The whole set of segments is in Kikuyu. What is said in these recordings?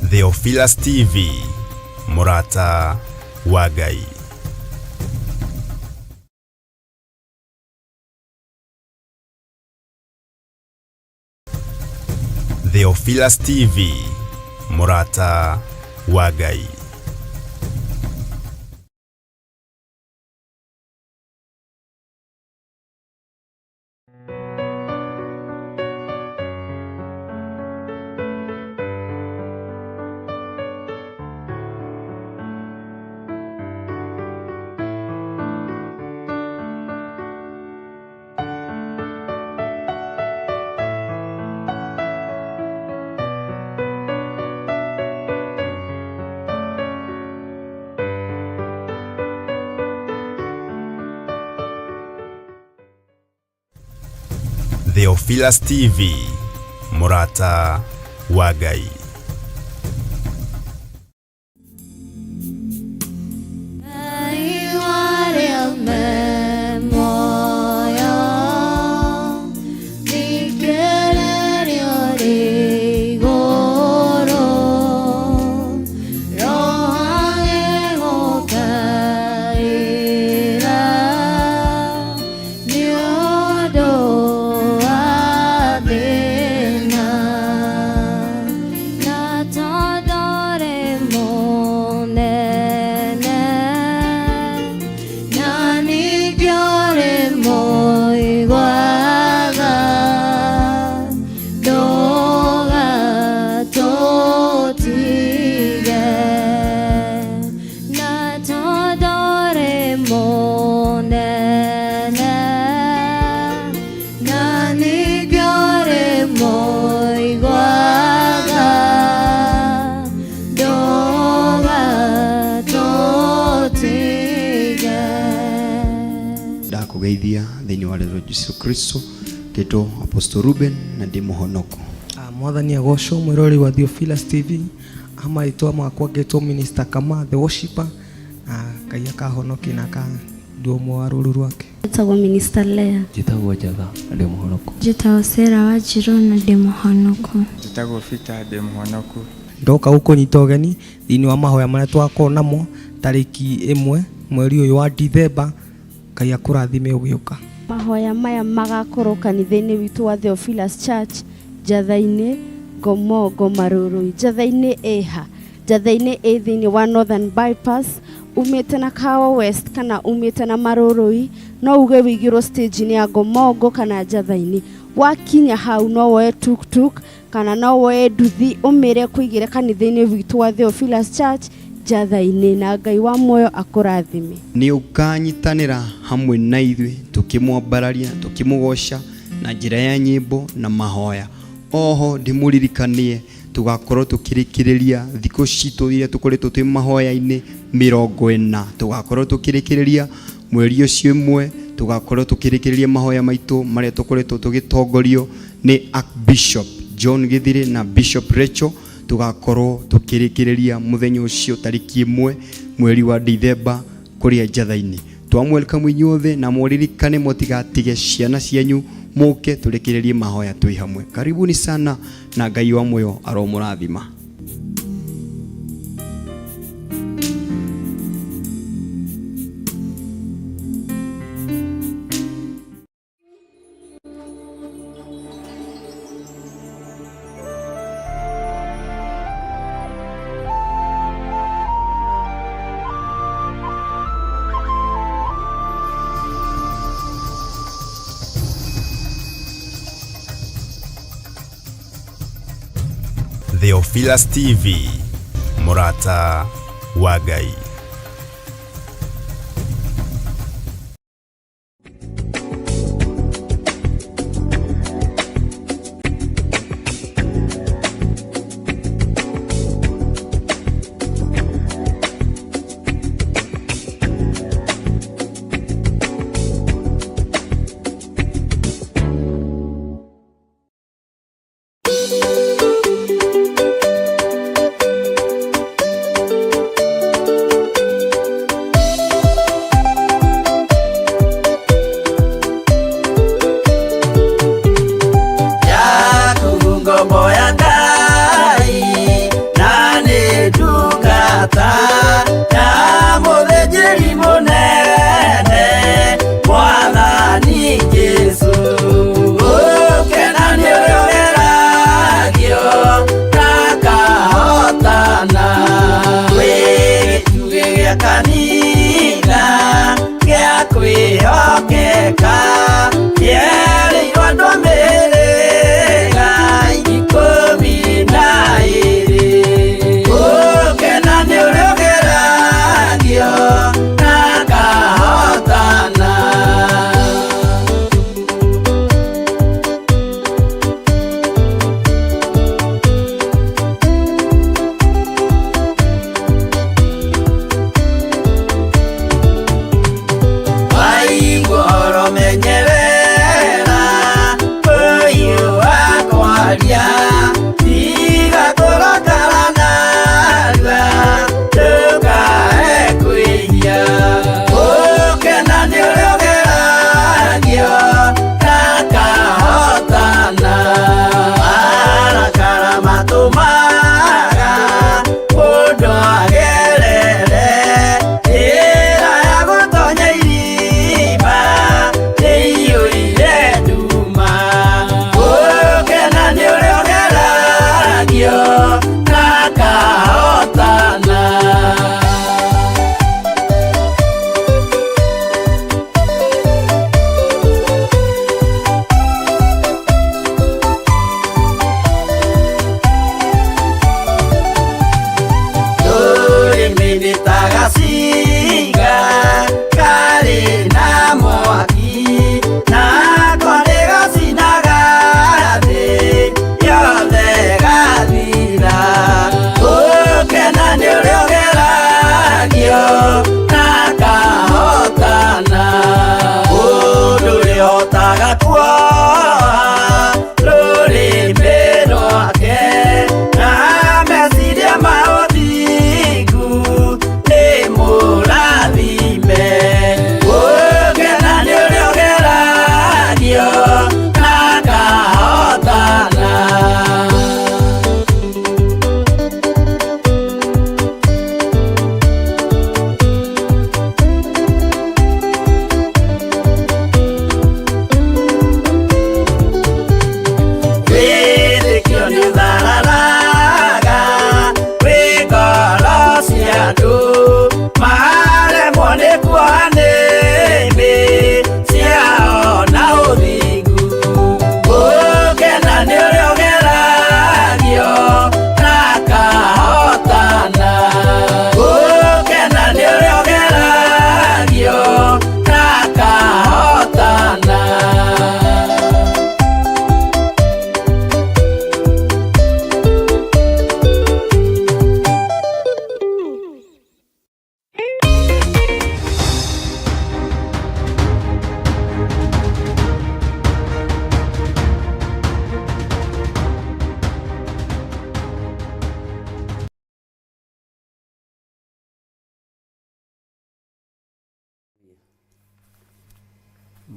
Theophilus TV, Mũrata wa Ngai. Theophilus TV, Mũrata wa Ngai. Theophilus TV, Mũrata wa Ngai. Ndakugeithia thĩinĩ wa rĩĩtwa Jesu Kristo, ndĩtwo Apostle Ruben na ndĩ mũhonoko. Mwathani agocwo. Mwĩroreri wa Theophilus TV, amarĩtwa makwa ngetwo Minister Kama the Worshipper, na Ngai akahonokia na akandua ũmwe wa rũru rwake. Njĩtagwo Minister Lea. Njĩtagwo Njatha na ndĩ mũhonoku. Njĩtagwo Sarah Wanjirũ na ndĩ mũhonoku. Njĩtagwo Peter, ndĩ mũhonoku. Ndoka gũkũnyita ũgeni thĩinĩ wa mahoya marĩa twakorwo namo tarĩki 1 mweri ũyũ wa Dithemba. Ngai akũrathime ũgĩũka. Mahoya maya magakorwo kanitha-inĩ witũ wa Theophilus Church, Njatha-inĩ, Ngomongo, Marũrũi. Njatha-inĩ ĩha? Njatha-inĩ ĩ thĩinĩ wa Northern Bypass, umĩte na Kahawa West kana umĩte na Marũrũi, no uge wĩigĩrwo stage-inĩ ya Ngomongo kana Njatha-inĩ. Wakinya hau no woe tuk-tuk kana no woe nduthi ũmĩre kũigĩre kanitha-inĩ witũ wa Theophilus Church Njatha-inĩ, na Ngai wa muoyo akũrathime. Nĩ ũkanyitanĩra hamwe na ithuĩ tũkĩmwambararia, tũkĩmũgoca na njĩra ya nyĩmbo na mahoya. Oho ndĩmũririkanie tũgakorwo tũkĩrĩkĩrĩria thikũ citũ iria tũkoretwo twĩ mahoya-inĩ 40, tũgakorwo tũkĩrĩkĩrĩria mweri ũcio 1, tũgakorwo tũkĩrĩkĩrĩria mahoya maitũ marĩa tũkoretwo tũgĩtongorio nĩ Archbishop John Githire na Bishop Rachel. Tũgakorwo tũkĩrĩkĩrĩria mũthenya ũcio tarĩki 1 mweri wa Dithemba kũrĩa Njatha-inĩ. Twamwelcome inyuothe na mũririkane mũtigatige ciana cianyu, mũke tũrĩkĩrĩrie mahoya twĩ hamwe. Karibuni sana na Ngai wa muoyo aromũrathima. Theophilus TV, Mũrata wa Ngai. Kwĩhokeka yerĩirwo andũ a mĩhĩrĩga 12. Gũkena nĩ ũrĩa ũgeragio na akahotana. Waigua ũhoro menyerera ũyũ wakwaria, tiga kũrakara narua ndũkae kwĩhia. Gũkena nĩ ũrĩa ũgeragio na akahotana. Marakara matũmaga mũndũ agerere njĩra ya gũtonya irima ĩiyũire nduma. Gũkena nĩ ũrĩa ũgeragio na akahotana. Rũrĩmĩ nĩ ta gacinga karĩ na mwaki, nako nĩ gacinaga thĩ yothe gathira. Gũkena nĩ ũrĩa ũgeragio na akahotana. Mũndũ ũrĩhotaga kuoha rũrĩmĩ rwake na meciria ma ũthingu nĩ mũrathime. Gũkena nĩ ũrĩa ũgeragio na akahotana. Wĩtĩkio nĩ ũthararaga wĩ ngoro cia andũ, maremwo nĩ kuoha nĩmĩ ciao na ũthingu. Gũkena nĩ ũrĩa ũgeragio na akahotana. Gũkena nĩ ũrĩa ũgeragio na akahotana.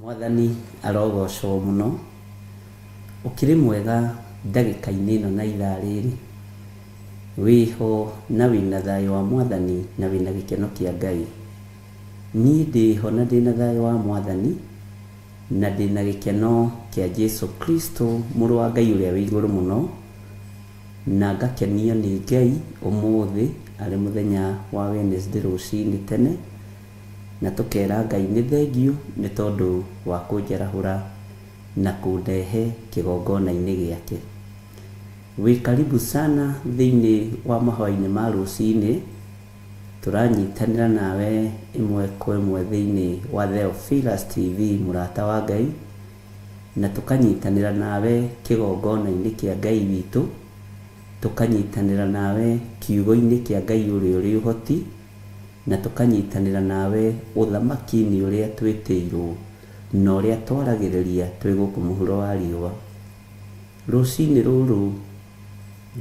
Mwathani arogocwo mũno. Ũkĩrĩ mwega ndagĩka-inĩ ĩno na ithaa rĩrĩ, wĩho na wĩna thayũ wa Mwathani na wĩna gĩkeno kĩa Ngai. Niĩ ndĩho na ndĩna thayũ wa Mwathani na ndĩna gĩkeno kĩa Jesu Kristo mũrũ wa Ngai ũrĩa wĩ igũrũ mũno, na ngakenio nĩ Ngai ũmũthĩ arĩ mũthenya wa Wednesday rũcinĩ tene, na tũkera Ngai nĩ thengiũ nĩ tondũ wa kũnjarahũra na kũndehe kĩgongona-inĩ gĩake. Wĩ karibu sana thĩinĩ wa mahoya-inĩ ma rũcinĩ, tũranyitanĩra nawe ĩmwe kwa ĩmwe thĩinĩ wa Theophilus TV mũrata wa Ngai, na tũkanyitanĩra nawe kĩgongona-inĩ kĩa Ngai witũ, tũkanyitanĩra nawe kiugo-inĩ kĩa Ngai ũrĩa ũrĩ ũhoti, na tũkanyitanĩra nawe ũthamaki-inĩ ũrĩa twĩtĩirwo na ũrĩa twaragĩrĩria twĩ gũkũ mũhuro wa riũa. Rũcinĩ rũrũ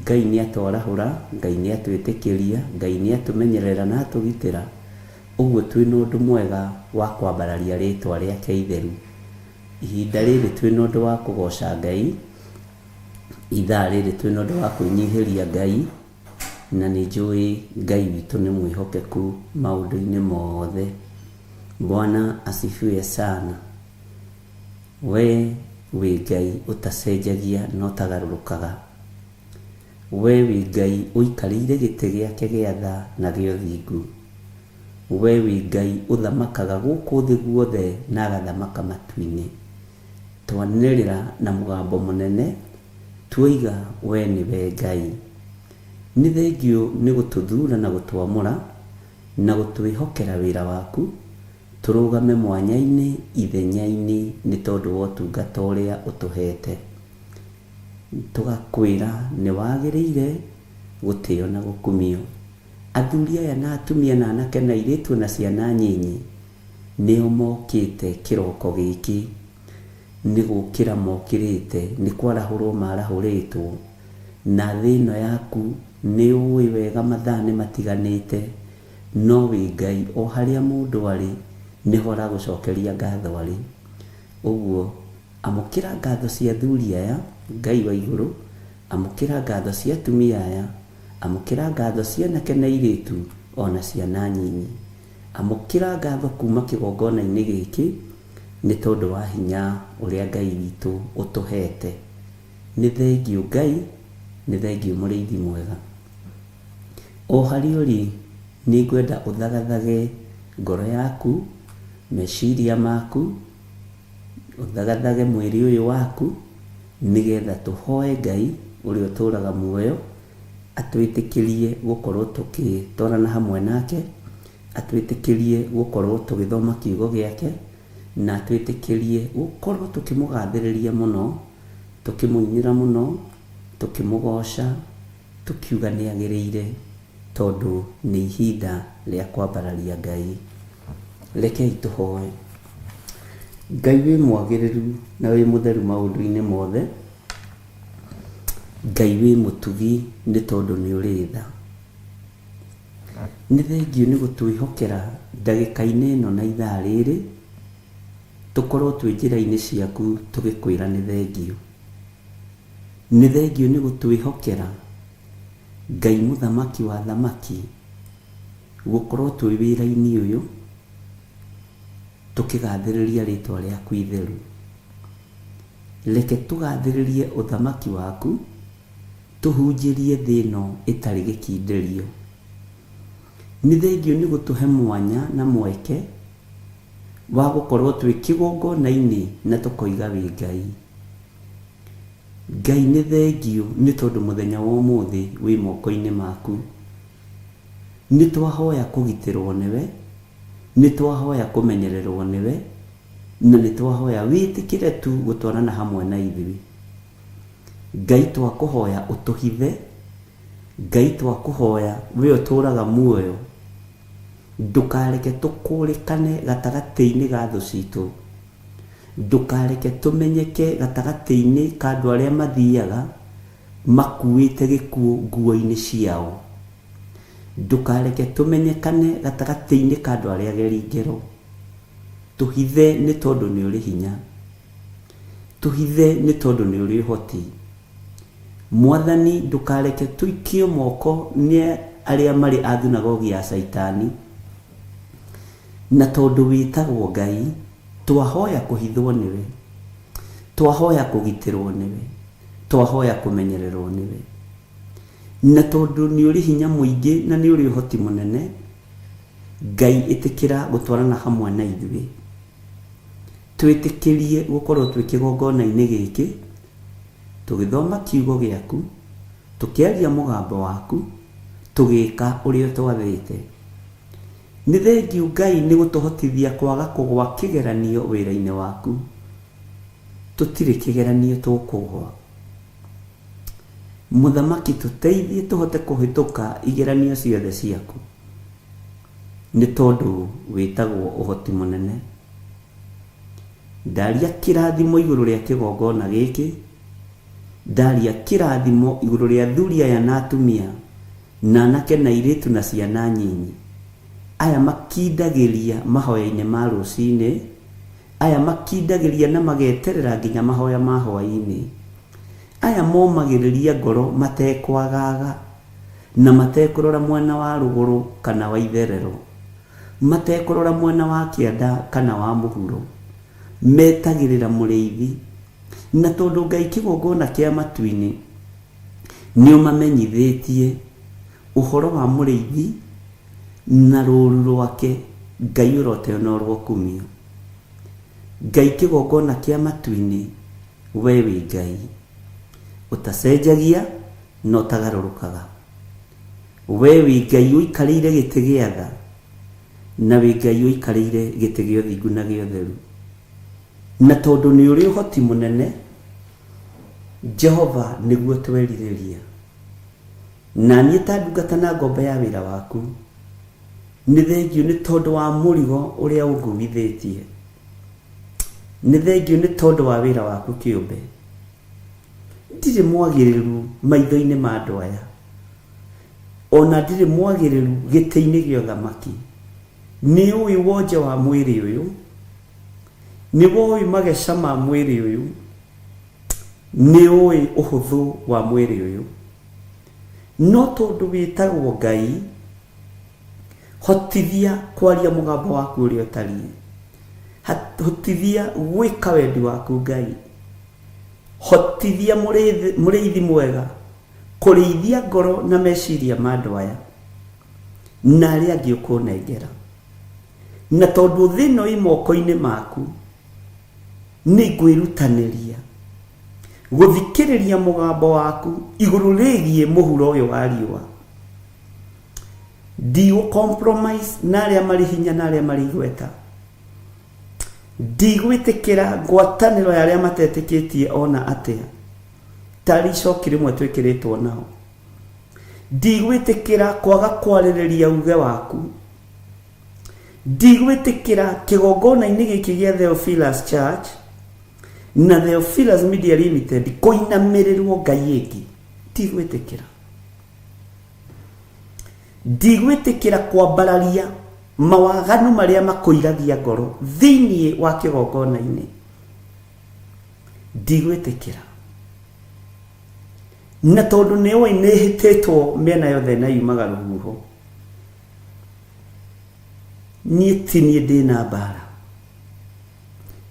Ngai nĩ atwarahũra, Ngai nĩ atwĩtĩkĩria, Ngai nĩ atũmenyerera na atũgitĩra, ũguo twĩna ũndũ mwega wa kwambararia rĩtwa rĩake itheru. Ihinda rĩrĩ twĩna ũndũ wa kũgoca Ngai, ithaa rĩrĩ twĩna ũndũ wa kwĩnyihĩria Ngai, na nĩ njũĩ Ngai witũ nĩ mwĩhokeku maũndũ-inĩ mothe. Bwana asifiwe sana. We wĩ Ngai ũtacenjagia na ũtagarũrũkaga. We wĩ Ngai ũikarĩire gĩtĩ gĩake gĩa tha na gĩa ũthingu. We wĩ Ngai ũthamakaga gũkũ thĩ guothe na agathamaka matu-inĩ. Twanĩrĩra na mũgambo mũnene tuoiga we nĩwe Ngai. Nĩ thengiũ nĩ gũtũthura na gũtwamũra na gũtwĩhokera wĩra waku, tũrũgame mwanya-inĩ ithenya-inĩ nĩ tondũ wa ũtungata ũrĩa ũtũhete. Tũgakwĩra nĩ wagĩrĩire gũtĩo na gũkumio. Athuri aya na atumia na anake na airĩtu na ciana nyinyi nĩo mokĩte kĩroko gĩkĩ. Nĩ gũkĩra mokĩrĩte, nĩ kwarahũrwo marahũrĩtwo. Na thĩ ĩno yaku nĩ ũĩ wega mathaa nĩ matiganĩte, no wĩ Ngai o harĩa mũndũ arĩ nĩho aragũcokeria ngatho arĩ. Ũguo amũkĩra ngatho cia athuri aya, Ngai wa igũrũ, amũkĩra ngatho cia atumia aya, amũkĩra ngatho cia anake na airĩtu ona ciana nyinyi. Amũkĩra ngatho kuma kĩgongona-inĩ gĩkĩ nĩ tondũ wa hinya ũrĩa Ngai witũ ũtũhete. Nĩ thengiũ Ngai, nĩ thengiũ mũrĩithi mwega. O harĩa ũrĩ nĩ ngwenda ũthagathage ngoro yaku, meciria maku, ũthagathage mwĩrĩ ũyũ waku, nĩgetha tũhoe Ngai ũrĩa ũtũraga muoyo atwĩtĩkĩrie gũkorwo tũgĩtwarana hamwe nake, atwĩtĩkĩrie gũkorwo tũgĩthoma kiugo gĩake, na atwĩtĩkĩrie gũkorwo tũkĩmũgathĩrĩria mũno, tũkĩmũinĩra mũno, tũkĩmũgoca, tũkiuga nĩ agĩrĩire, tondũ nĩ ihinda rĩa kwambararia Ngai. Rekei tũhoe. Ngai wĩ mwagĩrĩru na wĩ mũtheru maũndũ-inĩ mothe, Ngai wĩ mũtugi nĩ tondũ nĩ ũrĩ tha. Nĩ thengiũ nĩ gũtwĩhokera ndagĩka-inĩ ĩno na ithaa rĩrĩ, tũkorwo twĩ njĩra-inĩ ciaku tũgĩkwĩra nĩ thengiũ. Nĩ thengiũ nĩ gũtwĩhokera Ngai mũthamaki wa athamaki, gũkorwo twĩ wĩra-inĩ ũyũ tũkĩgathĩrĩria rĩtwa rĩaku itheru. Reke tũgathĩrĩrie ũthamaki waku, tũhunjĩrie thĩ ĩno ĩtarĩ gĩkindĩrio. Nĩ thengiũ nĩ gũtũhe mwanya na mweke wa gũkorwo twĩ kĩgongona-inĩ na tũkoiga wĩ Ngai. Ngai nĩ thengiũ nĩ tondũ mũthenya wa ũmũthĩ wĩ moko-inĩ maku. Nĩ twahoya kũgitĩrwo nĩwe, nĩ twahoya kũmenyererwo nĩwe, na nĩ twahoya wĩtĩkĩre tu gũtwarana hamwe na ithuĩ. Ngai twakũhoya ũtũhithe, Ngai twakũhoya we ũtũraga muoyo, ndũkareke tũkũrĩkane gatagatĩ-inĩ ga thũ citũ. Ndũkareke tũmenyeke gatagatĩ-inĩ ka andũ arĩa mathiaga makuĩte gĩkuũ nguo-inĩ ciao. Ndũkareke tũmenyekane gatagatĩ-inĩ ka andũ arĩa ageri ngero. Tũhithe nĩ tondũ nĩ ũrĩ hinya. Tũhithe nĩ tondũ nĩ ũrĩ ũhoti. Mwathani ndũkareke tũikio moko nĩ arĩa marĩ a thunagogi ya Caitani. Na tondũ wĩtagwo Ngai, twahoya kũhithwo nĩwe, twahoya kũgitĩrwo nĩwe, twahoya kũmenyererwo nĩwe. Na tondũ nĩ ũrĩ hinya mũingĩ na nĩ ũrĩ ũhoti mũnene, Ngai ĩtĩkĩra gũtwarana hamwe na ithuĩ. Twĩtĩkĩrie gũkorwo twĩ kĩgongona-inĩ gĩkĩ, tũgĩthoma kiugo gĩaku, tũkĩaria mũgambo waku, tũgĩka ũrĩa ũtwathĩte. Nĩ thengiũ Ngai nĩ gũtũhotithia kwaga kũgwa kĩgeranio wĩra-inĩ waku. Tũtirĩ kĩgeranio tũkũgwa. Mũthamaki tũteithie tũhote kũhĩtũka igeranio ciothe ciaku. Nĩ tondũ wĩtagwo ũhoti mũnene. Ndaria kĩrathimo igũrũ rĩa kĩgongona gĩkĩ, ndaria kĩrathimo igũrũ rĩa athuri aya na atumia, na anake na airĩtu na ciana nyinyi, aya makindagĩria mahoya-inĩ ma rũcinĩ, aya makindagĩria na mageterera nginya mahoya ma hwaĩ-inĩ, aya momagĩrĩria ngoro matekwagaga na matekũrora mwena wa rũgũrũ kana wa itherero, matekũrora mwena wa kĩanda kana wa mũhuro, metagĩrĩra mũrĩithi. Na tondũ Ngai kĩgongona kĩa matu-inĩ nĩ ũmamenyithĩtie ũhoro wa mũrĩithi, Na rũũru rwake Ngai ũroteo na ũrokumio. Ngai kĩgongona kĩa matu-inĩ, we wĩ Ngai ũtacenjagia na ũtagarũrũkaga. We wĩ Ngai ũikarĩire gĩtĩ gĩa tha, na wĩ Ngai ũikarĩire gĩtĩ gĩa ũthingu na gĩa ũtheru. Na tondũ nĩ ũrĩ ũhoti mũnene, Jehova nĩguo twerirĩria. Na niĩ ta ndungata na ngombo ya wĩra waku, nĩ thengiũ nĩ tondũ wa mũrigo ũrĩa ũnguithĩtie. Nĩ thengiũ nĩ tondũ wa wĩra waku kĩũmbe. Ndirĩ mwagĩrĩru maitho-inĩ ma andũ aya, o na ndirĩ mwagĩrĩru gĩtĩ-inĩ gĩa ũthamaki. Nĩ ũĩ wonje wa mwĩrĩ ũyũ, nĩ woĩ mageca ma mwĩrĩ ũyũ, nĩ ũĩ ũhũthũ wa mwĩrĩ ũyũ. No tondũ wĩtagwo Ngai, hotithia kwaria mũgambo waku ũrĩa ũtariĩ. Hotithia gwĩka wendi waku Ngai. Hotithia mũrĩithi mwega kũrĩithia ngoro na meciria ma andũ aya na arĩa angĩ ũkũnengera. Na tondũ thĩ ĩno ĩ moko-inĩ maku, nĩ ngwĩrutanĩria gũthikĩrĩria mũgambo waku igũrũ rĩgiĩ mũhuro ũyũ wa riũa. Ndigũ compromise na arĩa marĩ hinya na arĩa marĩ igweta. Ndigwĩtĩkĩra ngwatanĩro ya arĩa matetĩkĩtie ona atĩa, tarĩ icoki rĩmwe twĩkĩrĩtwo nao. Ndigwĩtĩkĩra kwaga kwarĩrĩria uge waku. Ndigwĩtĩkĩra kĩgongona-inĩ gĩkĩ gĩa Theophilus Church na Theophilus Media Limited kũinamĩrĩrwo ngai ĩngĩ. Ndigwĩtĩkĩra. Ndigwĩtĩkĩra kwambararia mawaganu marĩa makũiragia ngoro thĩinĩ wa kĩgongona-inĩ. Ndigwĩtĩkĩra. Na tondũ nĩ ũĩ nĩ hĩtĩtwo mĩena yothe na yumaga rũhuho, niĩ ti niĩ ndĩna mbara,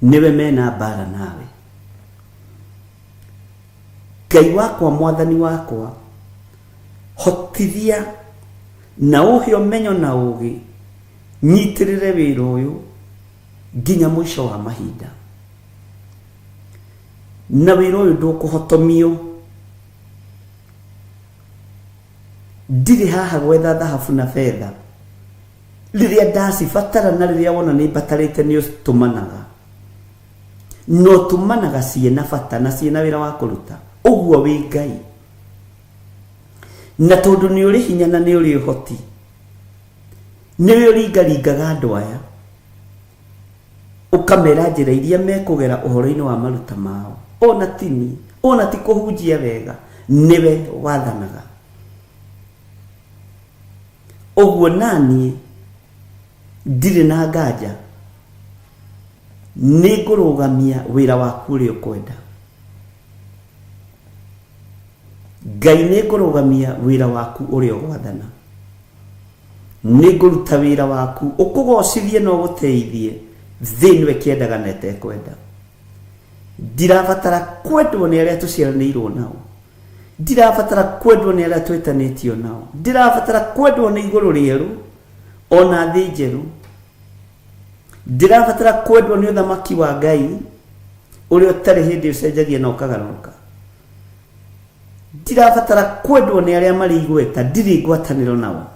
nĩwe mena mbara nawe. Ngai wakwa, mwathani wakwa, hotithia na ũhe ũmenyo na ũgĩ, nyitĩrĩre wĩra ũyũ nginya mũico wa mahinda. Na wĩra ũyũ ndũkũhotomio. Ndirĩ haha gwetha thahabu na betha. Rĩrĩa ndacibatara na rĩrĩa wona nĩ mbatarĩte nĩ ũtũmanaga. Na ũtũmanaga ciĩna bata na ciĩna wĩra wa kũruta. Ũguo wĩ Ngai. Na tondũ nĩ ũrĩ hinya na nĩ ũrĩ ũhoti, nĩwe ũringaringaga andũ aya, ũkamera njĩra iria mekũgera ũhoro-inĩ wa maruta mao. Ona ti niĩ, ona ti kũhunjia wega, nĩwe wathanaga. Ũguo naniĩ ndirĩ na nganja, nĩ ngũrũgamia wĩra waku ũrĩa ũkwenda. Ngai nĩ ngũrũgamia wĩra waku ũrĩa ũgwathana. Nĩ ngũruta wĩra waku ũkũgocithie na ũgũteithie thĩ ĩno ĩkĩendaga na ĩtekwenda. Ndirabatara kwendwo nĩ arĩa tũciaranĩirwo nao. Ndirabatara kwendwo nĩ arĩa twĩtanĩtio nao. Ndirabatara kwendwo nĩ igũrũ rĩerũ ona thĩ njerũ. Ndirabatara kwendwo nĩ ũthamaki wa Ngai ũrĩa ũtarĩ hĩndĩ ũcenjagia na ũkagarũrũka. Ndirabatara kwendwo nĩ arĩa marĩ igweta, ndirĩ ngwatanĩro nao.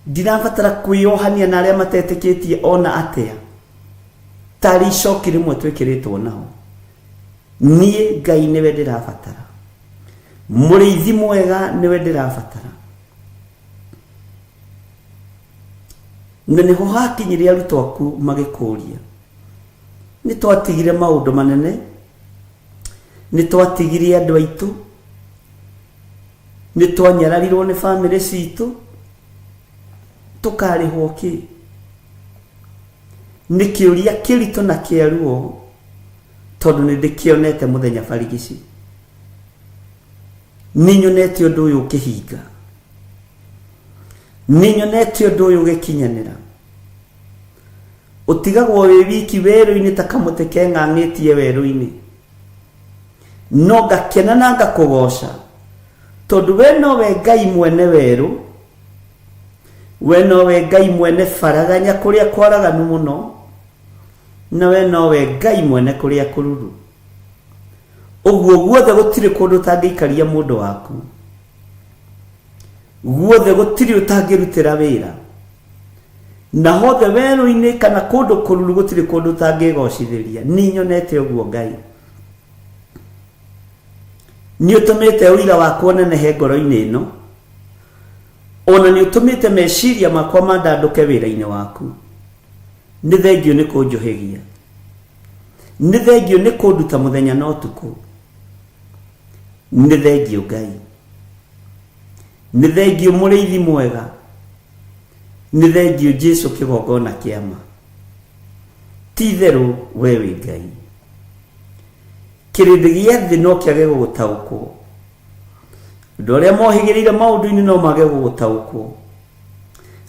Ndirabatara kwĩyohania na arĩa matetĩkĩtie ona atĩa, tarĩ icoki rĩmwe twĩkĩrĩtwo nao. Niĩ Ngai nĩwe ndĩrabatara, mũrĩithi mwega nĩwe ndĩrabatara. Na nĩho hakinyire arutwo aku magĩkũria, nĩ twatigire maũndũ manene, nĩ twatigire andũ aitũ, nĩ twanyararirwo nĩ bamĩrĩ citũ, tũkarĩhwo kĩ? Nĩ kĩũria kĩritũ na kĩa ruo, tondũ nĩ ndĩkĩonete mũthenya barigici. Nĩ nyonete ũndũ ũyũ ũkĩhinga. Nĩ nyonete ũndũ ũyũ ũgĩkinyanĩra. Ũtigagwo wĩ wiki werũ-inĩ ta kamũtĩ keng'ang'ĩtie werũ-inĩ. No ngakena na ngakũgoca, tondũ we nowe Ngai mwene werũ. We nowe Ngai mwene baraganya kũrĩa kwaraganu mũno, na we nowe Ngai mwene kũrĩa kũruru. Ũguo guothe gũtirĩ kũndũ ũtangĩikaria mũndũ waku, guothe gũtirĩ ũtangĩrutĩra wĩra, na hothe werũ-inĩ kana kũndũ kũruru gũtirĩ kũndũ ũtangĩgocithĩria. Nĩ nyonete ũguo Ngai. Nĩ ũtũmĩte ũira wakwa ũnenehe ngoro-inĩ ĩno, ona nĩ ũtũmĩte meciria makwa mandandũke wĩra-inĩ waku. Nĩ thengio nĩ kũnjũhĩgia, nĩ thengio nĩ kũnduta mũthenya na ũtukũ. Nĩ thengio Ngai, nĩ thengio mũrĩithi mwega, nĩ thengio Jesu kĩgongona kĩama. Ti itherũ we wĩ Ngai. Kĩrĩndĩ gĩa thĩ no kĩage gũgũtaũkwo, andũ arĩa mohĩgĩrĩire maũndũ-inĩ no mage gũgũtaũkwo,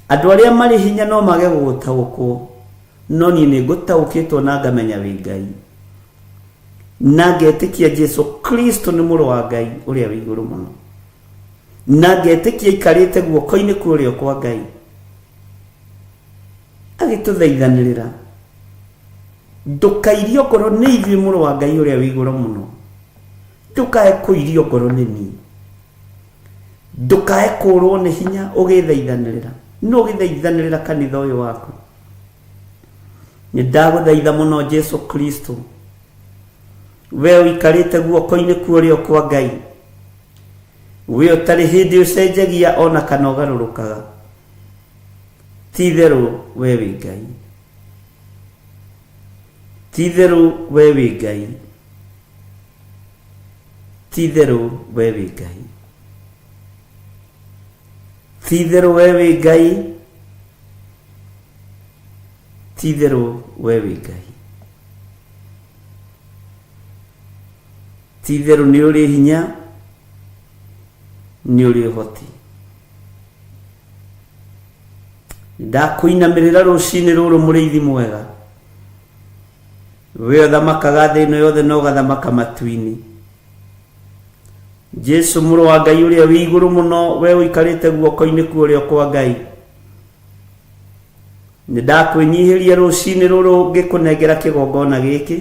andũ arĩa marĩ hinya no mage gũgũtaũkwo, no niĩ nĩ ngũtaũkĩtwo na ngamenya wĩ Ngai, na ngetĩkia Jesu Kristo nĩ mũrũ wa Ngai ũrĩa wĩ igũrũ mũno, na ngetĩkia aikarĩte guoko-inĩ kwa ũrĩo kwa Ngai agĩtũthaithanĩrĩra. Ndũkairio ngoro nĩ ithuĩ mũrũ wa Ngai ũrĩa wĩ igũrũ mũno, ndũkae kũirio ngoro nĩ niĩ, ndũkae kũrwo nĩ hinya ũgĩthaithanĩrĩra. No ũgĩthaithanĩrĩra kanitha ũyũ waku. Nĩ ndagũthaitha mũno Jesu Kristo, we ũikarĩte guoko-inĩ kwa ũrĩo kwa Ngai, we ũtarĩ hĩndĩ ũcenjagia ona kana ũgarũrũkaga. Ti itherũ we wĩ Ngai, ti itherũ we wĩ Ngai, ti itherũ we wĩ Ngai, ti itherũ we wĩ Ngai, ti itherũ we wĩ Ngai, ti itherũ nĩ ũrĩ hinya, nĩ ũrĩ ũhoti. Ndakũinamĩrĩra rũcinĩ rũrũ mũrĩithi mwega, we ũthamakaga thĩ ĩno yothe na ũgathamaka matu-inĩ. Jesu mũrũ wa Ngai ũrĩa wĩ igũrũ mũno, we ũikarĩte guoko-inĩ kwa ũrĩo kwa Ngai, nĩ ndakwĩnyihĩria rũcinĩ rũrũ ngĩkũnengera kĩgongona gĩkĩ.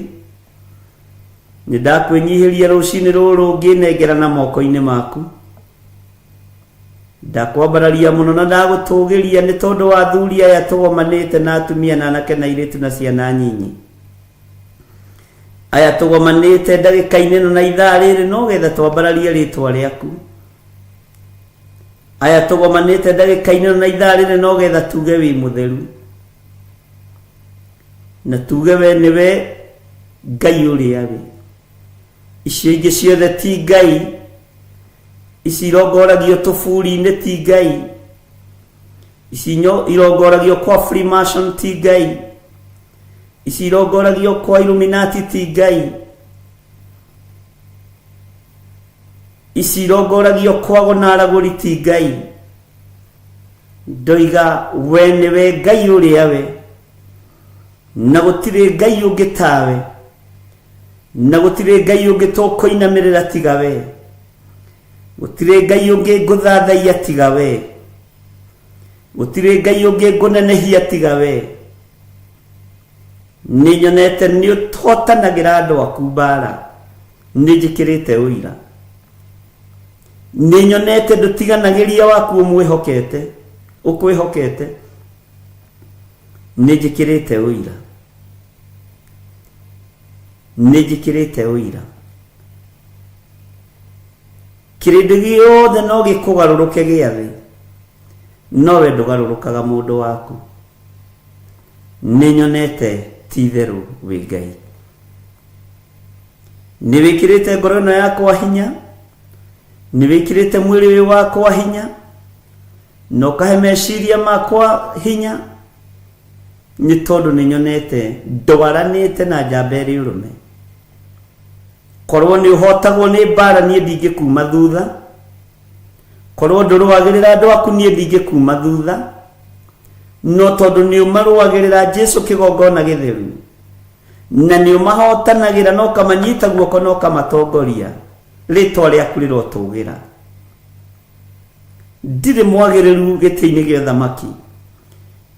Nĩ ndakwĩnyihĩria rũcinĩ rũrũ ngĩnengera na moko-inĩ maku. Ndakwambararia mũno na ndagũtũgĩria nĩ tondũ wa athuri aya tũgomanĩte na atumia na anake na airĩtu na ciana nyinyi. Aya tũgomanĩte ndagĩka-inĩ ĩno na ithaa rĩrĩ no getha twambararie rĩtwa rĩaku. Aya tũgomanĩte ndagĩka-inĩ ĩno na ithaa rĩrĩ no getha tuge wĩ mũtheru, na tuge we nĩwe Ngai ũrĩa wĩ. Icio ingĩ ciothe ti Ngai, ici irongoragio tũburi-inĩ ti Ngai, ici irongoragio kwa Freemason ti Ngai, ici irongoragio kwa Illuminati ti Ngai, ici irongoragio kwa gonaragũri ti Ngai. Ndoiga we nĩwe Ngai ũrĩa we, na gũtirĩ Ngai ũngĩ tawe, na gũtirĩ Ngai ũngĩ tũkũinamĩrĩra tiga we, gũtirĩ Ngai ũngĩ ngũthathaiya tiga we, gũtirĩ Ngai ũngĩ ngũnenehia tiga we. Nĩ nyonete nĩ ũhotanagĩra andũ aku mbara, nĩ njĩkĩrĩte ũira. Nĩ nyonete ndũtiganagĩria waku ũmwĩhokete, ũkwĩhokete, nĩ njĩkĩrĩte ũira, nĩ njĩkĩrĩte ũira. Kĩrĩndĩ gĩothe no gĩkũgarũrũke gĩa thĩ, no we ndũgarũrũkaga mũndũ waku. Nĩ nyonete ti itherũ wĩ Ngai. Nĩ wĩkĩrĩte ngoro ĩno yakwa hinya, nĩ wĩkĩrĩte mwĩrĩ ũyũ wakwa hinya, na ũkahe meciria makwa hinya, nĩ tondũ nĩ nyonete ndwaranĩte na njamba ĩrĩ ũrũme. Korwo nĩ ũhotagwo nĩ mbara niĩ ndingĩkuma thutha, korwo ndũrũagĩrĩra andũ aku niĩ ndingĩkuma thutha, no tondũ nĩ ũmarũagĩrĩra Jesu kĩgongona gĩtheru, na nĩ ũmahotanagĩra na ũkamanyita guoko na ũkamatongoria, rĩtwa rĩaku rĩrotũgĩra. Ndirĩ mwagĩrĩru gĩtĩ-inĩ gĩa ũthamaki,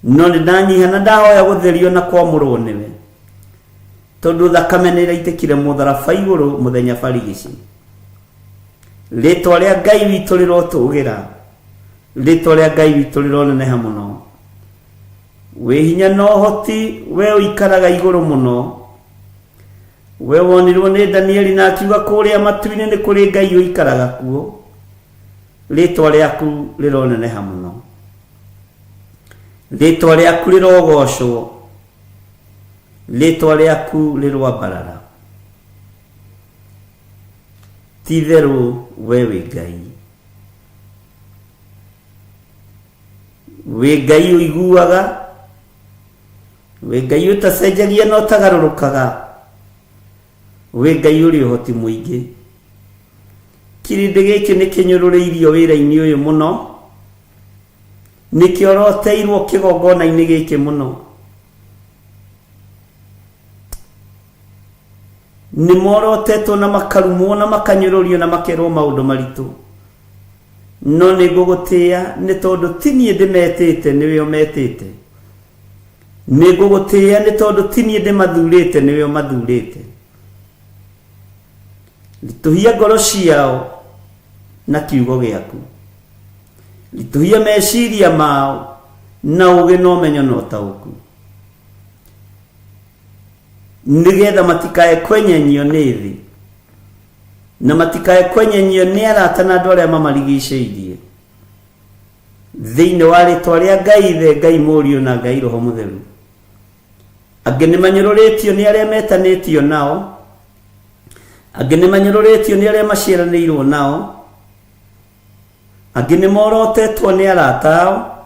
no nĩ ndanyiha na ndahoya gũtherio na kwamũrwo nĩwe, tondũ thakame nĩ ĩraitĩkire mũtharaba igũrũ mũthenya barigici. Rĩtwa rĩa Ngai witũ rĩrotũgĩra, rĩtwa rĩa Ngai witũ rĩroneneha mũno. Wĩ hinya na ũhoti, we ũikaraga igũrũ mũno. We wonirwo nĩ Danieli na akiuga kũrĩa matu-inĩ nĩ kũrĩ Ngai ũikaraga kuo. Rĩtwa rĩaku rĩroneneha mũno. Rĩtwa rĩaku rĩrogocwo. Rĩtwa rĩaku rĩroambarara. Ti-itherũ we wĩ Ngai. Wĩ Ngai ũiguaga, wĩ Ngai ũtacenjagia na ũtagarũrũkaga, wĩ Ngai ũrĩ ũhoti mũingĩ. Kĩrĩndĩ gĩkĩ nĩ kĩnyũrũrĩirio wĩra-inĩ ũyũ mũno, nĩ kĩoroteirwo kĩgongona-inĩ gĩkĩ mũno. Nĩ morotetwo na makarumwo na makanyũrũrio na makerwo maũndũ maritũ. No nĩ ngũgũtĩĩa nĩ tondũ ti niĩ ndĩmetĩte, nĩwe ũmetĩte. Nĩ ngũgũtĩĩa nĩ tondũ ti niĩ ndĩmathurĩte, nĩwe ũmathurĩte. Ritũhia ngoro ciao na kiugo gĩaku. Ritũhia meciria mao na ũũgĩ na ũmenyo na ũtaũku. Nĩgetha matikae kwenyenyio nĩ thĩ na matikae kwenyenyio nĩ arata na andũ arĩa mamarigicĩirie. Thĩinĩ wa rĩtwa rĩa Ngai Ithe, Ngai Mũriũ na Ngai Roho Mũtheru. Angĩ nĩ manyũrũrĩtio nĩ arĩa metanĩtio nao, angĩ nĩ manyũrũrĩtio nĩ arĩa maciaranĩirwo nao, angĩ nĩ morotetwo nĩ arata ao,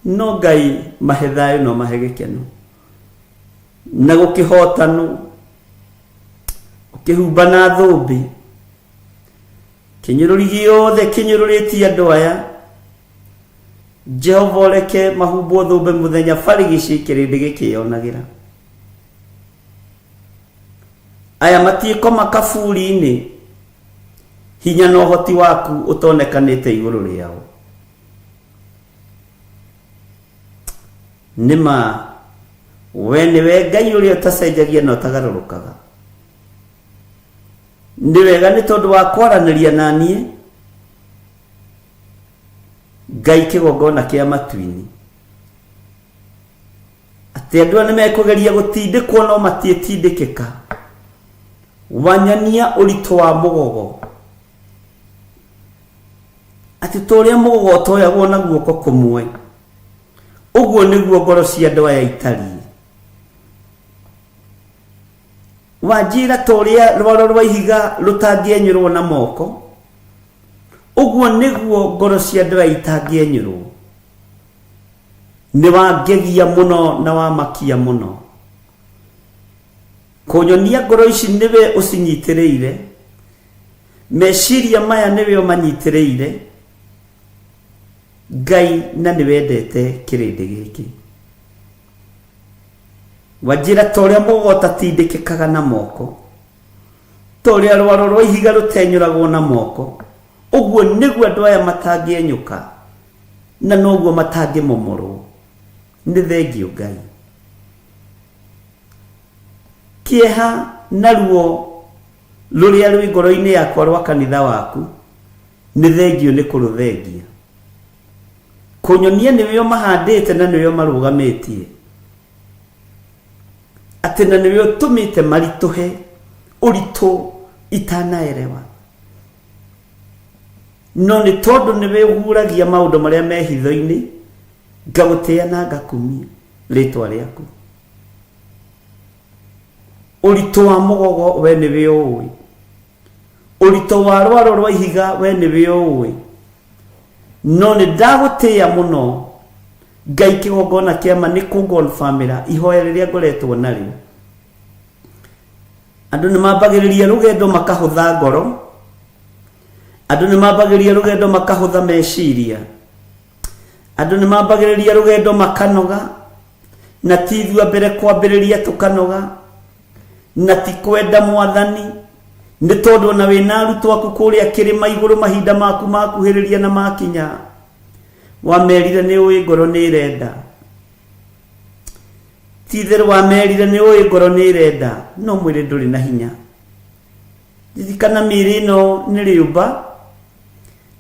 no Ngai mahe thayũ no mahe gĩkeno na gũkĩhotanwo ũkĩhumba na thũmbĩ kĩnyũrũri gĩothe kĩnyũrũrĩtie andũ aya. Jehova ũreke mahumbwo thũmbĩ mũthenya barigici kĩrĩndĩ gĩkĩyonagĩra. Aya matiĩkoma kaburi-inĩ, hinya na ũhoti waku ũtonekanĩte igũrũ rĩao. Nĩ ma we nĩwe Ngai ũrĩa ũtacenjagia na ũtagarũrũkaga. Nĩ wega nĩ tondũ wa kwaranĩria na niĩ, Ngai kĩgongona kĩa matu-inĩ. Atĩ andũ aya nĩmekũgeria gũtindĩkwo no matiĩtindĩkĩka. Wanyonia ũritũ wa mũgogo. Atĩ ta ũrĩa mũgogo ũtoyagwo na guoko kũmwe, ũguo nĩguo ngoro cia andũ aya itariĩ. Wanjĩra ta ũrĩa rwaro rwa ihiga rũtangĩenyũrwo na moko, ũguo nĩguo ngoro cia andũ aya itangĩenyũrwo. Nĩ wangegia mũno na wamakia mũno. Kũnyonia ngoro ici nĩwe ũcinyitĩrĩire, meciria maya nĩwe ũmanyitĩrĩire, Ngai, na nĩwendete kĩrĩndĩ gĩkĩ. Wanjĩra ta ũrĩa mũgogo ũtatindĩkĩkaga na moko, ta ũrĩa rwaro rwa ihiga rũtenyũragwo na moko, ũguo nĩguo andũ aya matangĩenyũka, na noguo matangĩmomorwo. Nĩ thengiũ Ngai. Kĩeha na ruo rũrĩa rwĩ ngoro-inĩ yakwa rwa kanitha waku, nĩ thengiũ nĩ kũrũthengia. Kũnyonia nĩwe ũmahandĩte na nĩwe ũmarũgamĩtie, atĩ na nĩwe ũtũmĩte maritũhe ũritũ itanaerewa. No nĩ tondũ nĩwe ũguũragia maũndũ marĩa me hitho-inĩ, ngagũtĩĩa na ngakumia rĩtwa rĩaku. Ũritũ wa mũgogo we nĩwe ũũĩ, ũritũ wa rwaro rwa ihiga we nĩwe ũũĩ. No nĩ ndagũtĩĩa mũno Ngai kĩgongona kĩa ma nĩ kũngonbamĩra ihoya rĩrĩa ngoretwo narĩo. Andũ nĩ mambagĩrĩria rũgendo makahũtha ngoro, andũ nĩ mambagĩrĩria rũgendo makahũtha meciria, andũ nĩ mambagĩrĩria rũgendo makanoga, na ti ithuĩ a mbere kwambĩrĩria tũkanoga, na ti kwenda Mwathani, Nĩ tondũ ona wĩna arutwo aku kũrĩa kĩrĩma igũrũ mahinda maku makuhĩrĩria na makinya, wamerire nĩ ũĩ ngoro nĩ ĩrenda. Ti itherũ wamerire nĩ ũĩ ngoro nĩ ĩrenda, no mwĩrĩ ndũrĩ na hinya. Ririkana mĩĩrĩ ĩno nĩ rĩũmba,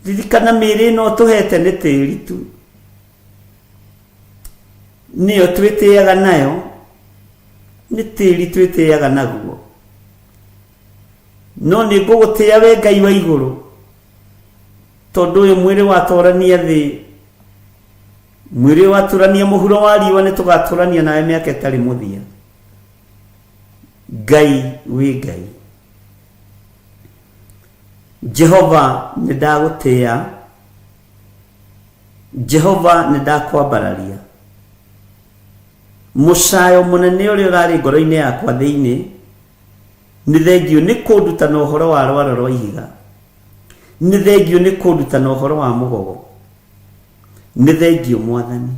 ririkana mĩĩrĩ ĩno tũhete nĩ tĩri tu, nĩyo twĩtĩaga nayo, nĩ tĩri twĩtĩaga naguo. No nĩ ngũgũtĩa we Ngai wa igũrũ, tondũ ũyũ mwĩrĩ watũrania thĩ, mwĩrĩ watũrania mũhuro wa riũa, nĩ tũgatũrania nawe mĩaka ĩtarĩ mũthia. Ngai wĩ Ngai. Jehova nĩ ndagũtĩa, Jehova nĩ ndakwambararia. Mũcayo mũnene ũrĩa ũrarĩ ngoro-inĩ yakwa thĩinĩ, nĩ thengio nĩ kũndutana ũhoro wa rwaro rwa ihiga, nĩ thengio nĩ kũndutana ũhoro wa mũgogo, nĩ thengio Mwathani,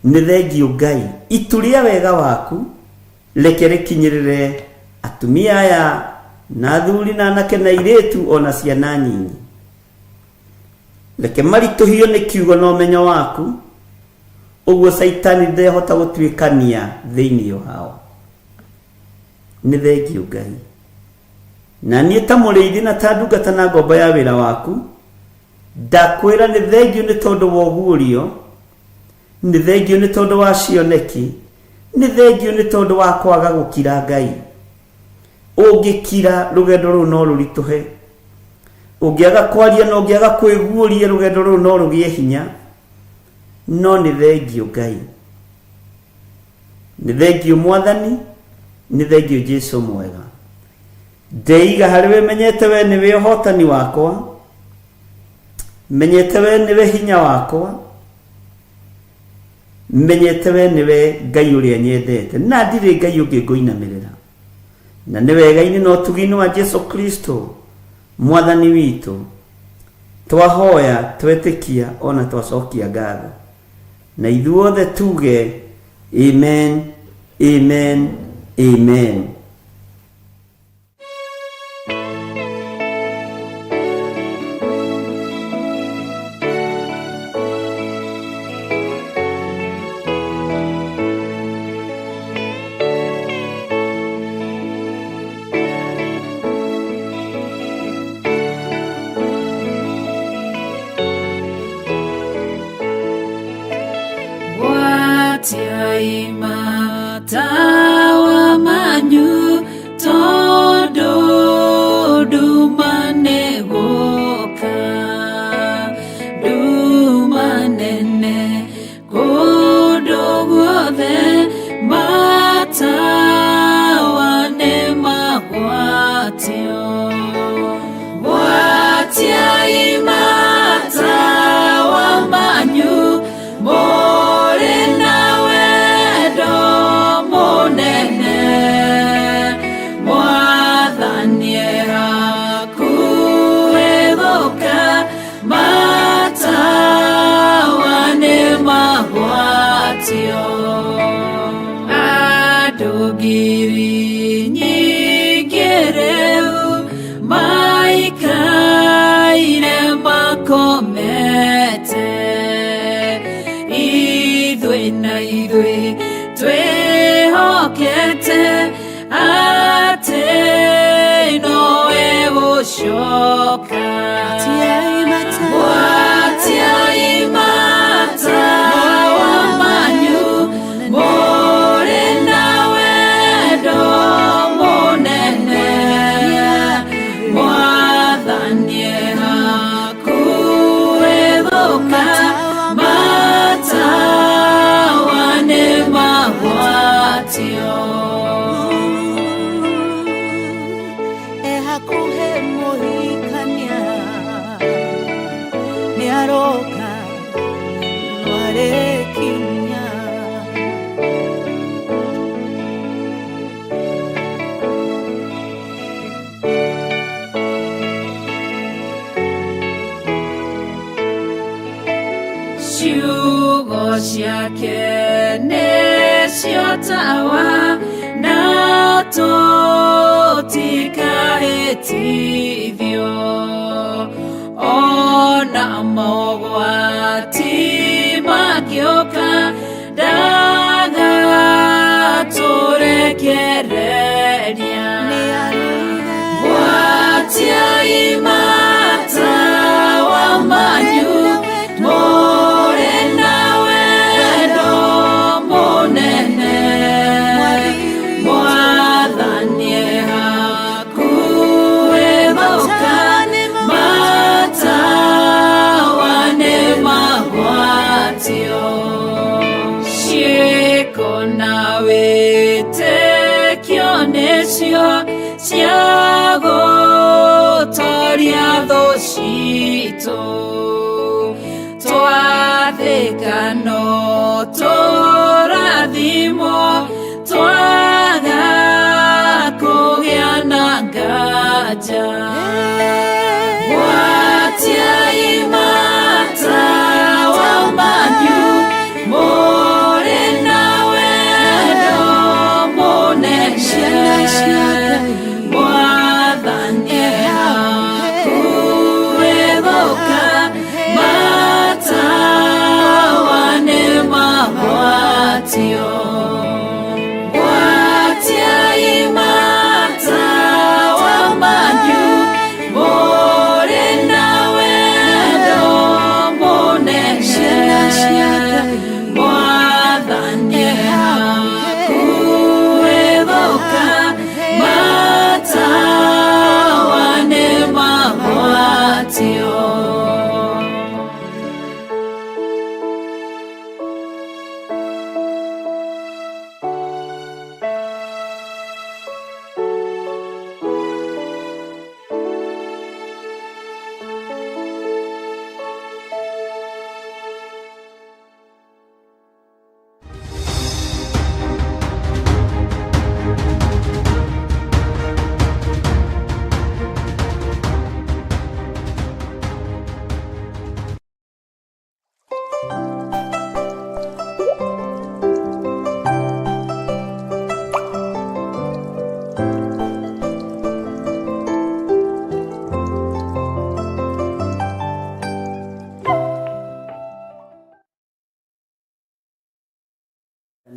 nĩ thengio Ngai. Itu rĩa wega waku reke rĩkinyĩrĩre atumia aya na athuri na anake na airĩtu ona ciana nyinyi. Reke maritũhio nĩ kiugo na ũmenyo waku, ũguo Caitani ndehota gũtuĩkania thĩinĩ wao. Nĩ thengio Ngai. Na niĩ ta mũrĩithi na ta ndungata na ngombo ya wĩra waku, ndakwĩra nĩ thengio nĩ tondũ wa ũguũrio, nĩ thengio nĩ tondũ wa cioneki, nĩ thengio nĩ tondũ wa kwaga gũkira Ngai. Ũngĩkira rũgendo rũu no rũritũhe, ũngĩaga kwaria na ũngĩaga kwĩguũria rũgendo rũu no rũgĩe hinya. No nĩ thengio Ngai, nĩ thengio Mwathani, nĩ thengio Jesu mwega. Ndeiga harĩ we, menyete we nĩwe ũhotani wakwa, menyete we nĩwe hinya wakwa, menyete we nĩwe Ngai ũrĩa nyendete, na ndirĩ Ngai ũngĩ ngũinamĩrĩra. Na nĩ wega-inĩ na ũtugi-inĩ wa Jesu Kristo Mwathani witũ, twahoya twetĩkia ona twacokia ngatho, na ithuothe tuge amen, amen, amen. Matawa manyu tondu nduma nĩgũka, nduma nene kũndũ guothe, matawa nĩmagwatio. Gwatiai matawa manyu mũrĩ na wendo mũnene, Mwathani hakuhĩ gũka, matawa nĩmagwatio. Andũ ngiri nyingĩ rĩu maikaire makomete, ithuĩ na ithuĩ twĩhokete atĩ nowe gũcoka. Gwatiai matawa manyu mũrĩ na wendo mũnene, Mwathani hakuhĩ gũka, matawa nĩmagwatio. Hakuhĩ mũhikania nĩaroka, nĩarĩkinya. Ciugo ciake nĩcio tawa, na Mũtikahĩtithio ona mogwati mangĩũka ndagatũrekereria gwatiai matawa manyu mũrĩ na wendo mũnene mwathani e hakuhĩ gũka matawa nĩ magwatio ciĩko na wĩtĩkio nĩcio cia gũtoria thũ citũ twathĩka no tũrathimwo twaga kũgĩa na nganja gwatiai matawa manyu mũrĩ na wendo mũnene mwathani e hakuhĩ gũka matawa nĩ magwatio gwatiai matawa manyu mũrĩ na wendo mũnene mwathani e hakuhĩ gũka matawa nĩ magwatio.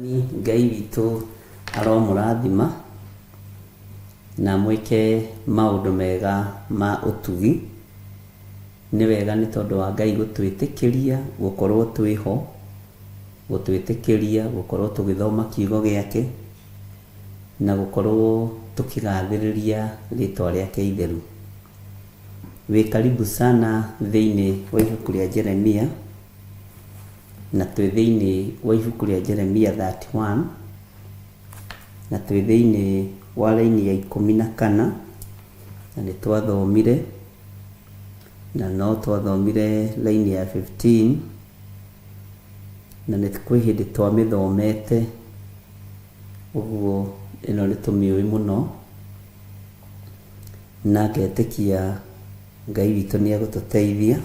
Ni Ngai witũ aromũrathima na mwĩke maũndũ mega ma ũtugi. Nĩ wega nĩ tondũ wa Ngai gũtwĩtĩkĩria gũkorwo twĩho, gũtwĩtĩkĩria gũkorwo tũgĩthoma kiugo gĩake na gũkorwo tũkĩgathĩrĩria rĩtwa rĩake itheru. Wĩ karibu sana thĩinĩ wa ibuku rĩa Jeremia, na twĩ thĩinĩ wa ibuku rĩa Jeremia 31 na twĩ thĩinĩ wa raini ya 14, na nĩ twathomire na no twathomire raini ya 15, na nĩ kwĩ hĩndĩ twamĩthomete ũguo ĩno nĩ tũmĩũĩ mũno, na ngetĩkia Ngai witũ nĩ egũtũteithia,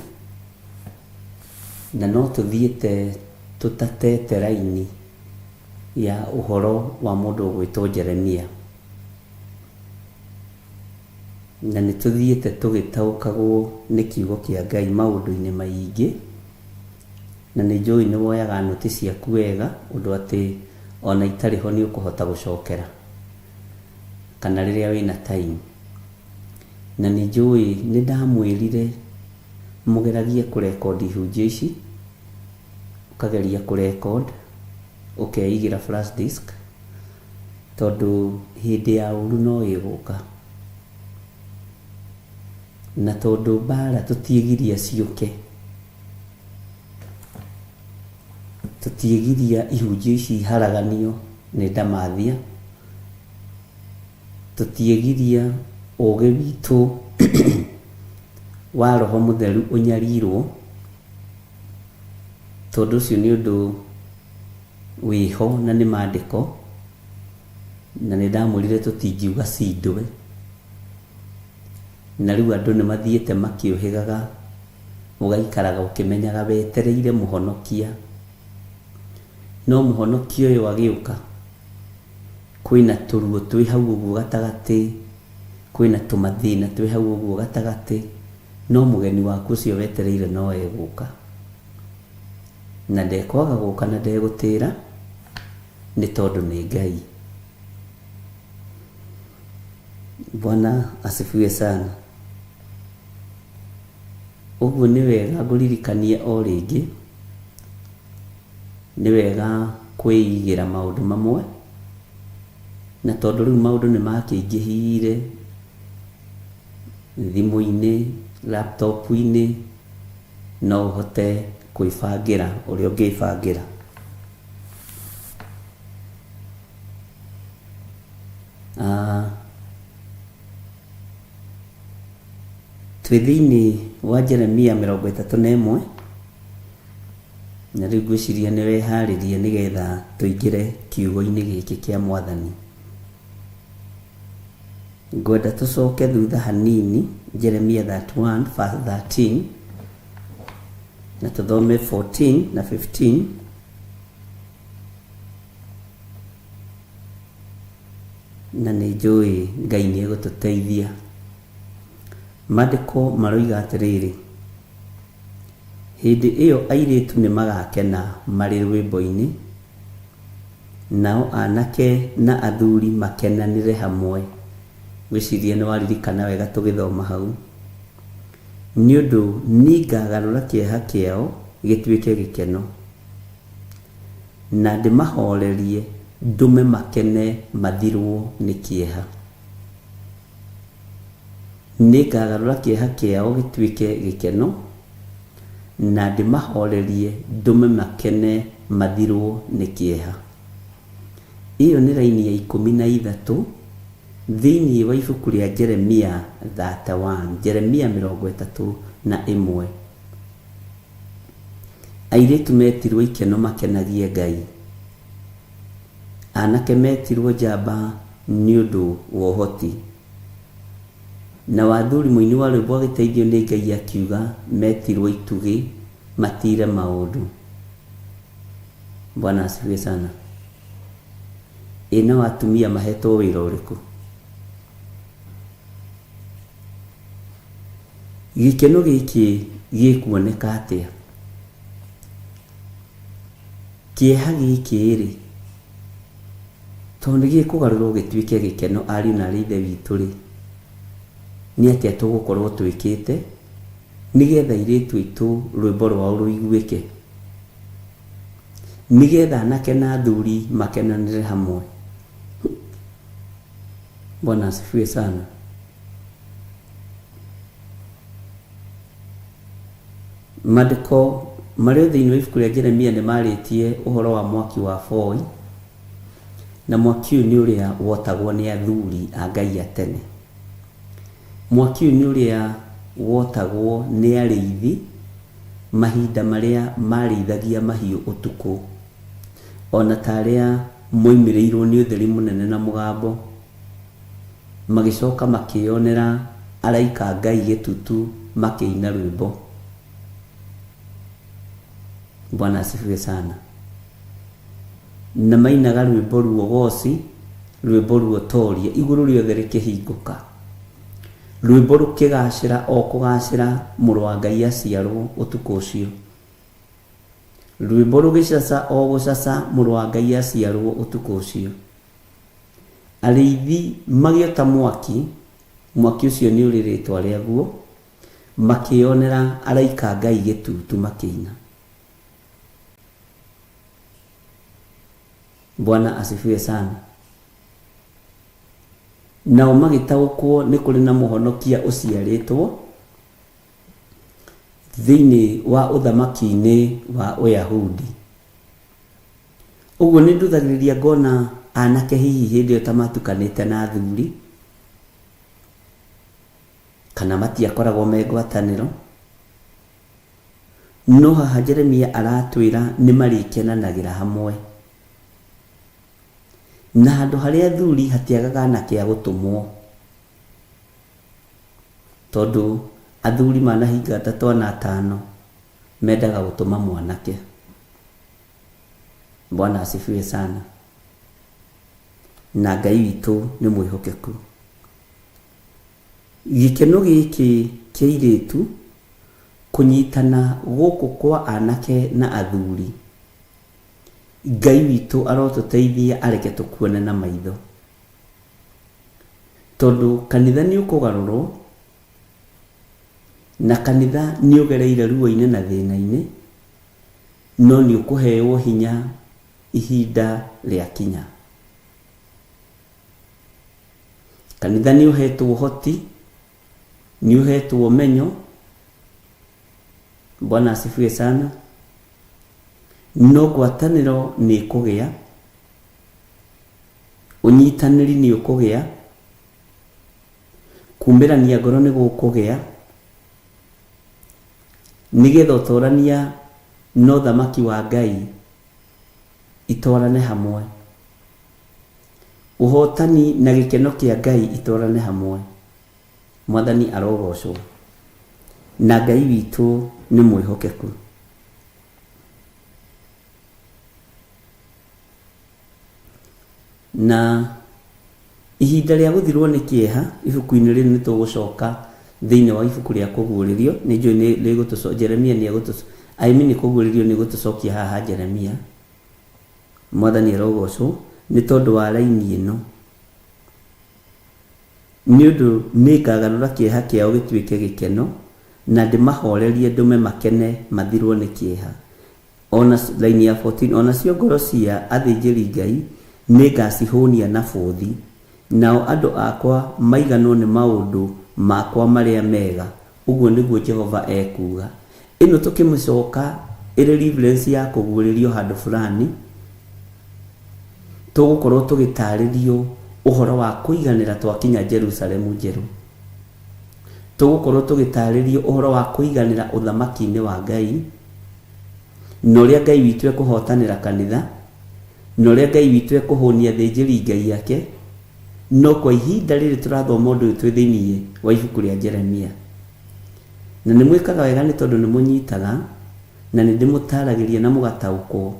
na no tũthiĩte tũtatete raini ya ũhoro wa mũndũ ũgwĩtwo Jeremia, na nĩ tũthiĩte tũgĩtaũkagwo nĩ kiugo kĩa Ngai maũndũ-inĩ maingĩ, na nĩ njũĩ nĩ woyaga nũti ciaku wega ũndũ atĩ ona itarĩ ho nĩ ũkũhota gũcokera kana rĩrĩa wĩna time. Na nĩ njũĩ nĩ ndamwĩrire mũgeragie kũrekondi ihunjio ici, ũkageria kũrekod ũkeigĩra flash disk, tondũ hĩndĩ ya ũru no ĩgũka, na tondũ mbara tũtiĩgiria ciũke, tũtiĩgiria ihunjio ici iharaganio nĩ ndamathia, tũtiĩgiria ũgĩ witũ wa roho mũtheru ũnyarirwo, tondũ ũcio nĩ ũndũ wĩho na nĩ mandĩko, na nĩ ndamwĩrire tũtingiuga cindwe, na rĩu andũ nĩ mathiĩte makĩũhĩgaga, ũgaikaraga ũkĩmenyaga wetereire mũhonokia, no mũhonokia ũyũ agĩũka kwĩna tũruo twĩ hau ũguo gatagatĩ Kwĩna tũmathĩna twĩ hau ũguo gatagatĩ, no mũgeni waku ũcio wetereire no egũka. Na ndekwaga gũka na ndegũtĩra, nĩ tondũ nĩ Ngai. Bwana asifiwe sana. Ũguo nĩ wega ngũririkanie o rĩngĩ, nĩ wega kwĩigĩra maũndũ mamwe, na tondũ rĩu maũndũ nĩ makĩingĩhire thimũ-inĩ, laptop-inĩ, no ũhote kwĩbangĩra ũrĩa ũngĩbangĩra. Ah, twĩ thĩinĩ wa Jeremia 31 na rĩu ngwĩciria nĩ weharĩria nĩgetha tũingĩre kiugo-inĩ gĩkĩ kĩa mwathani. Ngwenda tũcoke thutha hanini Jeremia 31 verse 13 na tũthome 14 na 15. Na nĩ njũĩ Ngai nĩ egũtũteithia. Maandĩko maroiga atĩrĩrĩ, hĩndĩ ĩyo airĩtu nĩ magakena marĩ rwĩmbo-inĩ, nao anake na athuri makenanĩre hamwe. Ngwĩciria nĩ waririkana wega tũgĩthoma hau. Nĩ ũndũ nĩngagarũra kĩeha kĩao gĩtuĩke gĩkeno, na ndĩmahorerie ndũme makene mathirwo nĩ kĩeha. Nĩngagarũra kĩeha kĩao gĩtuĩke gĩkeno, na ndĩmahorerie ndũme makene mathirwo nĩ kĩeha. Ĩyo nĩ raini ya 13 thĩinĩ wa ibuku rĩa Jeremia 31, Jeremia 31. Airĩtu metirwo ikeno makenagie Ngai. Anake metirwo njamba nĩ ũndũ wa ũhoti. Na wathuri mũini wa rwĩmbo agĩteithio nĩ Ngai akiuga metirwo itugĩ matire maũndũ. Bwana asifiwe sana. Ĩ nao atumia mahetwo wĩra ũrĩkũ? Gĩkeno gĩkĩ gĩkuoneka atĩa? Kĩeha gĩkĩ-rĩ, tondũ nĩ gĩkũgarũrwo gĩtuĩke gĩkeno ariũ na aarĩ a Ithe witũ-rĩ, nĩ atĩa tũgũkorwo twĩkĩte nĩgetha airĩtu aitũ rwĩmbo rwao rũiguĩke? Nĩgetha anake na athuri makenanĩre hamwe. Bwana asifiwe sana. Maandĩko marĩ thĩinĩ wa ibuku rĩa Jeremia nĩ marĩtie ũhoro wa mwaki wa boi, na mwaki ũyũ nĩ ũrĩa wotagwo nĩ athuri a Ngai a tene. Mwaki ũyũ nĩ ũrĩa wotagwo nĩ arĩithi mahinda marĩa marĩithagia mahiũ ũtukũ, ona ta arĩa moimĩrĩirwo nĩ ũtheri mũnene na mũgambo, magĩcoka makĩyonera araika a Ngai gĩtutu makĩina rwĩmbo. Bwana asifiwe sana. Na mainaga rwĩmbo ruogoci, rwĩmbo ruotoria, igũrũ rĩothe rĩkĩhingũka. Rwĩmbo rũkĩgacĩra o kũgacĩra mũrũ wa Ngai aciarwo ũtukũ ũcio. Rwĩmbo rũgĩcaca o gũcaca mũrũ wa Ngai aciarwo ũtukũ ũcio. Arĩithi magĩota mwaki, mwaki ũcio nĩ ũrĩ rĩtwa rĩaguo, makĩyonera araika a Ngai gĩtutu makĩina. Bwana asifiwe sana. Nao magĩtaũkwo nĩ kũrĩ na mũhonokia ũciarĩtwo thĩinĩ wa ũthamaki-inĩ wa Ũyahudi. Ũguo nĩ nduthagĩrĩria ngona anake hihi hĩndĩ ĩyo ta matukanĩte na athuri, kana matiakoragwo me ngwatanĩro. No haha Jeremia aratwĩra nĩ marĩkenanagĩra hamwe. Na handũ harĩa athuri hatiagaga anake a gũtũmwo. Tondũ athuri manahinga ta twana atano, mendaga gũtũma mwanake. Bwana asifiwe sana. Na Ngai witũ nĩ mwĩhokeku. Gĩkeno gĩkĩ kĩa airĩtu kũnyitana gũkũ kwa anake na athuri, Ngai witũ arotũteithia areke tũkuone na maitho. Tondũ kanitha nĩ ũkũgarũrwo, na kanitha nĩ ũgereire ruo-inĩ na thĩna-inĩ, no nĩ ũkũheo hinya ihinda rĩakinya. Kanitha nĩ ũhetwo ũhoti, nĩ ũhetwo ũmenyo. Bwana asifiwe sana. No ngwatanĩro nĩ ĩkũgĩa, ũnyitanĩri nĩ ũkũgĩa, kumĩrania ngoro nĩ gũkũgĩa, nĩgetha ũtorania na ũthamaki wa Ngai itwarane hamwe. Ũhotani na gĩkeno kĩa Ngai itwarane hamwe. Mwathani arogocwo. Na Ngai witũ nĩ mwĩhokeku. Na ihinda rĩa gũthirwo nĩ kĩeha ibuku-inĩ rĩrĩ nĩ tũgũcoka thĩinĩ wa ibuku rĩa kũguũrĩrio. Nĩ njũĩ nĩ rĩgũtũco Jeremia nĩ egũtũco I mean kũguũrĩrio nĩ gũtũcokia haha Jeremia. Mwathani arogocwo nĩ tondũ wa raini ĩno. Nĩ ũndũ nĩngagarũra kĩeha kĩao gĩtuĩke gĩkeno, na ndĩmahorerie ndũme makene mathirwo nĩ kĩeha. O na, raini ya 14, o nacio ngoro cia athĩnjĩri-Ngai nĩngacihũnia na bũthi, nao andũ akwa maiganwo nĩ maũndũ makwa marĩa mega, ũguo nĩguo Jehova ekuuga. Ĩno tũkĩmĩcoka ĩrĩ reference ya kũguũrĩrio handũ fulani, tũgũkorwo tũgĩtarĩrio ũhoro wa kũiganĩra twakinya Jerusalemu njerũ. Tũgũkorwo tũgĩtarĩrio ũhoro wa kũiganĩra ũthamaki-inĩ wa Ngai, na ũrĩa Ngai witũ ekũhotanĩra kanitha, na ũrĩa Ngai witũ ekũhũnia athĩnjĩri Ngai ake. No kwa ihinda rĩrĩ tũrathoma ũndũ ũyũ twĩ thĩinĩ wa ibuku rĩa Jeremia. Na nĩ mwĩkaga wega nĩ tondũ nĩ mũnyitaga, na nĩ ndĩmũtaragĩria na mũgataũkwo,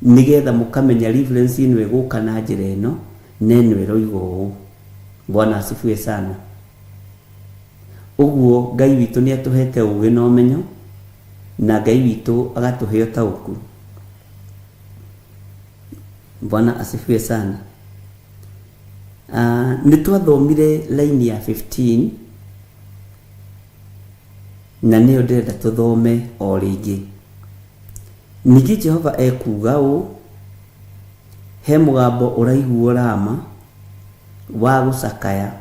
nĩgetha mũkamenya reference ĩno ĩgũka na njĩra ĩno, na ĩno ĩroiga ũũ. Bwana asifiwe sana. Ũguo Ngai witũ nĩ atũhete ũgĩ na ũmenyo, na Ngai witũ agatũhe ũtaũku. Bwana asifiwe sana. Nĩ twathomire line ya 15 na nĩyo ndĩrenda tũthome o rĩngĩ. Ningĩ Jehova ekuuga ũũ, he mũgambo ũraiguo Rama wa gũcakaya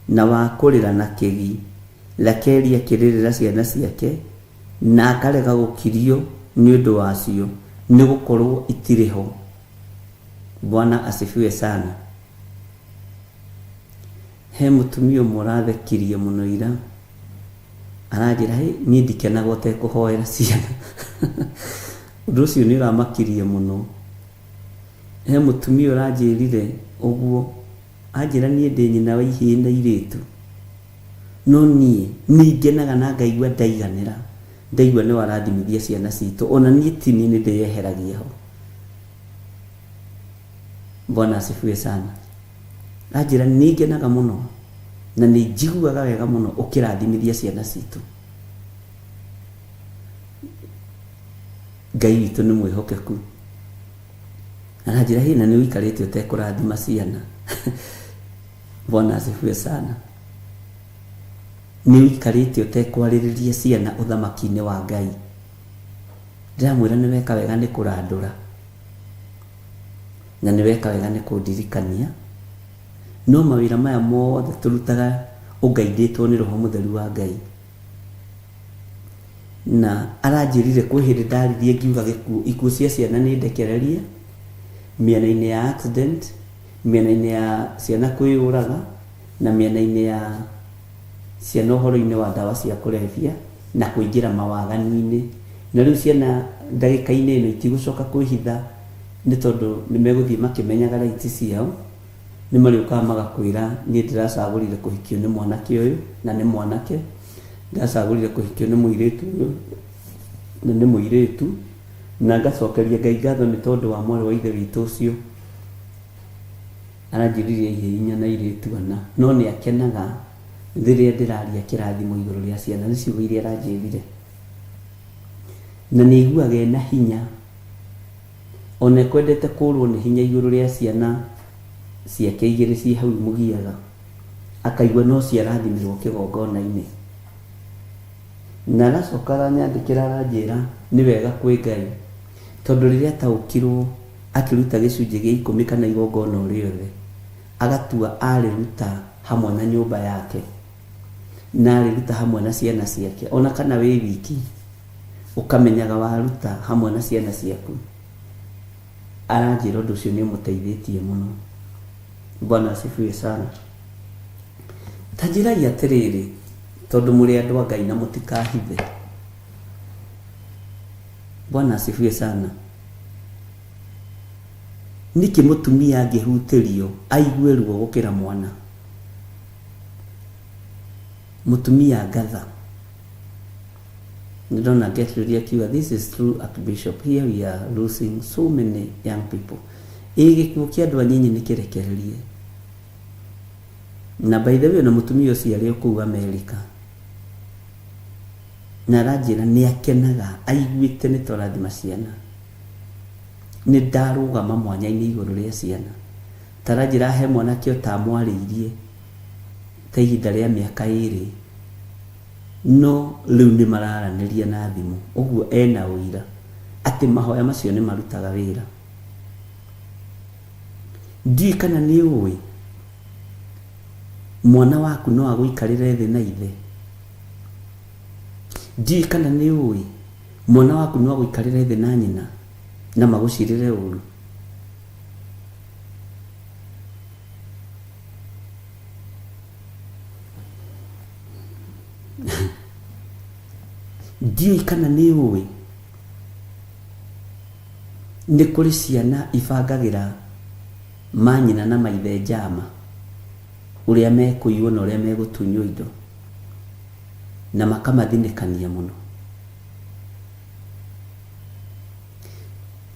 na wa kũrĩra na kĩgi, Rakeli akĩrĩrĩra ciana ciake na akarega gũkirio nĩ ũndũ wacio, nĩ gũkorwo itirĩ ho. Bwana asifiwe sana. He mũtumia ũmwe ũrathekirie mũno ira, aranjĩra, hĩ, niĩ ndikenaga ũtekũhoera ciana. Ũndũ ũcio nĩ ũramakirie mũno. He mũtumia ũranjĩrire ũguo, anjĩra niĩ ndĩ nyina wa ihĩĩ na irĩtu, no niĩ nĩ ngenaga na ngaigua ndaiganĩra, ndaigua nĩ warathimithia ciana citũ, ona niĩ ti niĩ nĩ ndĩyeheragia ho. Bwana asifiwe sana. Anjĩra nĩ ngenaga mũno na nĩ njiguaga wega mũno ũkĩrathimithia ciana citũ. Ngai witũ nĩ mwĩhokeku. Aranjĩra, hĩ, na nĩ ũikarĩte ũtekũrathima ciana. Bwana asifiwe sana. Nĩ ũikarĩte ũtekwarĩrĩria ciana ũthamaki-inĩ wa Ngai. Ndĩramwĩra nĩ weka wega nĩ kũrandũra, na nĩ weka wega nĩ kũndirikania. No mawĩra maya mothe tũrutaga ũngaindĩtwo nĩ Roho Mũtheru wa Ngai. Na aranjĩrire kwĩ hĩndĩ ndaririe ngiuga gĩkuũ, ikuũ cia ciana nĩ ndekererie, mĩena-inĩ ya accident, mĩena-inĩ ya ciana kwĩyũraga, na mĩena-inĩ ya ciana ũhoro-inĩ wa ndawa cia kũrebia na kũingĩra mawaganu-inĩ. Na rĩu ciana ndagĩka-inĩ ĩno itigũcoka kwĩhitha nĩ tondũ nĩ megũthiĩ makĩmenyaga rights ciao. Nĩ marĩũkaga magakwĩra niĩ ndĩracagũrire kũhikio nĩ mwanake ũyũ na nĩ mwanake, ndĩracagũrire kũhikio nĩ mũirĩtu ũyũ na nĩ mũirĩtu. Na ngacokeria Ngai ngatho nĩ tondũ wa mwarĩ wa ithe witũ ũcio aranjĩrire ihĩĩ inya na airĩtu ana, no nĩ akenaga Rĩrĩa ndĩraria kĩrathimo igũrũ rĩa ciana, nĩ ciugo iria aranjĩrire. Na nĩ aiguaga ena hinya, ona ekwendete kũrwo nĩ hinya igũrũ rĩa ciana ciake igĩrĩ ciĩ hau imũgiaga, akaigua no ciarathimirwo kĩgongona-inĩ. Na aracoka aranyandĩkĩra aranjĩra nĩ wega kwĩ Ngai, tondũ rĩrĩa ataũkirwo akĩruta gĩcunjĩ gĩa ikũmi kana igongona o rĩothe, agatua arĩruta hamwe na nyũmba yake, na arĩruta hamwe na ciana ciake, ona kana wĩ wiki, ũkamenyaga waruta hamwe na ciana ciaku. Aranjĩra ũndũ ũcio nĩ ũmũteithĩtie mũno. Bwana asifiwe sana. Ta njĩrai atĩrĩrĩ, tondũ mũrĩ andũ a Ngai na mũtikahithe. Bwana asifiwe sana. Nĩkĩ mũtumia angĩhutĩrio aigue ruo gũkĩra mwana? Mũtumia ngatha. Nĩndona Gertrude akiuga this is true Archbishop, here we are losing so many young people. Ĩ gĩkuũ kĩa andũ anyinyi nĩ kĩrekererie. Na by the way ona mũtumia ũcio arĩ o kũu Amerika. Na aranjĩra nĩ akenaga aiguĩte nĩ twarathima ciana. Nĩ ndarũgama mwanya-inĩ igũrũ rĩa ciana. Ta aranjĩra he mwanake ũtamwarĩirie ta ihinda rĩa mĩaka ĩrĩ. No rĩu nĩ mararanĩria na thimũ. Ũguo ena ũira atĩ mahoya macio nĩ marutaga wĩra. Ndiũĩ kana nĩ ũĩ mwana waku no agũikarĩre thĩ na ithe. Ndiũĩ kana nĩ ũĩ mwana waku no agũikarĩre thĩ na nyina na magũcirĩre ũru. Ndiũĩ kana nĩ ũĩ nĩ kũrĩ ciana ibangagĩra manyina na maithe njama ũrĩa mekũiywo na ũrĩa megũtunywo indo na makamathinĩkania mũno.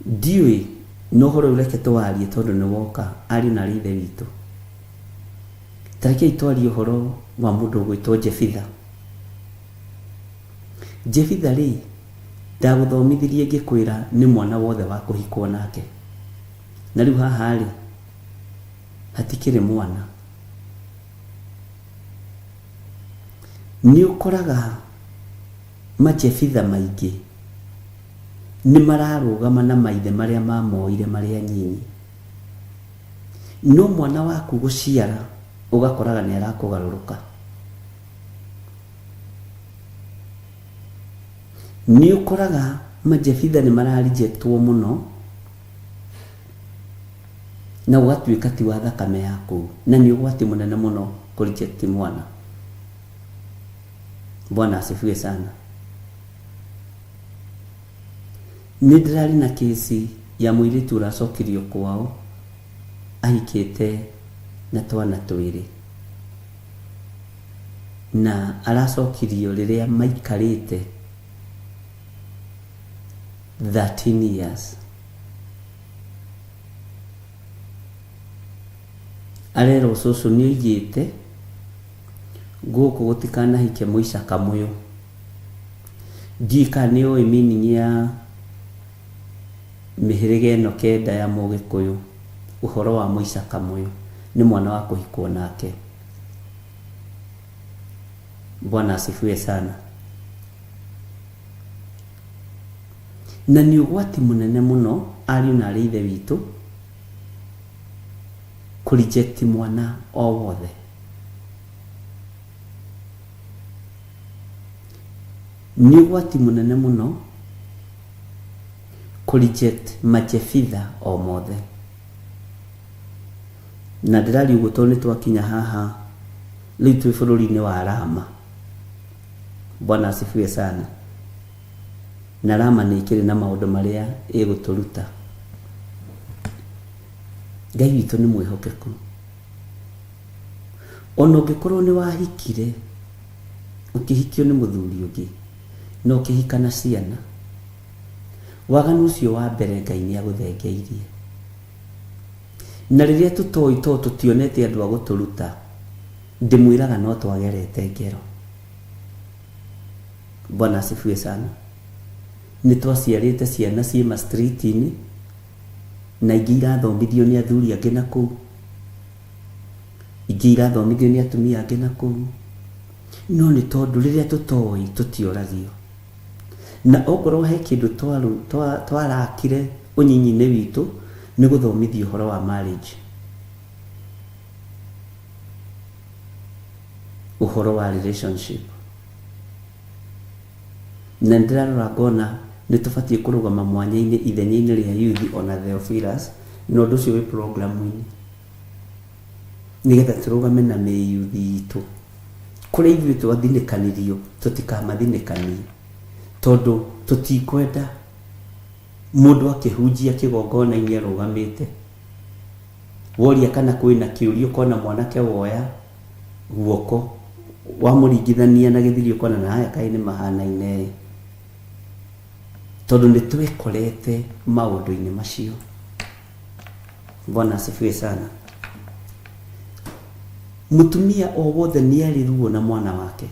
Ndiũĩ na ũhoro ũyũ reke tũwarie tondũ nĩ woka ariũ na arĩ ithe witũ. Ta rekei twarie ũhoro wa mũndũ ũgwĩtwo Jefitha. Jefitha rĩ, ndagũthomithirie ngĩkwĩra nĩ mwana wothe wa kũhikwo nake. Na rĩu haha rĩ, hatikĩrĩ mwana. Nĩ ũkoraga majefitha maingĩ nĩ mararũgama na maithe marĩa mamoire marĩ anyinyi. No mwana waku gũciara ũgakoraga nĩ arakũgarũrũka. Nĩ ũkoraga majefitha nĩ mararijectwo mũno na ũgatuĩka ti wa thakame yaku, na nĩ ũgwati mũnene mũno kũ reject mwana. Bwana asifiwe sana. Nĩ ndĩrarĩ na kesi ya mũirĩtu ũracokirio kwao ahikĩte na twana twĩrĩ, na aracokirio rĩrĩa maikarĩte 13 years. Arerwo cũcũ nĩ oigĩte gũkũ gũtikanahike mũica kamũyũ. Ndiũĩ kana nĩ ũĩ meaning ya mĩhĩrĩga ĩno kenda ya mũgĩkũyũ, ũhoro wa mũica kamũyũ nĩ mwana wa kũhikwo nake. Bwana asifiwe sana. Na nĩ ũgwati mũnene mũno ariũ na arĩ ithe witũ kũ reject mwana o wothe. Nĩ ũgwati mũnene mũno kũ reject majefitha o mothe. Na ndĩraria ũguo tondũ nĩ twakinya haha rĩu twĩ bũrũri-inĩ wa Rama. Bwana asifiwe sana. Na Rama nĩ ĩkĩrĩ na maũndũ marĩa ĩgũtũruta. Ngai witũ nĩ mwĩhokeku. Ona ũngĩkorwo nĩ wahikire, ũkĩhikio nĩ mũthuri ũngĩ, na ũkĩhika na ciana, waganu ũcio wa mbere Ngai nĩ agũthengeirie. Na rĩrĩa tũtoĩ tondũ tũtionete andũ a gũtũruta, Ndĩmwĩraga no twagerete ngero. Bwana asifiwe sana. Nĩ twaciarĩte ciana ciĩ ma street-inĩ na ingĩ irathomithio nĩ athuri angĩ na kũu, ingĩ irathomithio nĩ atumia angĩ na kũu. No nĩ tondũ rĩrĩa tũtoĩ tũtioragio. Na okorwo he kĩndũ twarakire ũnyinyi-inĩ witũ nĩ gũthomithio ũhoro wa marriage. Ũhoro wa relationship. Na nĩ ndĩrarora ngona nĩ tũbatiĩ kũrũgama mwanya-inĩ ithenya-inĩ rĩa youth ona Theophilus, na ũndũ ũcio wĩ program-inĩ. Nĩgetha tũrũgame na mĩyuthi itũ. Kũrĩa ithuĩ twathinĩkanirio tũtikamathinĩkanie. Tondũ tũtikwenda mũndũ akĩhunjia kĩgongona-inĩ arũgamĩte. Woria kana kwĩna kĩũria ũkona mwanake woya guoko wamũringithania na gĩthiri ũkona na aya kaĩ nĩ mahanaine ĩ. Tondũ nĩ twekorete maũndũ-inĩ macio. Bwana asifiwe sana. Mũtumia o wothe nĩ arĩ ruo na mwana wake.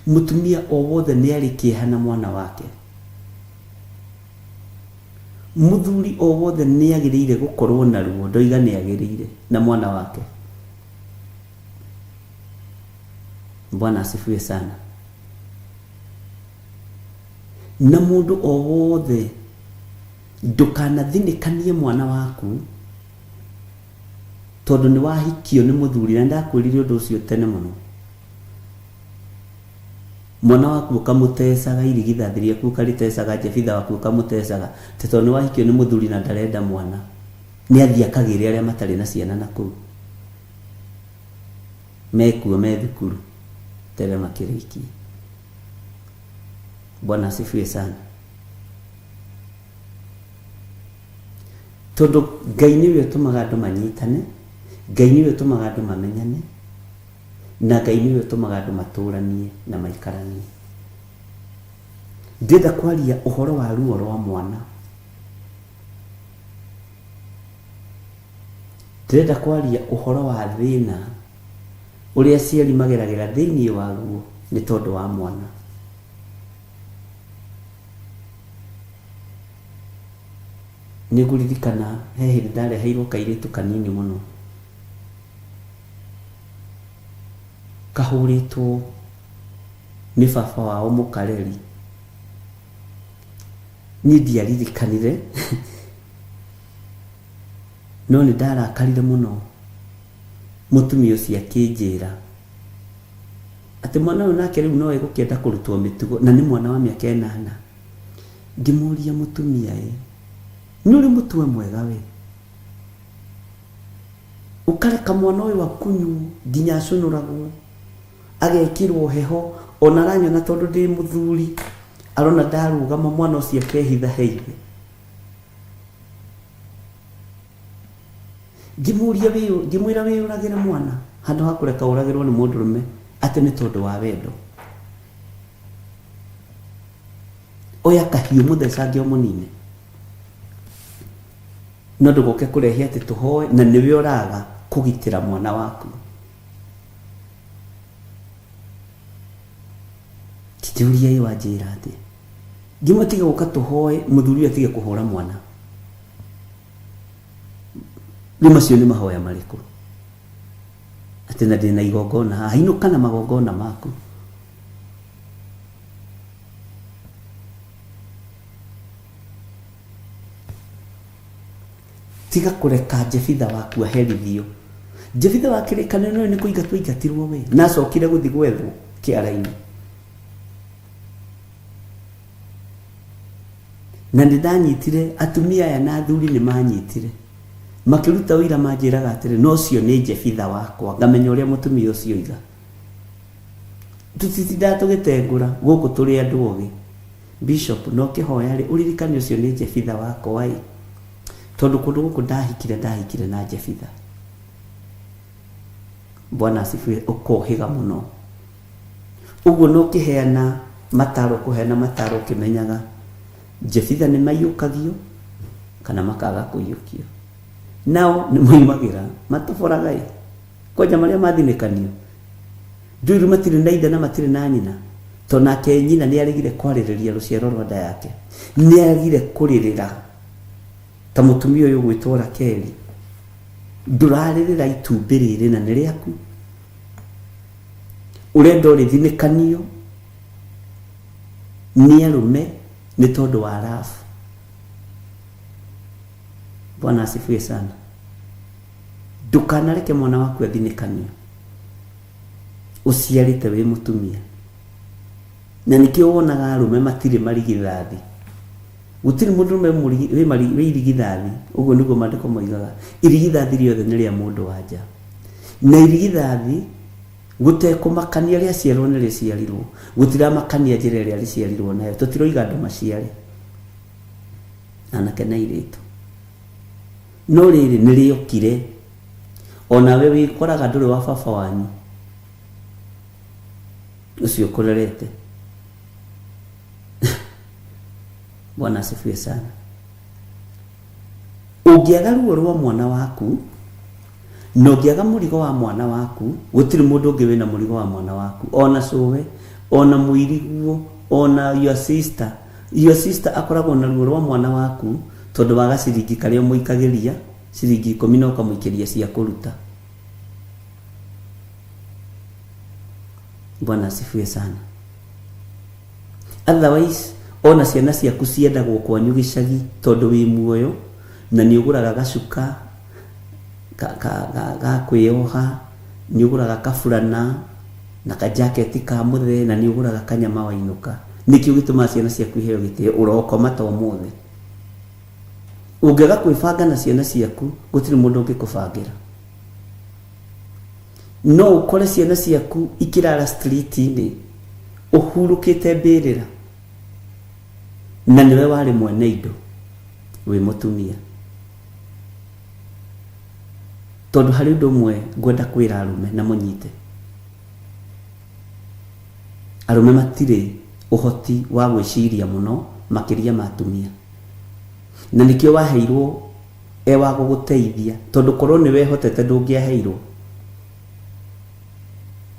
Mũtumia o wothe nĩ arĩ kĩeha na mwana wake. Mũthuri o wothe nĩ agĩrĩire gũkorwo na ruo, ndoiga nĩ agĩrĩire, na mwana wake. Bwana asifiwe sana. Na mũndũ o wothe ndũkanathinĩkanie mwana waku tondũ nĩ wahikio nĩ mũthuri, na ndakwĩrire ũndũ ũcio tene mũno. Mwana waku ũkamũtecaga, irigithathi rĩaku ũkarĩtecaga, Jefitha waku ũkamũtecaga, atĩ tondũ nĩ wahikio nĩ mũthuri na ndarenda mwana, nĩ athiĩ akagĩre arĩa matarĩ na ciana na kũu. Mekuo me thukuru, tere makĩrĩkie. Bwana asifiwe sana. Tondũ Ngai nĩwe ũtũmaga andũ manyitane, Ngai nĩwe ũtũmaga andũ mamenyane, Na Ngai nĩwe ũtũmaga andũ matũũranie na maikaranie. Ndĩrenda kwaria ũhoro wa ruo rwa mwana. Ndĩrenda kwaria ũhoro wa thĩna ũrĩa aciari mageragĩra thĩinĩ waguo nĩ tondũ wa mwana. Nĩ ngũririkana he hĩndĩ ndareheirwo kairĩtu kanini mũno. Kahũrĩtwo nĩ baba wao mũkareri. Niĩ ndiaririkanire no nĩ ndarakarire mũno mũtumia ũcio akĩnjĩra atĩ mwana ũyũ nake rĩu no egũkĩenda kũrutwo mĩtugo na nĩ mwana wa mĩaka ĩnana. Ngĩmũria mũtumia ĩ, nĩ ũrĩ mũtwe mwega we? Ũkareka mwana ũyũ akunywo nginya acũnũragwo, agekĩrwo heho, ona aranyona tondũ ndĩ mũthuri, arona ndarũgama mwana ũcio akehitha he ithe. Ngĩmũria wĩ, ngĩmwĩra wĩyũragĩre mwana handũ ha kũreka ũragĩrwo nĩ mũndũrũme atĩ nĩ tondũ wa wendo. Oya kahiũ mũthecange ũmũnine. No ndũgoke kũrehe atĩ tũhoe na nĩwe ũraga kũgitĩra mwana waku. Ngĩkĩũria ĩ wanjĩra atĩa? Ngĩmwĩra tiga gũka tũhoe mũthuri ũyũ atige kũhũra mwana. Rĩu macio nĩ mahoya marĩkũ? Atĩ na ndĩna igongona haha, inũka na magongona maku. Tiga kũreka Jefitha waku aherithio. Jefitha wa kĩrĩkanĩro nĩwe nĩ kũingatwo aingatirwo we, na acokire gũthiĩ gwethwo kĩara-inĩ. Na nĩ ndanyitire atumia aya na athuri nĩ manyitire makĩruta ũira manjĩraga atĩrĩ, no ũcio nĩ Jefitha wakwa, ngamenya ũrĩa mũtumia ũcio oiga. Tũtitindaga tũgĩtengũra gũkũ tũrĩ andũ ogĩ. Bishop, na ũkĩhoya rĩ, ũririkane ũcio nĩ Jefitha wakwa ĩ, tondũ kũndũ gũkũ ndahikire, ndahikire na Jefitha. Bwana asifiwe, ũkohĩga mũno. Ũguo na ũkĩheana mataro, ũkũheana mataro ũkĩmenyaga Jefitha nĩ maiyũkagio kana makaga kũiyũkio. Nao nĩ moimagĩra matoboraga ĩ kwanja marĩa mathinĩkanio. Njũĩ rĩu matirĩ na ithe na matirĩ na nyina to nake nyina nĩ aregire kwarĩrĩria rũciaro rwa nda yake. Nĩ agire kũrĩrĩra ta mũtumia ũyũ ũgwĩtwo Rakeli. Ndũrarĩrĩra itumbĩ rĩrĩ na nĩ rĩaku. Ũrenda ũrĩthinĩkanio nĩ arũme nĩ tondũ wa rafu. Bwana asifiwe sana. Ndũkanareke mwana waku athinĩkanio ũciarĩte wĩ mũtumia. Na nĩkĩo wonaga arũme matirĩ marigithathi. Gũtirĩ mũndũrũme wĩ irigithathi, ũguo nĩguo maandĩko moigaga. Irigithathi rĩothe nĩ rĩa mũndũ wa nja. Na irigithathi gũtekũmakania rĩaciarwo nĩ rĩciarirwo, gũtiramakania njĩra ĩrĩa rĩciarirwo nayo. Tũtiroiga andũ maciare anake na airĩtu. No rĩrĩ nĩ rĩokire. Onawe wĩkoraga ndũrĩ wa baba wanyu ũcio ũkũrerete. Bwana asifiwe sana. Ũngĩaga ruo rwa mwana waku na ũngĩaga mũrigo wa mwana waku, gũtirĩ mũndũ ũngĩ wĩna mũrigo wa mwana waku, ona cũwe, ona mũiriguo, ona your sister. Your sister akoragwo na ruo rwa mwana waku tondũ wa gaciringi karĩa ũmũikagĩria ciringi ikũmi na ũkamũikĩria cia kũruta. Bwana asifiwe sana. Otherwise ona ciana ciaku ciendagwo kwanyu gĩcagi tondũ wĩ muoyo na nĩ ũgũraga gacuka ga kwĩyoha, nĩ ũgũraga kaburana na kajaketi ka mũthee na nĩ ũgũraga kanyama wainũka. Nĩkĩo gĩtũmaga ciana ciaku iheo gĩtĩo ũrokoma ta ũmũthĩ. Ũngĩaga kwĩbanga na ciana ciaku gũtirĩ mũndũ ũngĩkũbangĩra. No ũkore ciana ciaku ikĩrara street-inĩ ũhurũkĩte mbĩrĩra na nĩwe warĩ mwene indo wĩ mũtumia. Tondũ harĩ ũndũ ũmwe ngwenda kwĩra arũme na mũnyite. Arũme matirĩ ũhoti wa gwĩciria mũno makĩria ma atumia. Na nĩkĩo waheirwo e wa gũgũteithia tondũ korwo nĩ wehotete ndũngĩaheirwo.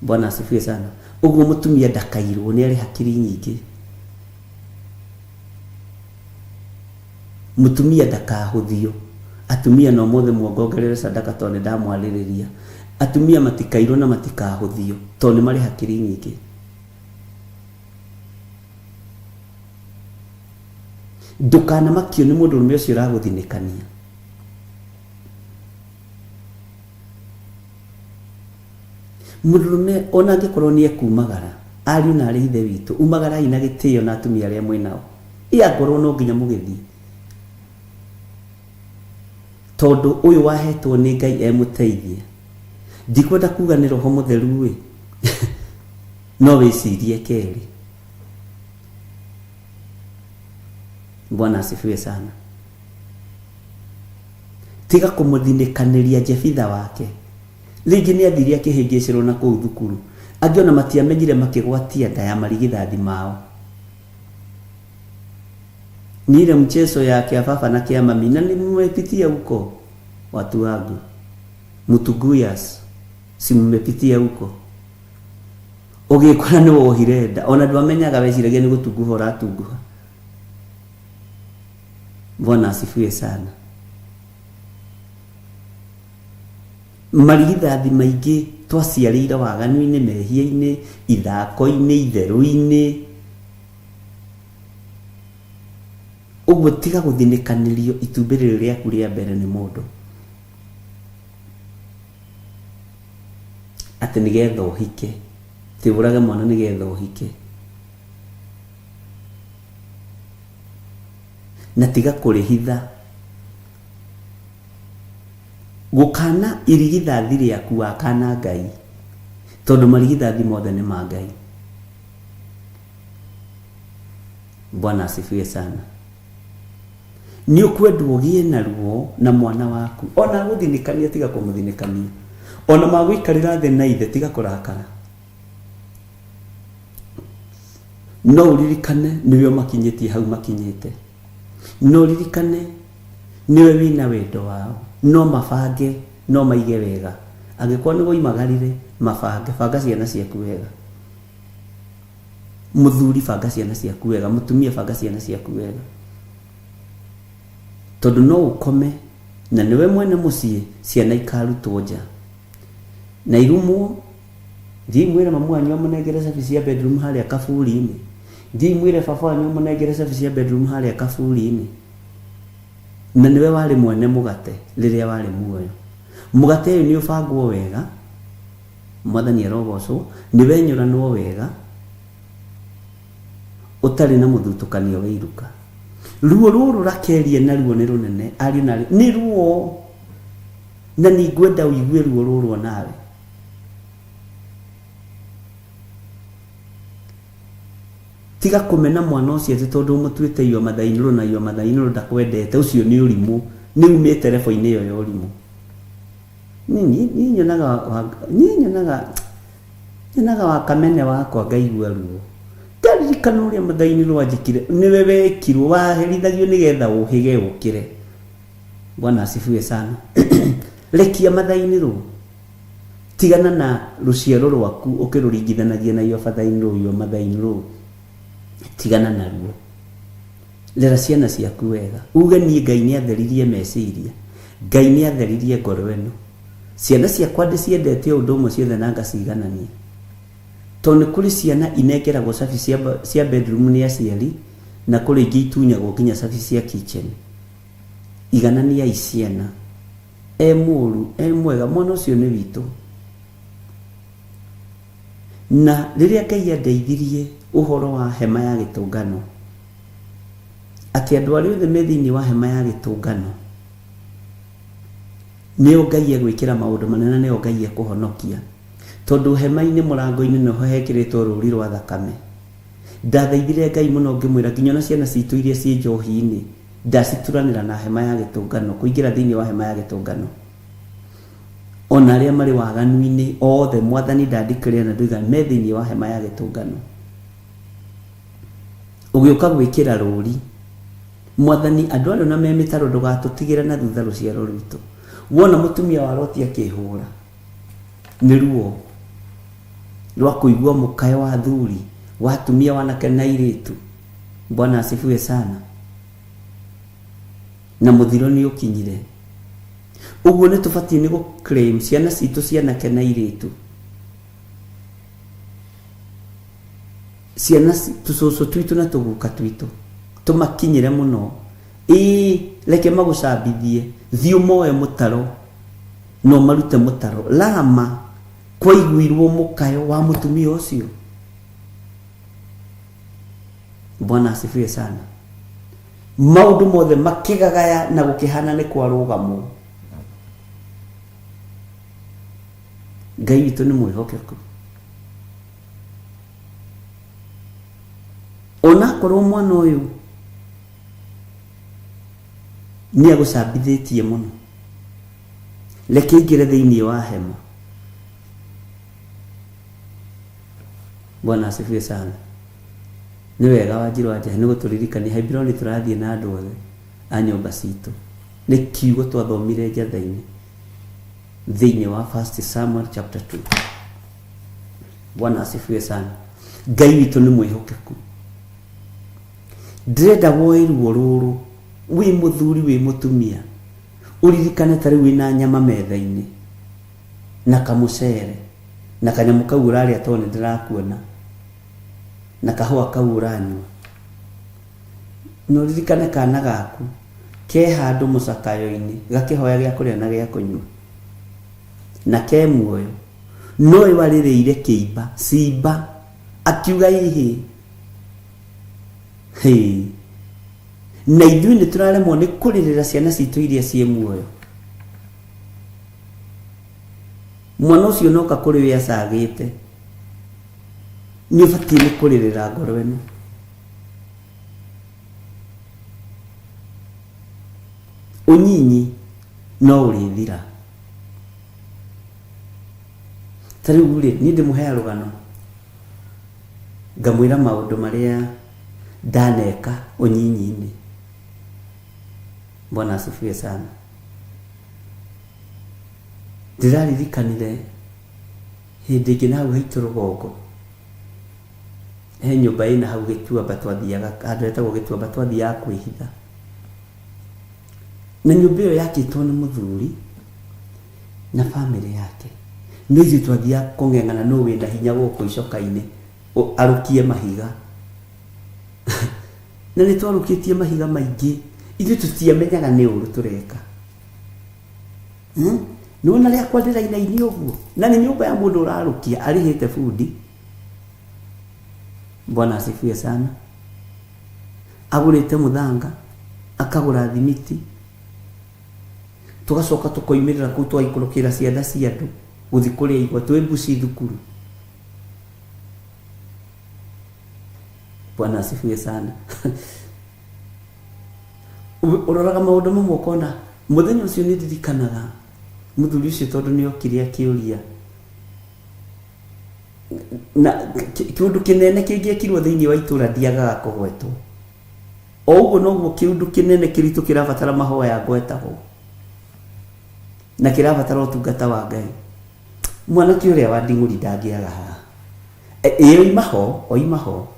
Bwana asifiwe sana. Ũguo mũtumia ndakairwo nĩ arĩ hakiri nyingĩ. Mũtumia ndakahũthio. Atumia no mothe muongongerere sadaka tondũ nĩ ndamwarĩrĩria. Atumia matikairwo na matikahũthio tondũ nĩ marĩ hakiri nyingĩ. Ndũkanamakio nĩ mũndũrũme ũcio ũragũthinĩkania. Mũndũrũme ona angĩkorwo nĩ ekumagara, ariũ na arĩ ithe witũ, umagarai na gĩtĩo na atumia arĩa mwĩ nao. Ĩ angorwo no nginya mũgĩthiĩ. Tondũ ũyũ wahetwo nĩ Ngai emũteithia. Ndikwenda kuga nĩ roho mũtheru ĩ, no wĩcirie kerĩ. Bwana asifiwe sana. Tiga kũmũthinĩkanĩria Jefitha wake. Rĩngĩ nĩ athire akĩhĩngĩcĩrwo na kũu thukuru. Angĩ ona matiamenyire makĩgwatia nda ya marigithathi mao. Ni ile mchezo ya kĩa baba na kĩa mami na nĩ mmepitia huko watu wangu. Mutuguyas si mmepitia huko. Ũgĩkora nĩ wohire nda ona ndwamenyaga weciragia nĩ gũtunguha ũratunguha. Bwana asifiwe sana. Marigithathi maingĩ twaciarĩire waganu-inĩ, mehia-inĩ, ithako-inĩ, itherũ-inĩ. Ũguo tiga gũthinĩkanĩrio itumbĩ rĩrĩ rĩaku rĩa mbere nĩ mũndũ. Atĩ nĩgetha ũhike. Ti ũrage mwana nĩgetha ũhike. Na tiga kũrĩhitha. Gũkana irigithathi rĩaku wakana Ngai. Tondũ marigithathi mothe nĩ ma Ngai. Bwana asifiwe sana. Nĩ ũkwendwo ũgĩe na ruo na mwana waku. Ona agũthinĩkania tiga kũmũthinĩkania. Ona magũikarĩra thĩ na ithe tiga kũrakara. No ũririkane nĩwe ũmakinyĩtie hau makinyĩte. No ũririkane nĩwe wĩna wendo wao. No mabange, no maige wega. Angĩkorwo nĩ woimagarire, mabange, banga ciana ciaku wega. Mũthuri banga ciana ciaku wega, mũtumia banga ciana ciaku wega. Tondũ no ũkome na nĩwe mwene mũciĩ, ciana ikarutwo nja na irumwo. Thiĩi mwĩre mamu wanyu amũnengere cabi cia bedroom harĩa kaburi-inĩ. Thiĩi mwĩre baba wanyu amũnengere cabi cia bedroom harĩa kaburi-inĩ. Na nĩwe warĩ mwene mũgate rĩrĩa warĩ muoyo. Mũgate ũyũ nĩ ũbangwo wega, Mwathani arogocwo, nĩ wenyũranwo wega, ũtarĩ na mũthutũkanio wa iruka. Ruo rũrũ Rakelia naruo nĩ rũnene, ariũ na aarĩ, nĩ ruo, na nĩngwenda ũigue ruo rũrũ o nawe. Tiga kũmena mwana ũcio atĩ tondũ ũmũtuĩte your mother in law na your mother in law ndakwendete, ũcio nĩ ũrimũ, nĩ umĩte level-inĩ ĩyo ya ũrimũ. Niĩ nyonaga niĩ nyonaga nyonaga wa kamene wakwa ngaigua ruo. Ndaririkana ũrĩa mother in law anjĩkire, nĩwe wekirwo, waherithagio nĩgetha ũhĩge ũkĩre. Bwana asifiwe sana. Rekia mother in law. Tigana na rũciaro rwaku ũkĩrũringithanagia na your father in law, your mother in law. Tigana naruo. Rera ciana ciaku wega. Uge niĩ Ngai nĩ atheririe meciria. Ngai nĩ atheririe ngoro ĩno. Ciana ciakwa ndĩciendete o ũndũ ũmwe ciothe na ngaciganania. Tondũ nĩ kũrĩ ciana inengeragwo cabi cia, cia bedroom nĩ aciari na kũrĩ ingĩ itunyagwo nginya cabi cia kitchen. Igananiai ciana. E mũũru, e mwega, mwana ũcio nĩ witũ. Na rĩrĩa Ngai andeithirie ũhoro wa hema ya gĩtũngano, atĩ andũ arĩa othe me thĩinĩ wa hema ya gĩtũngano, nĩo Ngai egwĩkĩra maũndũ manene, nĩo Ngai ekũhonokia. Tondũ hema-inĩ mũrango-inĩ nĩho hekĩrĩtwo rũri rwa thakame. Ndathaithire Ngai mũno ngĩmwĩra nginya ona ciana citũ iria ciĩ njohi-inĩ, ndacituranĩra na hema ya gĩtũngano, kũingĩra thĩinĩ wa hema ya gĩtũngano. Ona arĩa marĩ waganu-inĩ othe, Mwathani nda declare na ndoiga me thĩinĩ wa hema ya gĩtũngano. Ũgĩũka gwĩkĩra rũri, Mwathani, andũ arĩa ona me mĩtaro ndũgatũtigĩre na thutha rũciaro rwitũ. Wona mũtumia wa Loti akĩhũra, nĩ ruo rwa kũigua mũkayo wa athuri, wa atumia, wanake na airĩtu. Bwana asifiwe sana. Na mũthiro nĩ ũkinyire. Ũguo nĩ tũbatiĩ nĩ gũ claim ciana citũ cianake na airĩtu. Ciana tũcũcũ twitũ na tũguka twitũ tũmakinyĩre mũno. Ĩĩ reke magũcambithie, thiĩ ũmoe mũtaro na ũmarute mũtaro. Lama kwaiguirwo mũkayo wa mũtumia ũcio. Bwana asifiwe sana. Maũndũ mothe makĩgagaya na gũkĩhana nĩ kwarũgamwo. Ngai witũ nĩ mwĩhokeku. Onakorwo mwana ũyũ nĩ agũcambithĩtie mũno, reke aingĩre thĩinĩ wa hema. Bwana asifiwe sana. Nĩ wega Wanjirũ wa Njahe nĩ gũtũririkania Hebironi tũrathiĩ na andũ othe a nyũmba citũ. Nĩ kiugo twathomire njatha-inĩ thĩinĩ wa 1 Samuel chapter 2. Bwana asifiwe sana. Ngai witũ nĩ mwĩhokeku. Ndĩrenda woe ruo rũrũ wĩ mũthuri wĩ mũtumia ũririkane ta rĩu wĩna nyama metha-inĩ na kamũcere na kanyamũ kau ũrarĩa tondũ nĩ ndĩrakuona na kahũa kau ũranyua na ũririkane kana gaku ke handũ mũcakayo-inĩ gakĩhoya gĩa kũrĩa na gĩa kũnyua na ke muoyo no ũyũ arĩrĩire kĩimba cimba akiuga ihĩ Hĩ. Na ithuĩ nĩ tũraremwo nĩ kũrĩrĩra ciana citũ iria ciĩ muoyo. Mwana ũcio noka kũrĩ we acagĩte, nĩ ũbatiĩ nĩ kũrĩrĩra ngoro ĩno. Ũnyinyi no ũrĩthira. Ta rĩu rĩ, niĩ ndĩmũheaga rũgano ngamwĩra maũndũ marĩa ndaneka ũnyinyi-inĩ. Bwana asifiwe sana. Ndĩraririkanire hĩndĩ ĩngĩ na hau haitũ rũgongo, he nyũmba ĩna hau gĩtuamba twathiaga, handũ hetagwo gĩtuamba twathiaga kwĩhitha. Na nyũmba ĩyo yakĩtwo nĩ mũthuri na bamĩrĩ yake. No ithuĩ twathiaga kũng'eng'ana nũ wĩna hinya gũkũ icoka-inĩ arũkie mahiga. Na nĩ twarũkĩtie mahiga maingĩ, ithuĩ tũtiamenyaga nĩ ũru tũreka. Nĩwona rĩakwa ndĩrainainia ũguo? Na nĩ nyũmba ya mũndũ ũrarũkia arĩhĩte bundi. Bwana asifiwe sana. Agũrĩte mũthanga, akagũra thimiti, tũgacoka tũkoimĩrĩra kũu tũgaikũrũkĩra cianda cia andũ gũthiĩ kũrĩa igwa twĩ mbuci thukuru. Bwana asifiwe sana. Ũroraga maũndũ mamwe ũkona mũthenya ũcio nĩ ndirikanaga mũthuri ũcio tondũ nĩ okire akĩũria na kĩũndũ kĩnene kĩngĩekirwo thĩinĩ wa itũra ndiagaga kũgwetwo. O ũguo noguo kĩũndũ kĩnene kĩritũ kĩrabatara mahoya ngwetagwo na kĩrabatara ũtungata wa Ngai. Mwanake ũrĩa wa nding'ũri ndangĩaga haha. Ĩĩ oima ho, oima ho.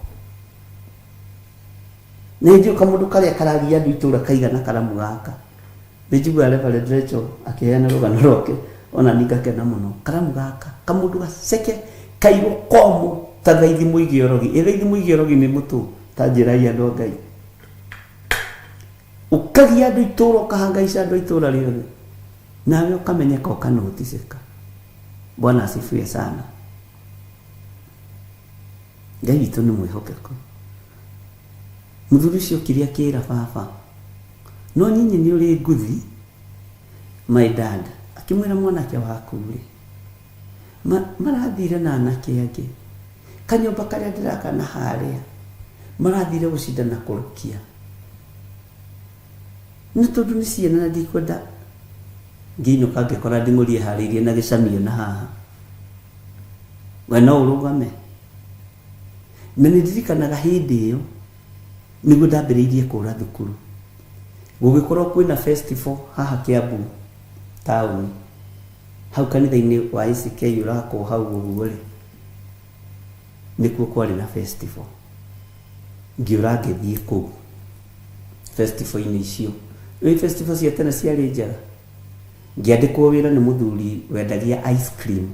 Nĩ njũĩ kamũndũ karĩa karagia andũ itũra kaigana karamu gaka. Nĩ njiguaga Reverend Rachel akĩheana rũgano rwake ona niĩ ngakena mũno. Karamu gaka, kamũndũ gaceke, kairũ komũ ta thaithi mũige ũrogi. Ĩ thaithi mũige ũrogi nĩ mũtũ? Ta njĩrai andũ a Ngai. Ũkagia andũ itũra ũkahangaica andũ a itũra rĩothe. Nawe ũkamenyeka ũkanoticĩka. Bwana asifiwe sana. Ngai witũ nĩ mwĩhokeku. Mũthuri ũcio okire akĩra baba, no nyinyi nĩ ũrĩ nguthi, my dad. Akĩmwĩra mwanake waku rĩ, ma, marathire na anake angĩ. Kanyũmba karĩa ndĩraka na harĩa, marathire gũcindana kũrũkia. Na tondũ nĩ ciana na ndikwenda ngĩinũka ngĩkora nding'ũri ĩharĩirie na gĩcamio na haha. We no ũrũgame? Na nĩ ndirikanaga hĩndĩ ĩyo nĩguo ndambĩrĩirie kũra thukuru. Gũgĩkorwo kwĩna festival haha Kiambu taũni, hau kanitha-inĩ wa ACK ũrakwo hau ũguo rĩ, nĩkuo kwarĩ na festival. Ngĩũra ngĩthiĩ kũu festival-inĩ icio. Nĩũĩ festival cia tene ciarĩ njega? Ngĩandĩkwo wĩra nĩ mũthuri wendagia ice cream.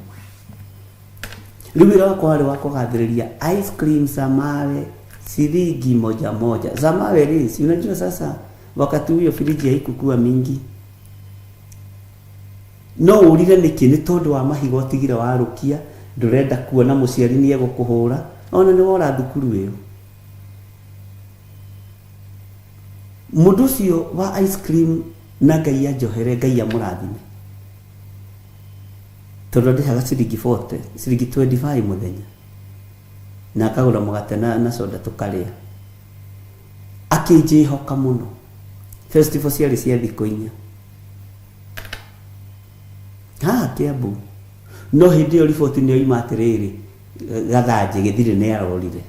Rĩu wĩra wakwa warĩ wa kũgathĩrĩria ice cream za mawe ciringi moja moja. Za mawe rĩ, si unajua sasa wakati huyo friji haikukuwa mingi. No ũrire nĩkĩ? Nĩ tondũ wa mahiga ũtigire warũkia, ndũrenda kuona mũciari nĩ egũkũhũra, ona nĩ wora thukuru ĩyo. Mũndũ ũcio wa ice cream na Ngai anjohere, Ngai amũrathime. Tondũ andĩhaga ciringi 40, ciringi 25 mũthenya. Na akagũra mũgate na, na soda tũkarĩa. Akĩnjĩhoka mũno. Festival ciarĩ cia thikũ inya. Haha Kiambu. No hĩndĩ ĩyo riboti nĩ yoima atĩrĩrĩ, Gathanjĩ gĩthirĩ nĩ arorire.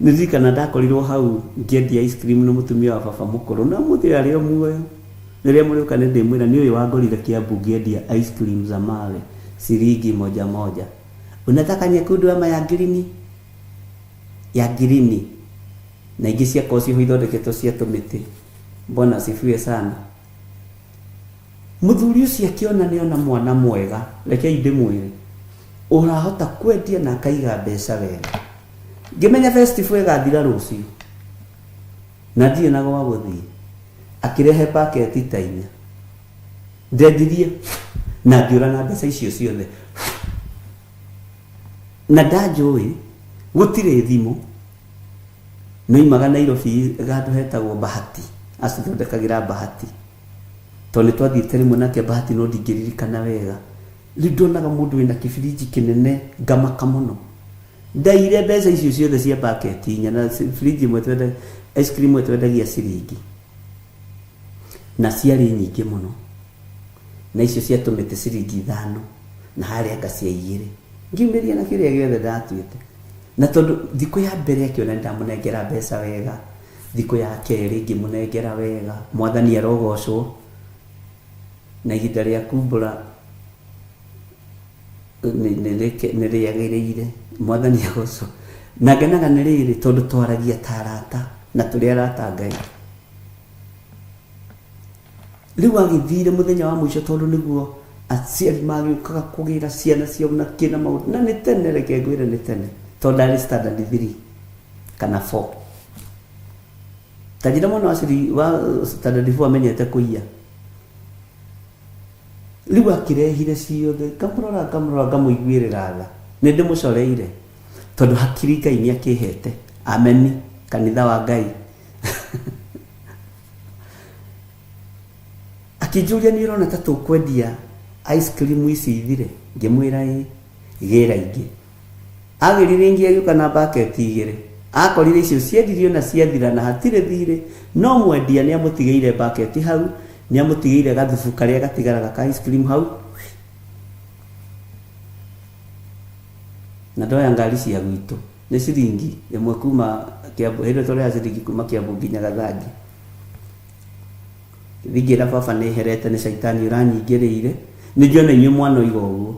Nĩ ndirikana ndakorirwo hau ngĩendia ice cream na mũtumia wa baba mũkũrũ na ũmũthĩ ũyũ arĩ o muoyo. Rĩrĩa mũrĩũka nĩ ndĩmwĩra nĩ ũyũ wangorire Kiambu ngĩendia ice cream za mawe ciringi moja moja. Unataka nyekundu ama ya ngirini? Ya ngirini. Na ingĩ ciakorwo ciĩho ithondeketwo cia tũmĩtĩ. Bwana asifiwe sana. Mũthuri ũcio akĩona nĩona mwana mwega, rekei ndĩmwĩre, ũrahota kwendia na akaiga mbeca wega. Ngĩmenya festival ĩgathira rũciũ na ndirĩ na gwa gũthiĩ, akĩrehe paketi ta inya. Ndendirie na ngĩũra na mbeca icio ciothe. Na ndanjũĩ, gũtirĩ thimũ, Noimaga Nairobi handũ hetagwo Bahati, acithondekagĩra Bahati. Tondũ nĩ twathiĩte rĩmwe nake Bahati no ndingĩririkana wega. Rĩu ndonaga mũndũ wĩna kĩbirinji kĩnene ngamaka mũno. Ndaiyire mbeca icio ciothe cia bucket inya na fridge ĩmwe twenda, ice cream ĩmwe twendagia ciringi. Na ciarĩ nyingĩ mũno. Na icio cia tũmĩtĩ ciringi ithano na harĩa anga cia igĩrĩ. Ngiumĩria na kĩrĩa gĩothe ndatuĩte. Na tondũ thikũ ya mbere akĩona nĩ ndamũnengera mbeca wega, thikũ ya kerĩ ngĩmũnengera wega, Mwathani arogocwo. Na ihinda rĩa kumbũra nĩ rĩagĩrĩire. Mwathani agocwo. Na ngenaga nĩ rĩrĩ tondũ twaragia ta arata na tũrĩ arata a Ngai. Rĩu agĩthire mũthenya wa mũico tondũ nĩguo aciari magĩũkaga kũgĩra ciana ciao na kĩ na maũndũ. Na nĩ tene, reke ngwĩre nĩ tene, tondũ ndarĩ standard 3 kana 4. Ta njĩra mwana wa ciri wa standard 4 amenyete kũiya. Rĩu akĩrehire ciothe, ngamũrora ngamũrora ngamũiguĩrĩra tha. Nĩ ndĩmũcoreire tondũ hakiri Ngai nĩ akĩhete. Ameni, kanitha wa Ngai. Akĩnjũria nĩ ũrona ta tũkwendia ice cream ici ithire? Ngĩmwĩra ĩ, gĩra ingĩ. Agĩrire ingĩ agĩũka na bucket igĩrĩ. Akorire icio ciendirio na ciathira na hatirĩ thirĩ, no mwendia nĩ amũtigĩire bucket hau, nĩ amũtigĩire gathubu karĩa gatigaraga ka ice cream hau. Na ndoya ngari cia gwitũ, nĩ ciringi ĩmwe kuma Kiambu, hĩndĩ ĩyo twarĩhaga ciringi kuma Kiambu nginya Gathangi. Ngĩthiĩ ngĩra baba nĩ herete nĩ caitani ũranyingĩrĩire, nĩ njũĩ ona inyuĩ mwanoiga ũguo.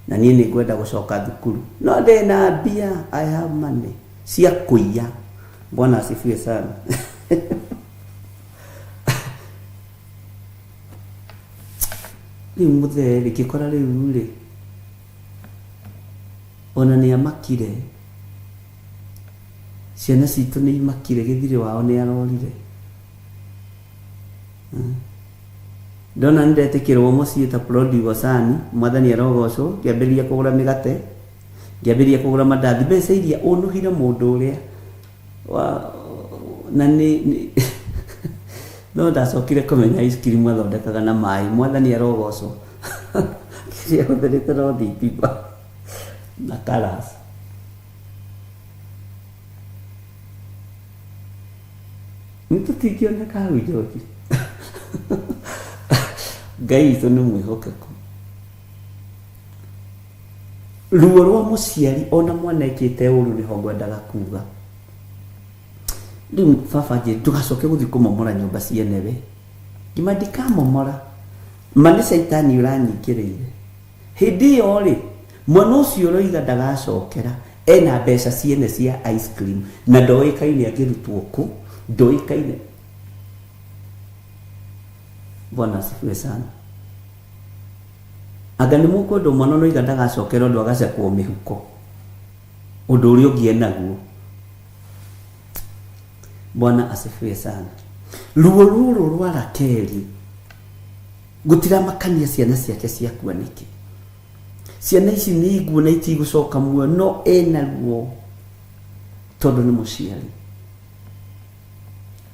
Na niĩ nĩ ngwenda gũcoka thukuru. No ndĩ na mbia, I have money cia kũiya. Bwana asifiwe sana. Rĩu mũthee rĩ, ngĩkora rĩu rĩ, ona nĩ amakire. Ciana citũ nĩ imakire, gĩthirĩ wao nĩ arorire. Ndona nĩ ndetĩkĩrwo mũciĩ ta prodigal son, Mwathani arogocwo, ngĩambĩrĩria kũgũra mĩgate, ngĩambĩrĩria kũgũra mandathi, mbeca iria ũnũhire mũndũ ũrĩa wa, na nĩ, nĩ no ndacokire kũmenya ice cream athondekaga na maĩ, Mwathani arogocwo. Kĩrĩa ahũthĩrĩte no thitima na colours. Nĩ tũtingĩoneka hau George. Ngai witũ nĩ mwĩhokeku. Ruo rwa mũciari ona mwana ekĩte ũru nĩho ngwendaga kuga. Rĩu baba anjĩrire ndũgacoke gũthiĩ kũmomora nyũmba ciene we. Ngĩma ndikamomora. Ma nĩ caitani ũranyingĩrĩire. Hĩndĩ ĩyo-rĩ, mwana ũcio ũroiga ndagacokera ena mbeca ciene cia ice cream na ndoĩkaine angĩrutwo kũ, ndoĩkaine. Bwana asifiwe sana. Anga nĩ mũkwenda mwana ũroiga ndagacokera ũndũ agacekwo mĩhuko, ũndũ ũrĩa ũngĩ enaguo. Bwana asifiwe sana. Ruo rũrũ rwa Rakeli gũtiramakania ciana ciake ciakua nĩkĩ. Ciana ici nĩ nguo na itigũcoka muoyo, no ena ruo tondũ nĩ mũciari.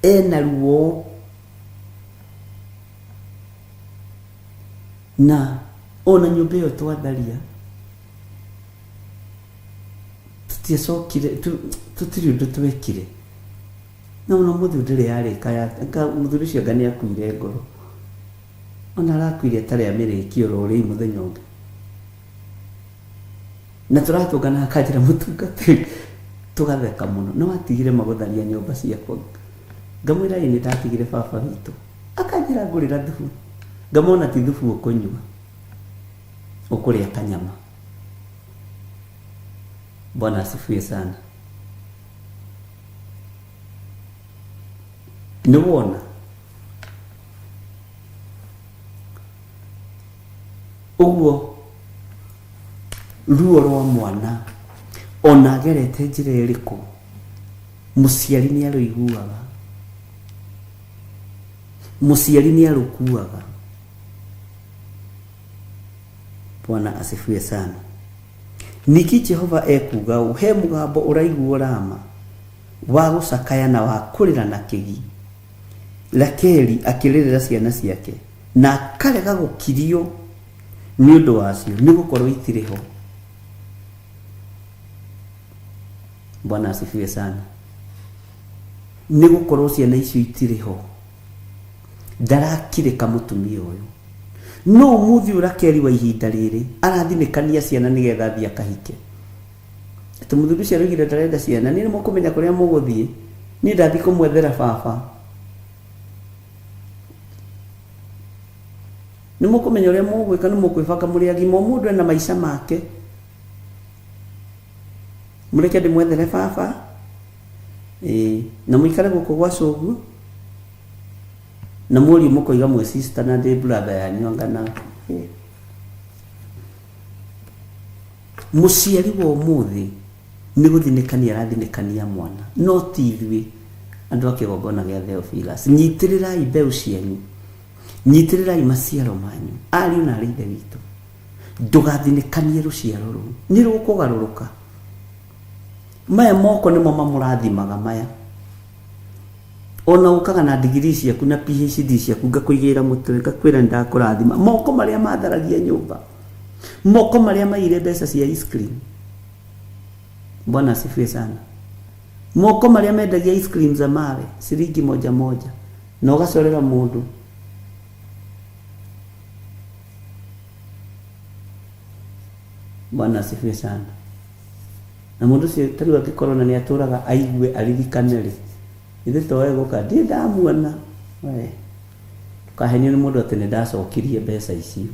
Ena ruo na ona nyũmba ĩyo twatharia tũtiacokire tũtirĩ ũndũ twekire. Na ona ũmũthĩ ndĩrĩ yarĩka ya anga mũthuri ũcio anga nĩ akuire ngoro. Ona arakuire atarĩ amĩrĩkia oro rĩu mũthenya ũngĩ. Na tũratũngana akanjĩra mũtungatĩri tũgatheka mũno. Nĩ watigire ma gũtharia nyũmba ciakwa. Ngamwĩra ĩĩ nĩ ndatigire baba witũ. Akanjĩra ngũrĩra thubu. Ngamwona ti thubu ũkũnyua. Ũkũrĩa kanyama. Bwana asifiwe sana. Nĩ wona? Ũguo ruo rwa mwana ona agerete njĩra ĩrĩkũ, mũciari nĩ arũiguaga, mũciari nĩ arũkuaga. Bwana asifiwe sana. Ningĩ Jehova ekuuga ũũ, He mũgambo ũraiguo Rama, wa gũcakaya na wa kũrĩra na kĩgi, Rakeli akĩrĩrĩra ciana ciake, na akarega gũkirio nĩ ũndũ wacio, nĩ gũkorũo itirĩ ho. Bwana asifiwe sana. Nĩ gũkorũo ciana icio itirĩ ho. Ndarakirĩka mũtumia ũyũ. No ũmũthĩ ũyũ Rakeli wa ihinda rĩrĩ arathinĩkania ciana nĩgetha athiĩ akahike. Atĩ mũthuri ũcio aroigire ndarenda ciana, niĩ nĩmũkũmenya kũrĩa mũgũthiĩ, niĩ ndathiĩ kũmwethera baba. Nĩ mũkũmenya ũrĩa mũgwĩka, nĩ mũkwĩbanga mũrĩ agima. O mũndũ ena maica make. Mũreke ndĩmwethere baba. Ĩĩ, na mũikare gũkũ gwa cũguo. Na mũriũ mũkoiga mwĩ sister na ndĩ brother yanyu anga na. Mũciari wa ũmũthĩ nĩ gũthinĩkania arathinĩkania mwana, no ti ithuĩ andũ a kĩgongona gĩa Theophilus. Nyitĩrĩrai mbeũ cianyu, nyitĩrĩrai maciaro manyu, ariũ na arĩ ithe witũ. Ndũgathinĩkanie rũciaro rũu, nĩ rũkũgarũrũka. Maya moko nĩmo mamũrathimaga maya. Ona ũkaga na degree ciaku na PhD ciaku ngakũigĩrĩra mũtwe ngakwĩra nĩ ndakũrathima. Moko marĩa matharagia nyũmba, moko marĩa maiyire mbeca cia ice cream. Bwana asifiwe sana. Moko marĩa mendagia ice cream za mawe ciringi moja moja na ũgacorera mũndũ. Bwana asifiwe sana. Na mũndũ ũcio ta rĩu angĩkorwo na nĩ atũraga aigue aririkane rĩ, ithe to we gũka ndirĩ ndamuona. We ndũkahenio nĩ mũndũ atĩ nĩ ndacokirie mbeca icio.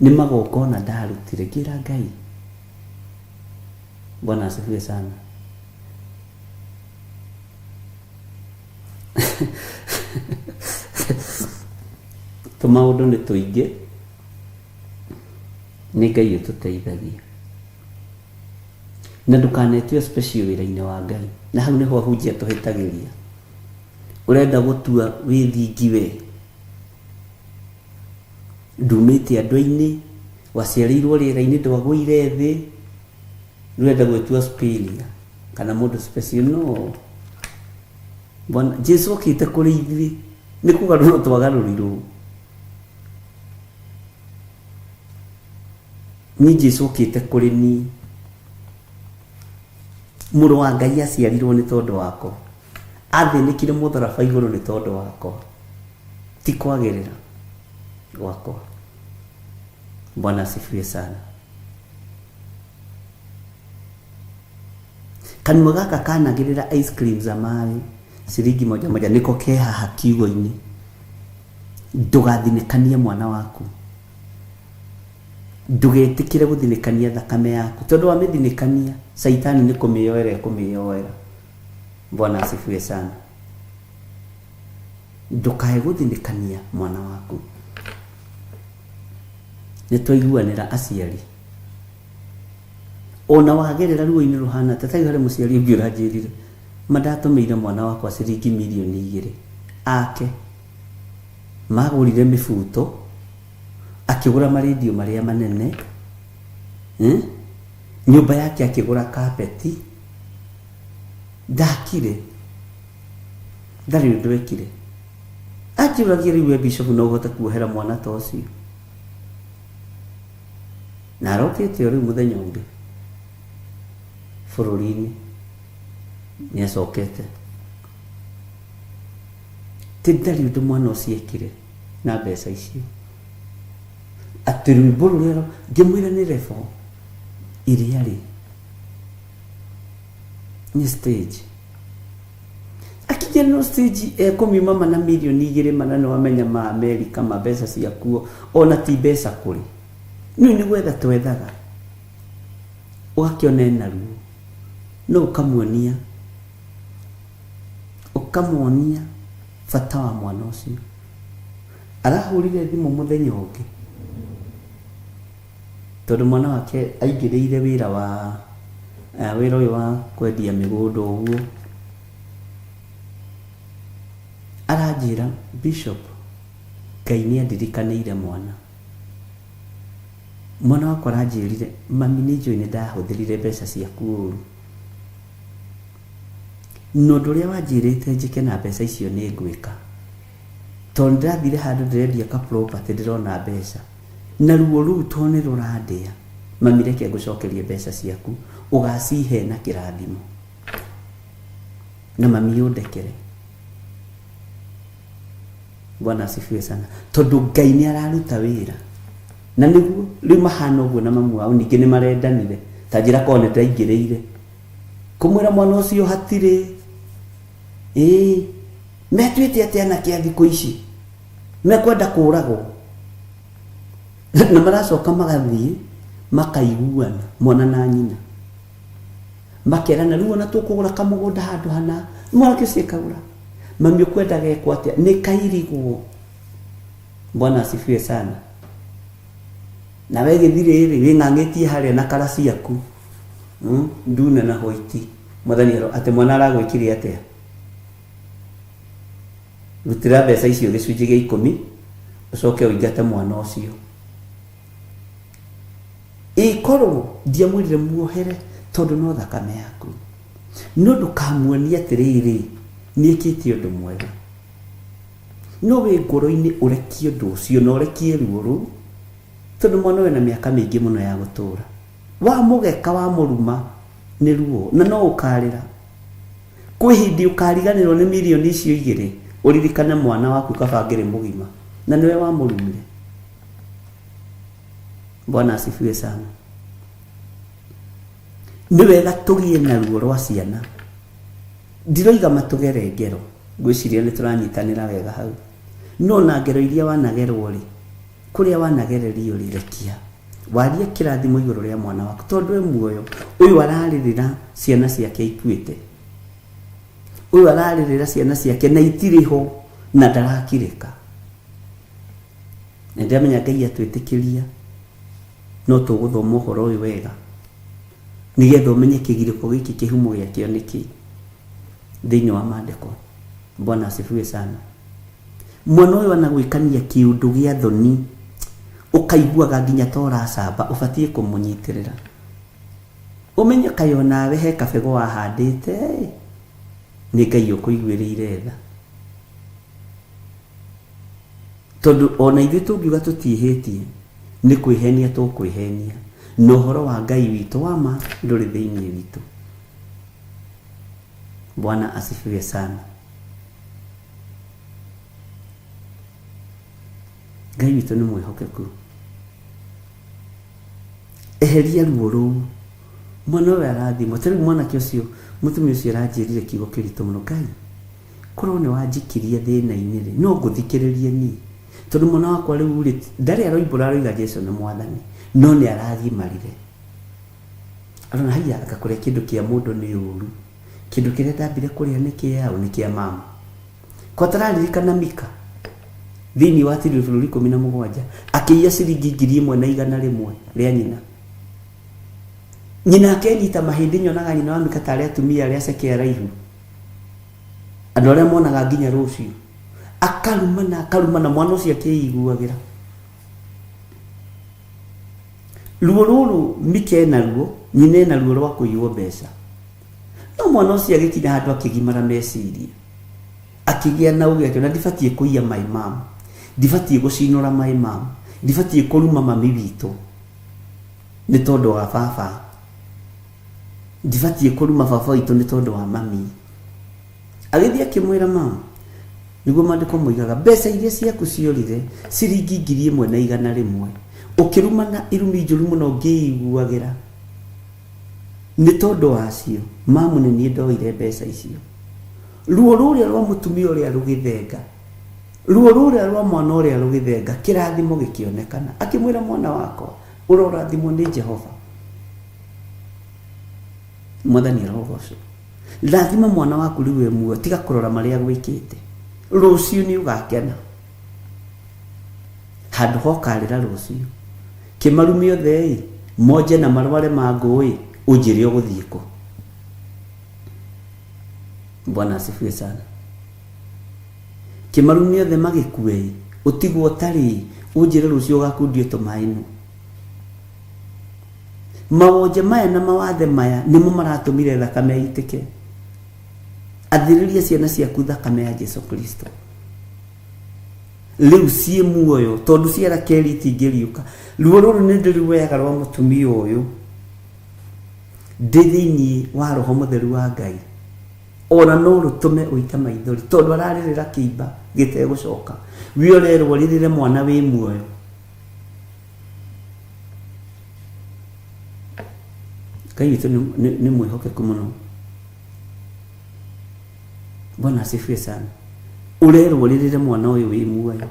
Nĩ magongona ndarutire ngĩra Ngai. Bwana asifiwe sana. Tũmaũndũ nĩ tũingĩ, nĩ Ngai ũtũteithagia. Na ndũkanetue special wĩra-inĩ wa Ngai. Na hau nĩho ahunjia tũhĩtagĩria. Ũrenda gũtua wĩ thingi we. Ndumĩte andũ-inĩ, waciarĩirwo rĩera-inĩ ndwagũire thĩ, ũrenda gwĩtua superior kana mũndũ special. No. Bwana Jesu okĩte kũrĩ ithuĩ nĩ kũgarũrwo twagarũrirwo. Niĩ Jesu okĩte kũrĩ niĩ. Mũrũ wa Ngai aciarirwo nĩ tondũ wakwa. Athĩnĩkire mũtharaba igũrũ nĩ tondũ wakwa. Ti kwagĩrĩra gwakwa. Bwana asifiwe sana. Kanua gaka kanagĩrĩra ice cream za maĩ ciringi moja moja nĩko ke haha kiugo-inĩ. Ndũgathinĩkanie mwana waku. Ndũgetĩkĩre gũthinĩkania thakame yaku, tondũ wamĩthinĩkania caitani nĩ kũmĩyoera ekũmĩyoera. Bwana asifiwe sana. Ndũkae gũthinĩkania mwana waku. Nĩ twaiguanĩra aciari. Ona wagerera ruo-inĩ rũhana atĩa, ta rĩu harĩ mũciari ũngĩ ũranjĩrire, ma ndatũmĩire mwana wakwa ciringi mirioni igĩrĩ ake, magũrire mĩbuto, akĩgũra marendio marĩa manene, nyũmba yake akĩgũra kapeti, ndakire, ndarĩ ũndũ ekire. Anjũragia rĩu we bishop no ũhote kuohera mwana ta ũcio? Na arokĩte o rĩu mũthenya ũngĩ bũrũri-inĩ nĩ acokete. Ti ndarĩ ũndũ mwana ũcio ekire na mbeca icio. Atĩ rwĩmbo rũrĩa ngĩmwĩra nĩ level iria rĩ nĩ stage. Akinya no stage ekũmiuma mana mirioni igĩrĩ mana nĩ wamenya ma Amerika ma mbeca ciakuo ona ti mbeca kũrĩ. Nĩ nĩ gwetha twethaga. Ũgakĩona ena ruo. No ũkamuonia, ũkamuonia bata wa mwana ũcio. Arahũrire thimũ mũthenya ũngĩ tondũ mwana wake aingĩrĩire wĩra wa wĩra ũyũ wa kwendia mĩgũnda ũguo. Aranjĩra Bishop, Ngai nĩ andirikanĩire mwana. Mwana wakwa aranjĩrire mami nĩ njũĩ nĩ ndahũthĩrire mbeca ciaku ũru. Na ũndũ ũrĩa wanjĩrĩte njĩke na mbeca icio nĩ ngwĩka. Tondũ ndĩrathire handũ ndĩrendia ka property ndĩrona mbeca. Na ruo rũu tondũ nĩ rũrandĩa, mami reke ngũcokerie mbeca ciaku, ũgacihe na kĩrathimo. Na mami ũndekere. Bwana asifiwe sana. Tondũ Ngai nĩ araruta wĩra. Na nĩguo rĩu mahana ũguo na mamu wao ningĩ nĩ marendanire. Ta njĩra korwo nĩ ndaingĩrĩire. Kũmwĩra mwana ũcio hatirĩ. Ĩĩ, metuĩte atĩ anake a thikũ ici mekwenda kũragwo. Na maracoka magathiĩ makaiguana mwana na nyina, makerana rĩu ona tũkũgũra kamũgũnda handũ hana, mwanake ũcio akagũra. Mami, ũkwenda gekwo atĩa? Nĩ kairigwo. Bwana asifiwe sana. Nawe gĩthirĩ rĩ, wĩng'ang'ĩtie harĩa na kara ciaku, ndune na hoiti. Mwathani atĩ mwana aragwĩkire atĩa? Rutĩra mbeca icio gĩcunjĩ gĩa 10, ũcoke ũingate mwana ũcio. Ĩkorwo ndiamwĩrire muohere, tondũ no thakame yaku, no ndũkamuonie atĩrĩrĩ nĩekĩte ũndũ mwega. No wĩ ngoro-inĩ ũrekie ũndũ ũcio na ũrekie ruo rũu, tondũ mwana ũyũ ena mĩaka mĩingĩ mũno ya gũtũra. Wamũgeka, wamũruma, nĩ ruo na no ũkarĩra. Kwĩ hĩndĩ ũkariganĩrwo nĩ mirioni icio 2, ũririkane mwana waku kabangĩrĩ mũgima na nĩwe wamũrumire. Bwana asifiwe sana. Nĩ wega tũgĩe na ruo rwa ciana. Ndiroiga matũgere ngero, ngwĩciria nĩ tũranyitanĩra wega hau. No na ngero iria wanagerwo rĩ, kũrĩa wanagererio rĩ, rekia warie kĩrathimo igũrũ rĩa mwana waku, tondũ e muoyo. Ũyũ ararĩrĩra ciana ciake ikuĩte, ũyũ ararĩrĩra ciana ciake na itirĩ ho na ndarakirĩka. Na ndĩramenya Ngai atwĩtĩkĩria no tũgũthoma ũhoro ũyũ wega, nĩgetha ũmenye kĩgirĩko gĩkĩ kĩhumo gĩakĩo nĩkĩ thĩinĩ wa maandĩko. Bwana asifiwe sana. Mwana ũyũ anagwĩkania kĩũndũ gĩa thoni, ũkaiguaga nginya ta ũracamba, ũbatiĩ kũmũnyitĩrĩra. Ũmenye kaĩ onawe he kabegũ wahandĩte, nĩ Ngai ũkũiguĩrĩire tha. Tondũ ona ithuĩ tũngiuga tũtiĩhĩtie, nĩ kwĩhenia tũkwĩhenia, na ũhoro wa Ngai witũ wa ma ndũrĩ thĩinĩ witũ. Bwana asifiwe sana. Ngai witũ nĩ mwĩhokeku. Eheria ruo rũu. Mwana ũyũ arathimwo. Ta rĩu mwanake ũcio, mũtumia ũcio aranjĩrire kiugo kĩritũ mũno. Ngai, korwo nĩ wanjikirie thĩna-inĩ rĩ, no ngũthikĩrĩrie niĩ. Tondũ mwana wakwa rĩu rĩ, ndarĩ aroimbũra aroiga Jesu nĩ mwathani, no nĩ aragimarire. Arona haiya, anga kũrĩa kĩndũ kĩa mũndũ nĩ ũru. Kĩndũ kĩrĩa ndambire kũrĩa nĩ kĩa ũ? Nĩ kĩa mama. Kwa tararirikana Mika thĩinĩ wa tiriri bũrũri 17 akĩiya ciringi 1100 rĩa nyina. Nyina akenyita mahĩndĩ. Nyonaga nyina wa Mika tarĩ atumia arĩa aceke araihu, andũ arĩa monaga nginya rũciũ. Akarumana, akarumana, mwana ũcio akĩiguagĩra ruo rũrũ. Mika ena ruo, nyina ena ruo rwa kũiywo mbeca, no mwana ũcio agĩkinya handũ akĩgimara meciria, akĩgĩa na ũgĩ, akĩona ndibatiĩ kũiya my mom, ndibatiĩ gũcinũra my mom, ndibatiĩ kũruma mami witũ nĩ tondũ wa baba, ndibatiĩ kũruma baba witũ nĩ tondũ wa mami. Agĩthiĩ akĩmwĩra, "Mam, nĩguo maandĩko moigaga mbeca iria ciaku ciorire ciringi 1100, ũkĩrumana irumi njũru mũno ngĩiguagĩra nĩ tondũ wacio, mamu, nĩ niĩ ndoire mbeca icio." Ruo rũrĩa rwa mũtumia ũrĩa rũgĩthenga, ruo rũrĩa rwa mwana ũrĩa rũgĩthenga, kĩrathimo gĩkĩonekana. Akĩmwĩra, "Mwana wakwa, ũrorathimwo nĩ Jehova." Mwathani arogocwo. Rathima mwana waku rĩu e muoyo, tiga kũrora marĩa gwĩkĩte. Rũciũ nĩ ũgakena handũ hokarĩra rũciũ. Kĩmarume othe ĩ monje na marware mangũ ĩ, ũnjĩre ũgũthiĩ kũ? Bwana asifiwe sana. Kĩmarume othe magĩkue ĩ, ũtigwo ũtarĩ ĩ, ũnjĩre rũciũ ũgakundio tũmaĩ nũ? Mawonje maya na mawathe maya nĩmo maratũmire thakame ĩitĩke. Athĩrĩria ciana ciaku thakame ya Jesu Kristo rĩu ciĩ muoyo, tondũ ciara kerĩ itingĩriũka. Ruo rũrũ nĩ ndĩruoyaga rwa mũtumia ũyũ ndĩ thĩinĩ wa roho mũtheru wa Ngai, ona no rũtũme ũite maithori, tondũ ararĩrĩra kĩimba gĩtegũcoka. Wĩ ũrerwo rĩrĩre mwana wĩ muoyo. Ngai witũ nĩ mwĩhokeku mũno. Bwana asifiwe sana. Ũrerwo rĩrĩre mwana ũyũ wĩ muoyo,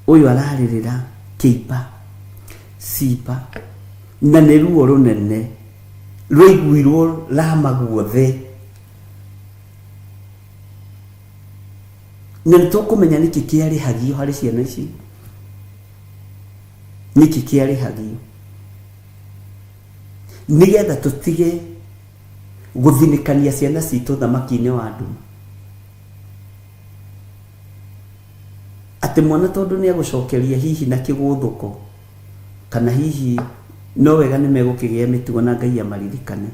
ũyũ ararĩrĩra. Kĩimba, ciimba, na nĩ ruo rũnene rwaiguirwo Rama guothe. Na nĩ tũkũmenya nĩkĩ kĩarĩhagio harĩ ciana ici, nĩkĩ kĩarĩhagio, nĩgetha tũtige gũthinĩkania ciana citũ thamaki-inĩ wa nduma. Atĩ mwana tondũ nĩ agũcokeria hihi na kĩgũthũko, kana hihi no wega nĩ megũkĩgĩa mĩtugo na Ngai amaririkane,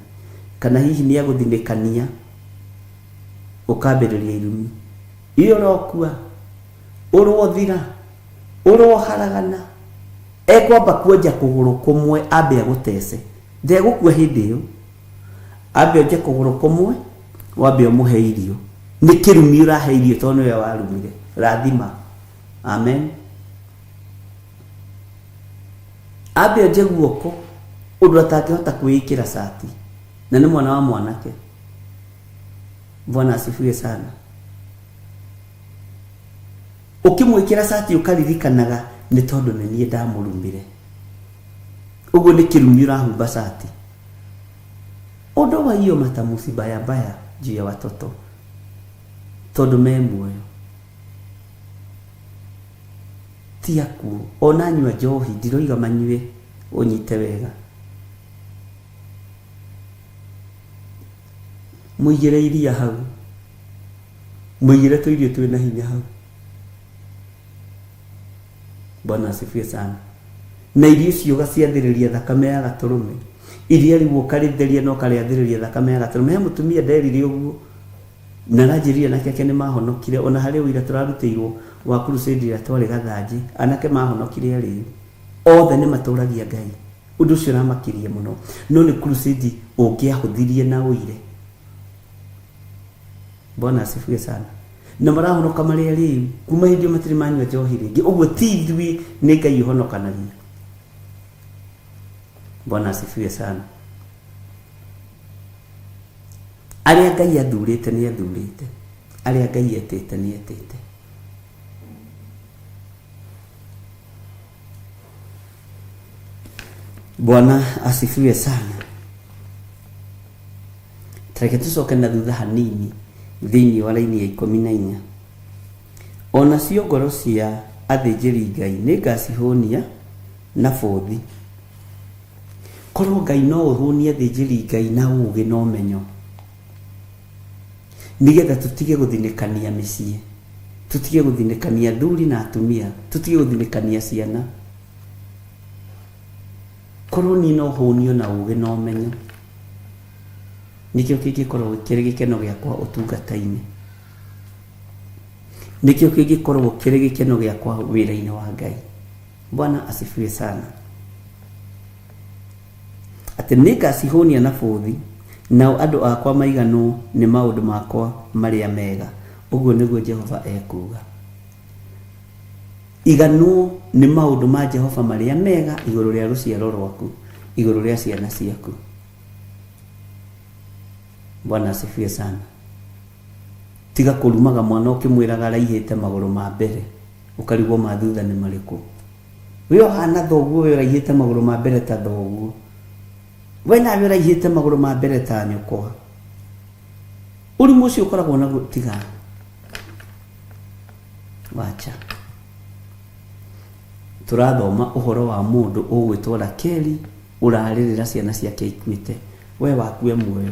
kana hihi nĩ agũthinĩkania ũkambĩrĩria irumi. Ĩ ũrokua, ũrothira, ũroharagana, ekwamba kuonja kũgũrũ kũmwe ambe agũtece. Ndegũkua hĩndĩ ĩyo. Ambe onje kũgũrũ kũmwe, wambe ũmũhe irio. Nĩ kĩrumi ũrahe irio tondũ nĩwe warumire. Rathima. Amen. Ambe onje guoko ũndũ atangĩhota kwĩĩkĩra cati. Na nĩ mwana wa mwanake. Bwana asifiwe sana. Ũkĩmwĩkĩra cati ũkaririkanaga nĩ tondũ nĩ niĩ ndamũrumire. Ũguo nĩ kĩrumi ũrahumba cati. Ondoa hiyo matamuzi baya baya juu ya watoto tondũ me muoyo ti akuũ. Ona nyua njohi ndiroiga manyue, ũnyite wega. Mũigĩre iria hau, mũigĩre tũirio twĩna hinya hau. Bwana asifiwe sana. Na irio icio ũgaciathĩrĩria thakame ya gatũrũme. Iria rĩu ũkarĩtheria na ũkarĩathĩrĩria thakame ya gatũrũme. He mũtumia nderire ũguo na aranjĩrire anake ake nĩ mahonokire. Ona harĩ ũira tũrarutĩirwo wa crusade ĩrĩa twarĩ Gathanjĩ, anake mahonokire arĩu. Othe nĩ matũragia Ngai. Ũndũ ũcio ũramakirie mũno. No nĩ crusade ũngĩahũthirie na ũire. Bwana asifiwe sana. Na marahonoka marĩ arĩu. Kuma hĩndĩ ĩyo matirĩ manyua njohi rĩngĩ. Ũguo ti ithuĩ, nĩ Ngai ũhonokanagia. Bwana asifiwe sana. Arĩa Ngai athurĩte nĩ athurĩte. Arĩa Ngai etĩte nĩ etĩte. Bwana asifiwe sana. Tareke tũcoke na thutha hanini thĩinĩ wa raini ya 14. O nacio ngoro cia athĩnjĩri Ngai nĩngacihũnia na bũthi. Korwo Ngai no ũhũnie athĩnjĩri Ngai na ũũgĩ na ũmenyo, nĩgetha tũtige gũthinĩkania mĩciĩ, tũtige gũthinĩkania athuri na atumia, tũtige gũthinĩkania ciana. Korwo niĩ no hũnio na ũũgĩ na ũmenyo, nĩkĩo kĩngĩkorwo kĩrĩ gĩkeno gĩakwa ũtungata-inĩ, nĩkĩo kĩngĩkorwo kĩrĩ gĩkeno gĩakwa wĩra-inĩ wa Ngai. Bwana asifiwe sana. Atĩ nĩngacihũnia na bũthi, nao andũ akwa maiganwo nĩ maũndũ makwa marĩa mega, ũguo nĩguo Jehova ekuuga. Iganwo nĩ maũndũ ma Jehova marĩa mega igũrũ rĩa rũciaro rwaku, igũrũ rĩa ciana ciaku. Bwana asifiwe sana. Tiga kũrumaga mwana ũkĩmwĩraga araihĩte magũrũ ma mbere, ũkarigwo ma thutha nĩ marĩkũ. We ũhana thoguo, we ũraihĩte magũrũ ma mbere ta thoguo. We nawe ũraihĩte magũrũ ma mbere ta nyũkwa. Ũrimũ ũcio ũkoragwo naguo tiga. Wacha. Tũrathoma ũhoro wa mũndũ ũgwĩtwo Rakeli ũrarĩrĩra ciana ciake ikuĩte. We waku e muoyo.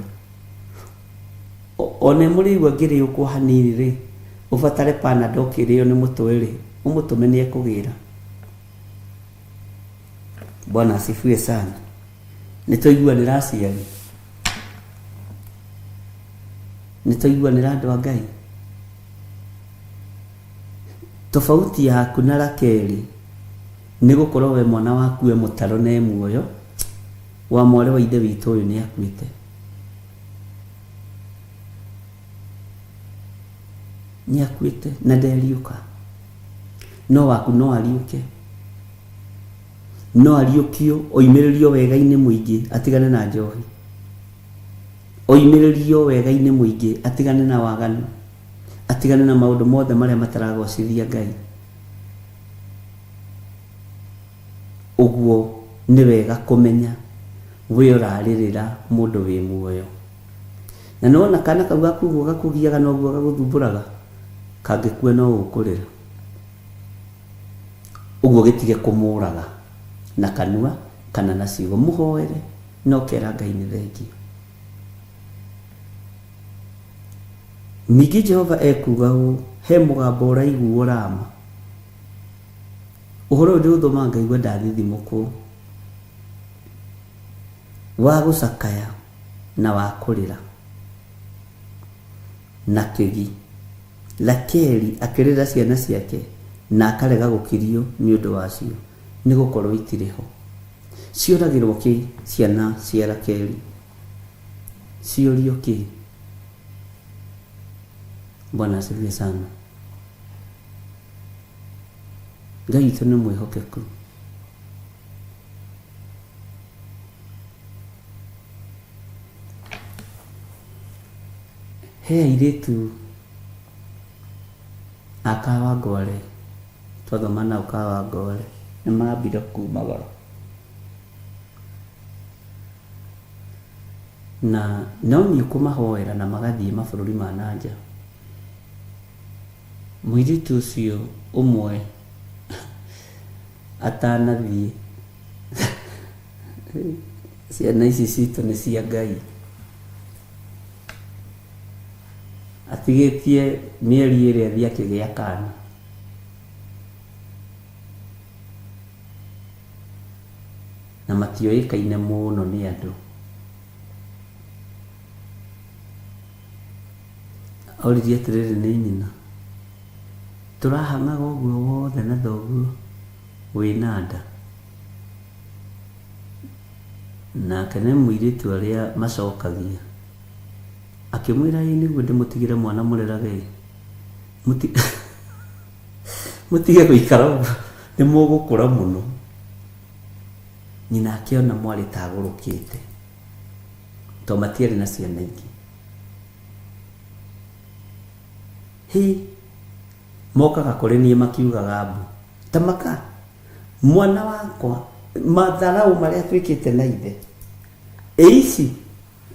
Ona mũrĩigua ngĩrĩũkwo hanini rĩ, ũbatare Panadol ũkĩrĩo nĩ mũtwe rĩ, ũmũtũme nĩ ekũgĩra. Bwana asifiwe sana. Nĩ twaiguanĩra aciari? Nĩ twaiguanĩra andũ a Ngai? Tofauti yaku na Rakeli nĩ gũkorwo we mwana waku e mũtaro na e muoyo, wa mwarĩ wa ithe witũ ũyũ nĩ akuĩte. Nĩ akuĩte na nderiũka. No waku no ariũke. No ariũkio oimĩrĩrio wega-inĩ mũingĩ atigane na njohi. Oimĩrĩrio wega-inĩ mũingĩ atigane na waganu. Atigane na maũndũ mothe marĩa mataragocithia Ngai. Ũguo nĩ wega kũmenya we ũrarĩrĩra mũndũ wĩ muoyo. Na nĩ wona kana kau gaku ũguo gakũgiaga na ũguo gagũthumbũraga, kangĩkua no ũkũrĩra. Ũguo gĩtige kũmũraga na kanua kana na ciugo. Mũhoere na ũkera Ngai nĩ thengiũ. Ningĩ Jehova ekuuga ũũ, He mũgambo ũraiguo Rama. Ũhoro ũyũ ndĩũthomaga ngaigua ndathithimũkwo, wa gũcakaya na wa kũrĩra na kĩgi, Rakeli akĩrĩra ciana ciake na akarega gũkirio nĩ ũndũ wacio, nĩ gũkorũo itirĩ ho. Cioragĩrũo kĩ ciana cia Rakeli? Ciorio kĩ? Bwana asifiwe sana. Ngai witũ nĩ mwĩhokeku. He airĩtu a Kawangware, twathoma nao Kawangware, nĩ mambire kumagara. Na no niĩ kũmahoera na magathiĩ mabũrũri ma na nja. Mũirĩtu ũcio ũmwe atanathiĩ, ciana ici citũ nĩ cia Ngai, atigĩtie mĩeri ĩrĩ athiĩ akĩgĩa kana. Na matioĩkaine mũno nĩ andũ. Oririe atĩrĩrĩ nĩ nyina, tũrahang'aga ũguo wothe na thoguo wĩna nda? Nake nĩ mũirĩtu arĩa macokagia. Akĩmwĩra ĩĩ nĩguo ndĩmũtigĩre mwana mũrerage ĩ. Mũtige gũikara ũguo nĩ mũgũkũra mũno. Nyina akĩona mwarĩ ta agũrũkĩte tondũ matiarĩ na ciana ingĩ. Hĩ, mokaga kũrĩ niĩ makiugaga mbu. Ta maka, mwana wakwa, matharaũ marĩa twĩkĩte na ithe. Ĩ ici,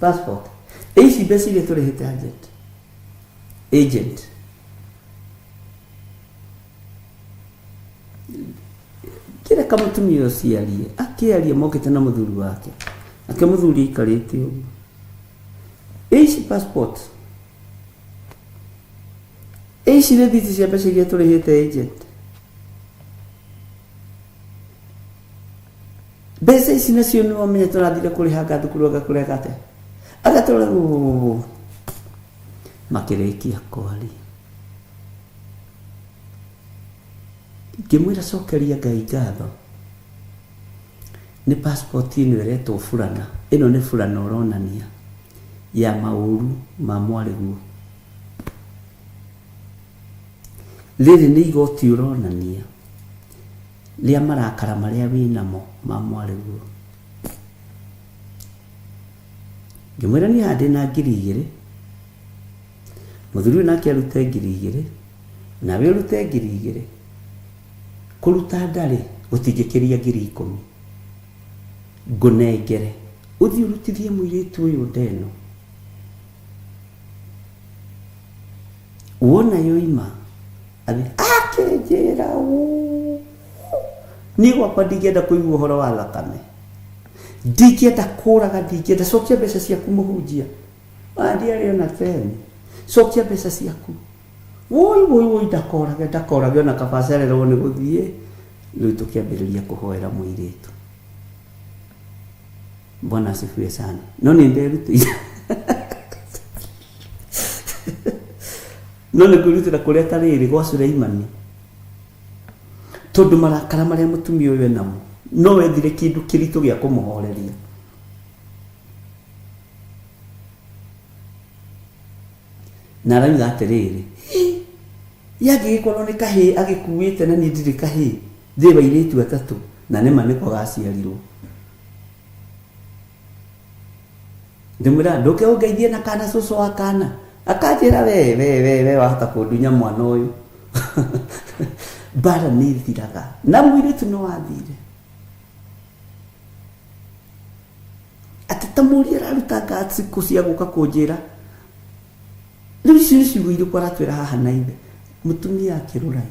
passport, ĩ ici mbeca iria tũrĩhĩte agent. Agent. Kĩreka mũtumia ũcio arie, akĩaria mokĩte na mũthuri wake. Nake mũthuri aikarĩte ũguo. Ĩ ici passport, ĩ ici rĩthiti cia mbeca iria tũrĩhĩte agent. Mbeca ici nacio nĩ wamenya tũrathire kũrĩhanga thukuru anga kũreka atĩa. Agatũra makĩrĩkia kwaria. Ngĩmwĩra cokeria Ngai ngatho nĩ passport ĩno ĩretwo burana. Ĩno nĩ burana ũronania ya maũru ma mwarĩguo. Rĩrĩ nĩ igoti ũronania rĩa marakara marĩa wĩnamo ma mwarĩguo. Ngĩmwĩra niĩ haha ndĩna 2000, mũthuri ũyũ nake arute 2000, nawe ũrute 2000. Kũruta ndarĩ gũtingĩkĩria 10,000. Ngũnengere ũthiĩ ũrutithie mũirĩtu ũyũ nda ĩno. Wona yoima athiĩ akĩnjĩra ũũ, niĩ gwakwa ndingĩenda kũigua ũhoro wa thakame, ndingĩenda kũraga, ndingĩenda, cokia mbeca ciaku mũhunjia. Ona ndiarĩ ona teni, cokia mbeca ciaku. Woi woi woi, ndakorage, ndakorage, ona kaba acererwo nĩ gũthiĩ. Rĩu tũkĩambĩrĩria kũhoera mũirĩtu. Bwana asifiwe sana. No nĩ nderutĩire. No nĩ kwĩrutĩra kũrĩa ta rĩrĩ gwa Suleimani. Tondũ marakara marĩa mũtumia ũyũ enamo, no wethire kĩndũ kĩritũ gĩa kũmũhoreria. Na arauga atĩrĩrĩ, hĩ, yangĩgĩkorwo nĩ kahĩĩ agĩkuĩte na niĩ ndirĩ kahĩĩ, ndĩ wa airĩtu atatũ, na nĩma nĩko gaciarirwo. Ndĩmwĩraga ndũke ũngeithie na kana cũcũ wa kana, akanjĩra we we we we wahota kũndunya mwana ũyũ. Mbara nĩ ĩthiraga na mũirĩtu no athire. Atĩ ta mũriũ araruta guts kũ cia gũka kũnjĩra rĩu icio nĩ ciugo irĩkũ aratwĩra haha na ithe. Mũtumia akĩrora ĩ,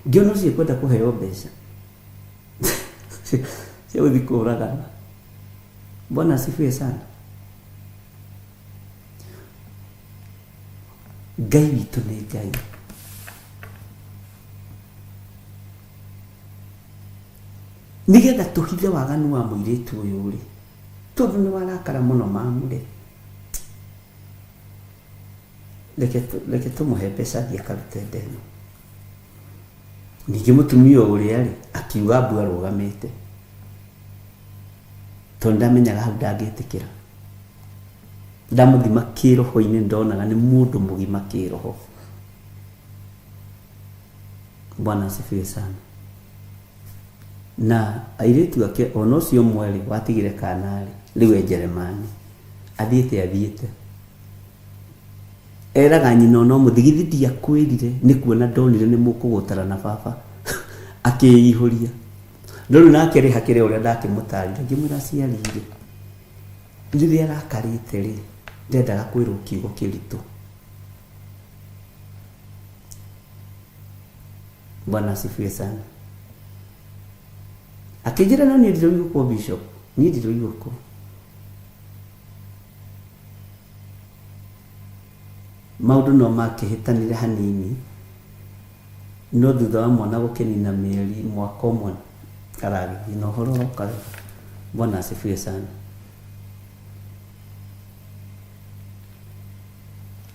ngĩona ũcio ekwenda kũheo mbeca cia gũthiĩ kũragana. Bwana asifiwe sana. Ngai witũ nĩ Ngai. Nĩgetha tũhithe waganu wa mũirĩtu ũyũ rĩ, tondũ nĩ warakara mũno mamu rĩ, reke reke tũmũhe mbeca athiĩ akarute nda ĩno. Ningĩ mũtumia ũrĩa rĩ, akiuga mbu arũgamĩte, tondũ ndamenyaga hau ndangĩtĩkĩra. Ndamũthima kĩroho-inĩ ndonaga nĩ mũndũ mũgima kĩroho. Bwana asifiwe sana. Na airĩtu ake ona ũcio ũmwe rĩ watigire kana rĩ rĩu e Njeremani athiĩte athiĩte eraga nyina ona ũmũthĩ githĩ ndiakwĩrire nĩ kuona ndonire nĩ mũkũgũtara na baba akĩihũria no rĩu nake rĩ hakĩrĩ ũrĩa ndakĩmũtarire ngĩmwĩra aciari rĩ rĩrĩa arakarĩte rĩ ndendaga kwĩrwo kiugo kĩritũ. Bwana asifiwe sana. Akĩnjĩra no niĩ ndiroigũkwo bishop, niĩ ndiroigũkwo. Maũndũ no makĩhĩtanire hanini, no thutha wa mwana gũkĩnina mĩeri mwaka ũmwe aragĩthiĩ na ũhoro ũroka wega. Bwana asifiwe sana.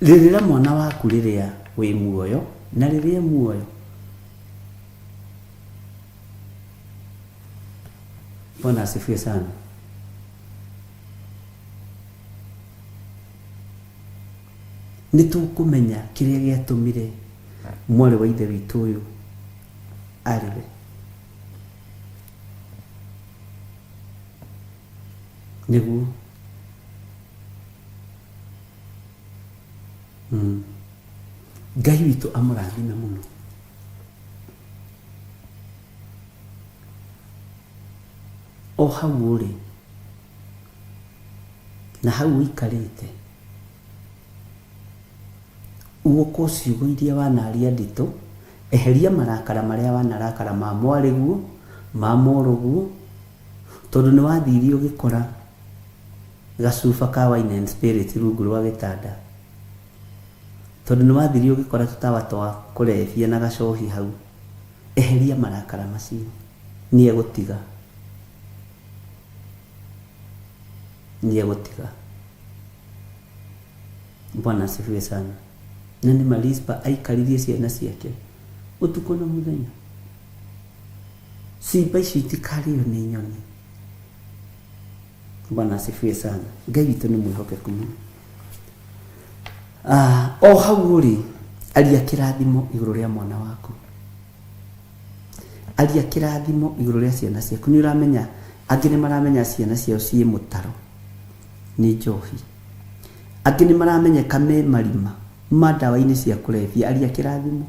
Rĩrĩra mwana waku rĩrĩa wĩ muoyo na rĩrĩa e muoyo. Bwana asifiwe sana. Nĩ tũkũmenya kĩrĩa gĩatũmire mwarĩ wa ithe witũ ũyũ arĩre. Nĩguo. Mm. Ngai witũ amũrathime mũno. O hau ũrĩ na hau ũikarĩte uũkwo ciugo iria wanaria nditũ, eheria marakara marĩa wanarakara ma mwarĩguo, ma mũrũguo, tondũ nĩ wathire ũgĩkora gacuba ka wine and spirit rungu rwa gĩtanda, tondũ nĩ wathire ũgĩkora tũtawa twa kũrebia na gacohi hau, eheria marakara macio, nĩ egũtiga, nĩ egũtiga. Bwana asifiwe sana. Na nĩ ma Rispa aikaririe ciana ciake ũtukũ na mũthenya. Ciimba icio itikarĩo nĩ nyoni. Bwana asifiwe sana. Ngai witũ nĩ mwĩhokeku mũno. Ah, o hau ũrĩ aria kĩrathimo igũrũ rĩa mwana waku. Aria kĩrathimo igũrũ rĩa ciana ciaku. Nĩ ũramenya angĩ nĩ maramenya ciana ciao ciĩ mũtaro nĩ njohi. Angĩ nĩ maramenyeka me marima ma ndawa-inĩ cia kũrebia. Aria kĩrathimo.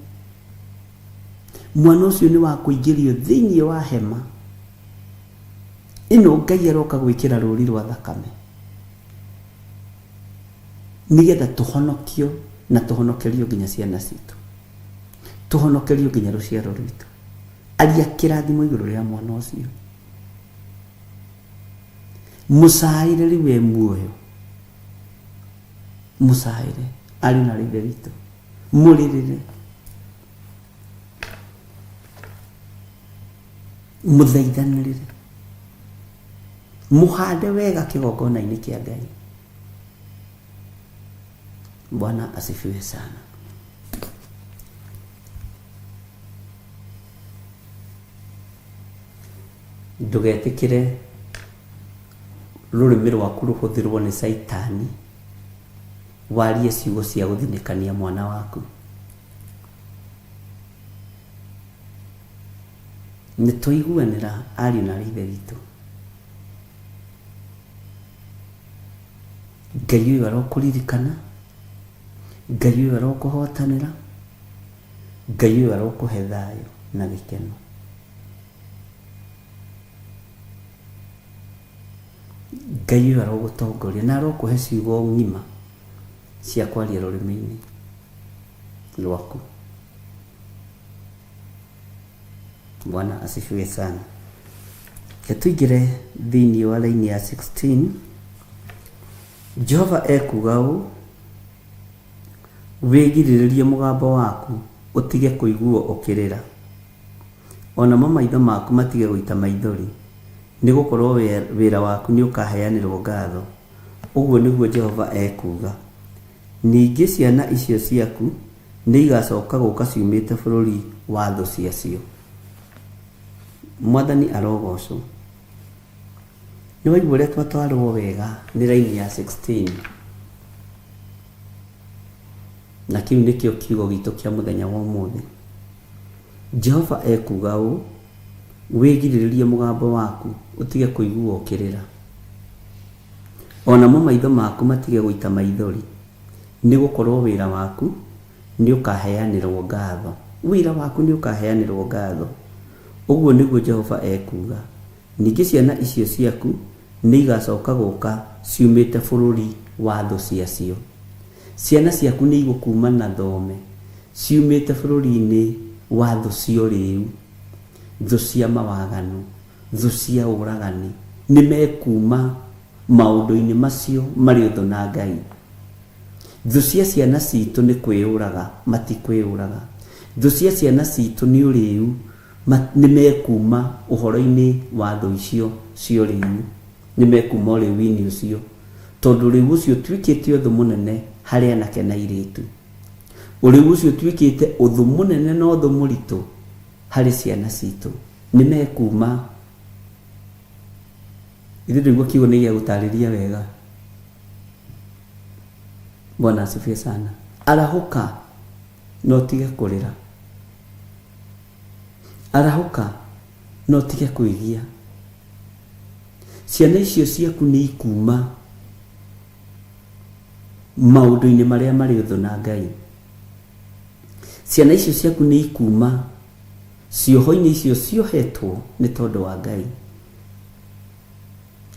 Mwana ũcio nĩ wa kũingĩrio thĩinĩ wa hema ĩno Ngai aroka gwĩkĩra rũri rwa thakame nĩgetha tũhonokio na tũhonokerio nginya ciana citũ, tũhonokerio nginya rũciaro rwitũ. Aria kĩrathimo igũrũ rĩa mwana ũcio, mũcaĩre rĩu e muoyo, mũcaĩre ariũ na aarĩ a Ithe witũ, mũrĩrĩre. Mũthaithanĩrĩre, mũhande wega kĩgongona-inĩ kĩa Ngai. Bwana asifiwe sana. Ndũgetĩkĩre rũrĩmĩ rwaku rũhũthĩrwo nĩ Caitani warie ciugo cia gũthinĩkania mwana waku. Nĩ twaiguanĩra ariũ na aarĩ a Ithe witũ. Ngai ũyũ arokũririkana, Ngai ũyũ arokũhotanĩra, Ngai ũyũ arokũhe thayũ na gĩkeno. Ngai ũyũ arogũtongoria na arokũhe ciugo ng'ima cia kwaria rũrĩmĩ-inĩ rwaku. Bwana asifiwe sana. Reke tũingĩre thĩinĩ wa raini ya 16. Jehova ekuuga ũũ, wĩgirĩrĩrie mũgambo waku ũtige kũiguo ũkĩrĩra, o namo maitho maku matige gũita maithori, nĩ gũkorũo wĩra waku nĩũkaheanĩrũo ngatho, ũguo nĩguo Jehova ekuuga. Ningĩ ciana icio ciaku nĩigacoka gũũka ciumĩte bũrũri wa thũ ciacio. Mwathani arogocwo. Nĩ waigua ũrĩa twatwarwo wega nĩ raini ya 16. Na kĩu nĩkĩo kiugo gitũ kĩa mũthenya wa ũmũthĩ. Jehova ekuuga ũũ, Wĩgirĩrĩrie mũgambo waku ũtige kũiguo ũkĩrĩra, o namo maitho maku matige gũita maithori, nĩ gũkorũo wĩra waku nĩũkaheanĩrũo ngatho. Wĩra waku nĩũkaheanĩrũo ngatho, ũguo nĩguo Jehova ekuuga. Ningĩ ciana icio ciaku nĩigacoka gũũka ciumĩte bũrũri wa thũ ciacio. Ciana ciaku nĩigũkuuma na thome ciumĩte bũrũri-inĩ wa thũ cia ũrĩĩu, thũ cia mawaganu, thũ cia ũragani, nĩmekuuma maũndũ-inĩ macio marĩ ũthũ na Ngai. Thũ cia ciana ciitũ nĩ kwĩyũraga, matikwĩyũraga. Thũ cia ciana ciitũ nĩ ũrĩĩu, nĩmekuuma ũhoro-inĩ wa thũ icio cia ũrĩĩu, nĩmekuuma ũrĩĩu-inĩ ũcio, tondũ ũrĩĩu ũcio ũtuĩkĩte ũthũ mũnene harĩ anake na airĩtu. Ũrĩĩu ũcio ũtuĩkĩte ũthũ mũnene na ũthũ mũritũ harĩ ciana ciitũ. Nĩmekuuma. Githĩ ndũigua kiugo nĩ gĩagũtarĩria wega? Bwana asifiwe sana. Arahũka na ũtige kũrĩra. Arahũka na ũtige kwĩgia. Ciana icio ciaku nĩ ikuuma maũndũ-inĩ marĩa marĩ ũthũ na Ngai. Ciana icio ciaku nĩ ikuuma cioho-inĩ icio ciohetwo nĩ tondũ wa Ngai.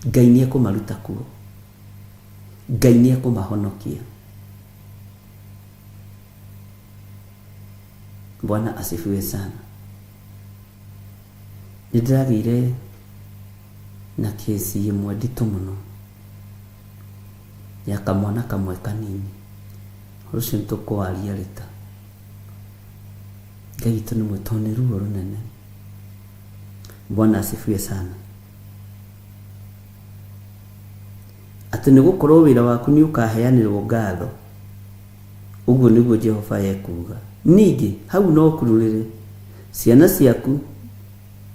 Ngai nĩ ekũmaruta kuo. Ngai nĩ ekũmahonokia. Bwana asifiwe sana. Nĩ ndĩragĩire na kesi ĩmwe nditũ mũno ya kamwana kamwe kanini. Ũhoro ũcio nĩ tũkũwaria rita. Ngai witũ nĩ mwega tondũ nĩ ruo rũnene. Bwana asifiwe sana. Atĩ nĩ gũkorũo wĩra waku nĩ ũkaaheanĩrũo ngatho, ũguo nĩguo Jehova ekuuga. Ningĩ, hau no kururĩre, ciana ciaku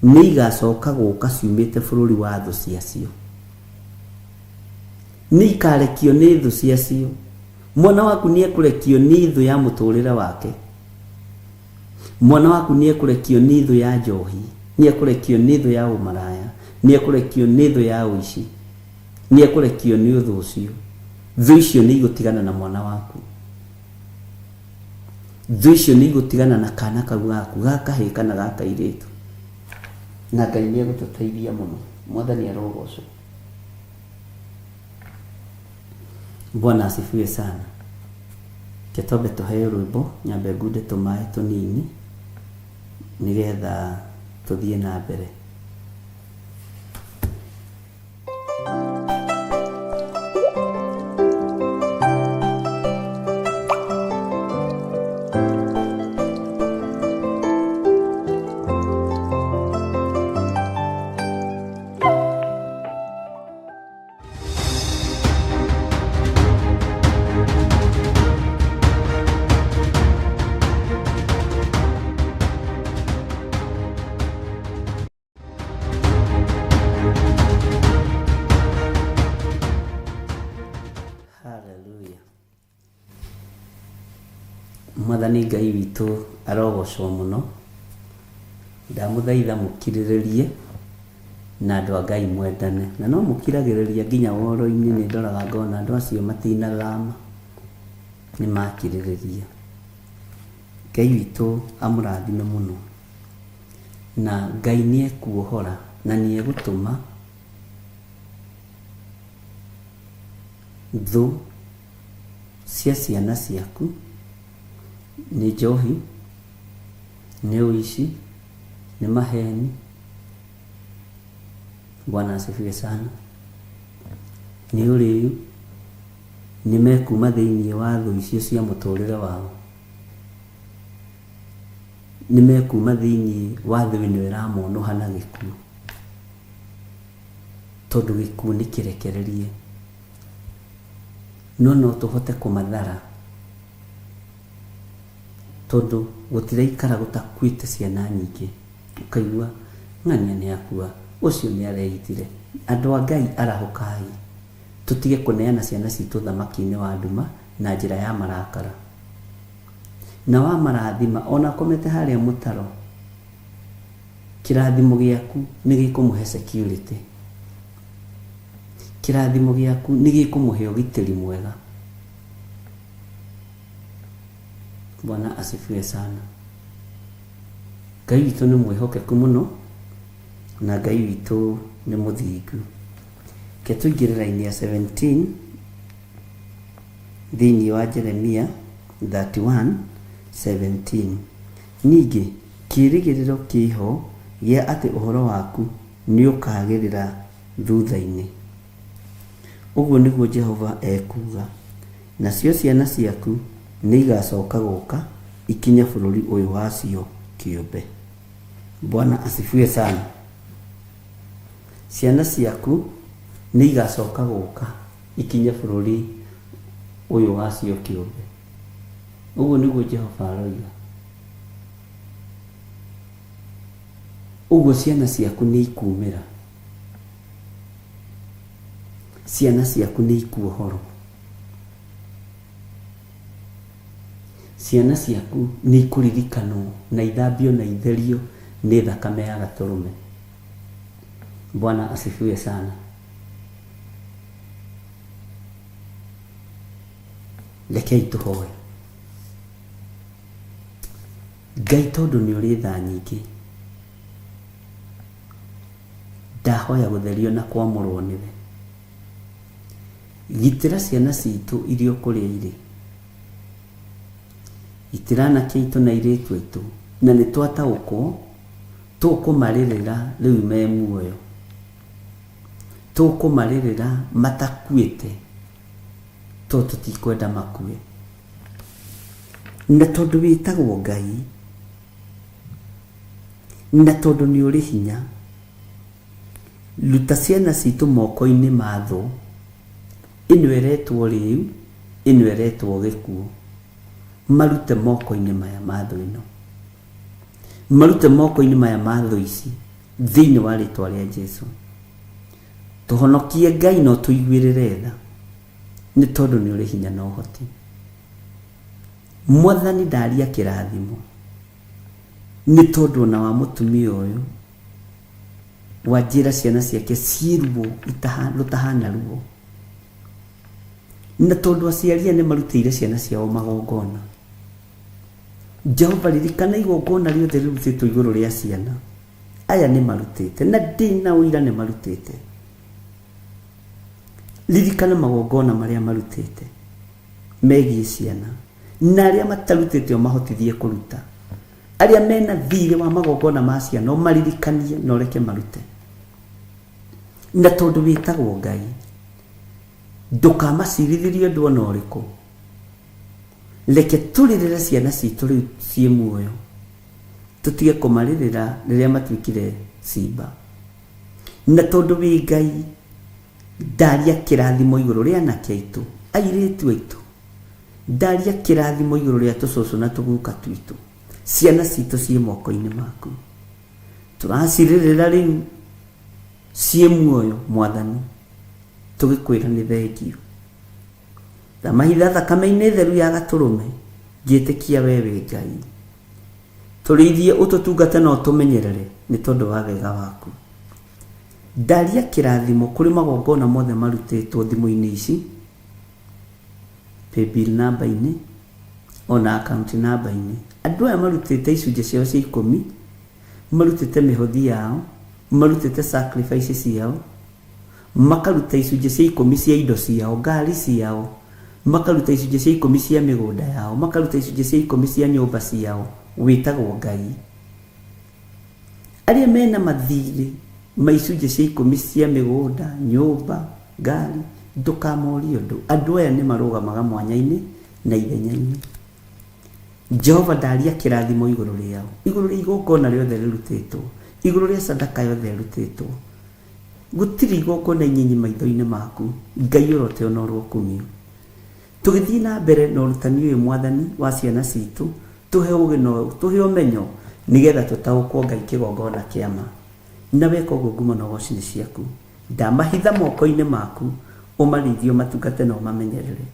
nĩ igaacoka gũka ciumĩte bũrũri wa thũ ciacio. Nĩ ikaarekio nĩ thũ ciacio. Mwana waku nĩ ekũrekio nĩ thũ ya mũtũũrĩre wake. Mwana waku nĩ ekũrekio nĩ thũ ya njohi, nĩ ekũrekio nĩ thũ ya ũmaraya, nĩ ekũrekio nĩ thũ ya ũici, nĩ ekũrekio nĩ ũthũ ũcio. Thũ icio nĩ igũtigana na mwana waku. Thũ icio nĩ igũtigana na kana kau gaku ga kahĩĩ kana ga kairĩtu. Na Ngai nĩ egũtũteithia mũno. Mwathani arogocwo. Bwana asifiwe sana. Reke twambe tũheo rwĩmbo nyambe ngunde tũmaĩ tũnini nĩgetha tũthiĩ na mbere. Hallelujah. Mwathani Ngai witũ arogocwo mũno. Ndamũthaitha mũkirĩrĩrie na andũ a Ngai mwendane. Na no mũkiragĩrĩria nginya woro-inĩ nĩ ndoraga ngona andũ acio matinathama nĩ makirĩrĩria. Ngai witũ amũrathime mũno. Na Ngai nĩ ekuohora na nĩ egũtũma Thũ cia ciana ciaku nĩ njohi, nĩ ũici, nĩ maheni. Bwana asifiwe sana. Nĩ ũrĩu, nĩ mekuma thĩinĩ wa thũ icio cia mũtũrĩre wao. Nĩ mekuma thĩinĩ wa thũ ĩno ĩramonũha na gĩkuũ, tondũ gĩkuũ nĩ kĩrekererie. No no tũhote kũmathara, tondũ gũtiraikara gũtakuĩte ciana nyingĩ. Ũkaigua ng'ania nĩ akua, ũcio nĩ areitire. Andũ a Ngai, arahũkai, tũtige kũneana ciana citũ thamaki-inĩ wa nduma na njĩra ya marakara. Na wa marathima ona akomete harĩa mũtaro, kĩrathimo gĩaku nĩ gĩkũmũhe security. Kĩrathimo gĩaku nĩ gĩkũmũhe ũgitĩri mwega. Bwana asifiwe sana. Ngai witũ nĩ mwĩhokeku mũno, na Ngai witũ nĩ mũthingu. Reke tũingĩre raini ya 17 thĩinĩ wa Jeremia 31 17. Ningĩ kĩĩrĩgĩrĩro kĩho gĩa atĩ ũhoro waku nĩũkagĩrĩra thutha-inĩ. Ũguo nĩguo Jehova ekuuga, nacio ciana ciaku nĩigacoka gũka ikinye bũrũri ũyũ wacio kĩũmbe. Bwana asifiwe sana. Ciana ciaku nĩigacoka gũka ikinye bũrũri ũyũ wacio kĩũmbe. Ũguo nĩguo Jehova aroiga. Ũguo ciana ciaku nĩ ikumĩra. Ciana ciaku nĩ ikuohorwo. Ciana ciaku nĩ ikũririkanwo na ithambio na itherio nĩ thakame ya gatũrũme. Bwana asifiwe sana. Rekei tũhoe. Ngai, tondũ nĩ ũrĩ tha nyingĩ, ndahoya gũtherio na kwamũrwo nĩwe. Gitĩra ciana citũ iria kũrĩa irĩ. Gitĩra anake aitũ na airĩtu aitũ, na nĩ twataũkwo tũkũmarĩrĩra rĩu me muoyo. Tũkũmarĩrĩra matakuĩte, tondũ tũtikwenda makue. Na tondũ wĩtagwo Ngai, na tondũ nĩ ũrĩ hinya, ruta ciana citũ moko-inĩ ma thũ, ĩno ĩretwo rĩu, ĩno ĩretwo gĩkuũ. Marute moko-inĩ maya ma thũ ĩno. Marute moko-inĩ maya ma thũ ici, thĩinĩ wa rĩtwa rĩa Jesu. Tũhonokie Ngai na ũtũiguĩrĩre tha, nĩ tondũ nĩ ũrĩ hinya na ũhoti. Mwathani, ndaria kĩrathimo, nĩ tondũ ona wa mũtumia ũyũ wanjĩra ciana ciake ciĩ ruo rũtahana ruo, na tondũ aciari aya nĩ marutĩire ciana ciao magongona. Jehova, ririkana igongona rĩothe rĩrutĩtwo igũrũ rĩa ciana. Aya nĩ marutĩte, na ndĩna ũira nĩ marutĩte. Ririkana magongona marĩa marutĩte megiĩ ciana, na arĩa matarutĩte ũmahotithie kũruta. Arĩa mena thirĩ wa magongona ma ciana ũmaririkanie na ũreke marute. Na tondũ wĩtagwo Ngai, ndũkamacirithĩrie ũndũ ona ũrĩkũ. Reke tũrĩrĩre ciana citũ rĩu ciĩ muoyo, tũtige kũmarĩrĩra rĩrĩa matuĩkire cimba. Na tondũ wĩ Ngai, ndaria kĩrathimo igũrũ rĩa anake aitũ, airĩtu aitũ, ndaria kĩrathimo igũrũ rĩa tũcũcũ na tũguka twitũ. Ciana citũ ciĩ moko-inĩ maku, tũracirĩrĩra rĩu ciĩ muoyo. Mwathani, tũgĩkwĩra nĩ thengio. Ndamahitha thakame-inĩ theru ya gatũrũme, ngĩtĩkia we wĩ Ngai. Tũrĩithie, ũtũtungate na ũtũmenyerere nĩ tondũ wa wega waku. Ndaria kĩrathimo kũrĩ magongona mothe marutĩtwo thimũ-inĩ ici, paybill namba-inĩ, ona account namba-inĩ. Andũ aya marutĩte icunjĩ ciao cia ikũmi, marutĩte mĩhothi yao, marutĩte sacrifice ciao. Makaruta icunjĩ cia 10 cia indo ciao, ngari ciao, makaruta icunjĩ cia 10 cia mĩgũnda yao, makaruta icunjĩ cia 10 cia nyũmba ciao. Wĩtagwo Ngai. Arĩa mena mathirĩ ma icunjĩ cia 10 cia mĩgũnda, nyũmba, ngari, ndũkamorie ũndũ. Andũ aya nĩ marũgamaga mwanya-inĩ na ithenya-inĩ. Jehova ndaria kĩrathimo igũrũ rĩao, igũrũ rĩa igongona rĩothe rĩrutĩtwo, igũrũ rĩa sadaka yothe ĩrutĩtwo. Gũtirĩ igongona inyinyi maitho-inĩ maku. Ngai ũrote ona ũrokumio. Tũgĩthiĩ na mbere na ũrutani ũyũ Mwathani wa ciana citũ, tũhe ũgĩ na tũhe ũmenyo nĩgetha tũtaũkwo Ngai kĩgongona kĩa ma. Na weka ũguo ngumo na ũgoci nĩ ciaku. Ndamahitha moko-inĩ maku, ũmarĩithie, ũmatungate na ũmamenyerere.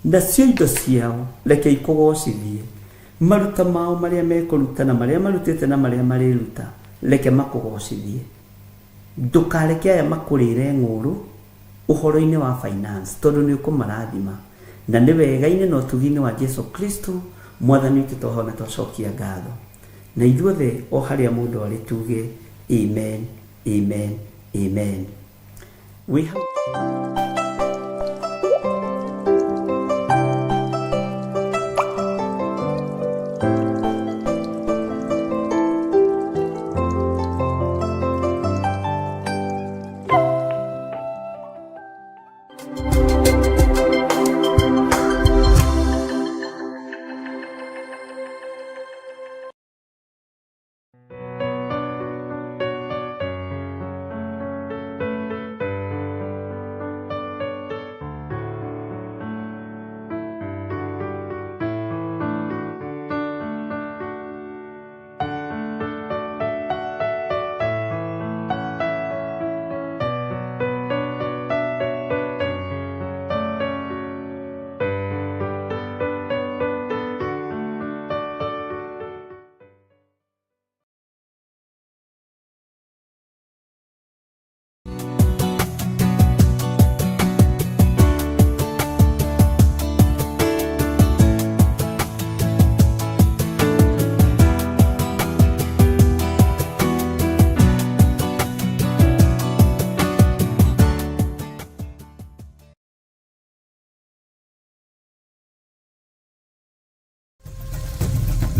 Nacio indo ciao reke ikũgocithie. Maruta mao marĩa mekũruta na marĩa marutĩte na marĩa marĩruta, reke makũgocithie. Ndũkareke aya makũrĩre ng'ũrũ ũhoro-inĩ wa finance, tondũ nĩ ũkũmarathima. Na nĩ wega-inĩ na ũtugi-inĩ wa Jesu Kristo Mwathani witũ twahona twacokia ngatho. Na ithuothe o harĩa mũndũ arĩ tuge amen, amen, amen. Wĩ hau.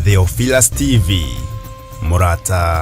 Theophilus TV, Murata.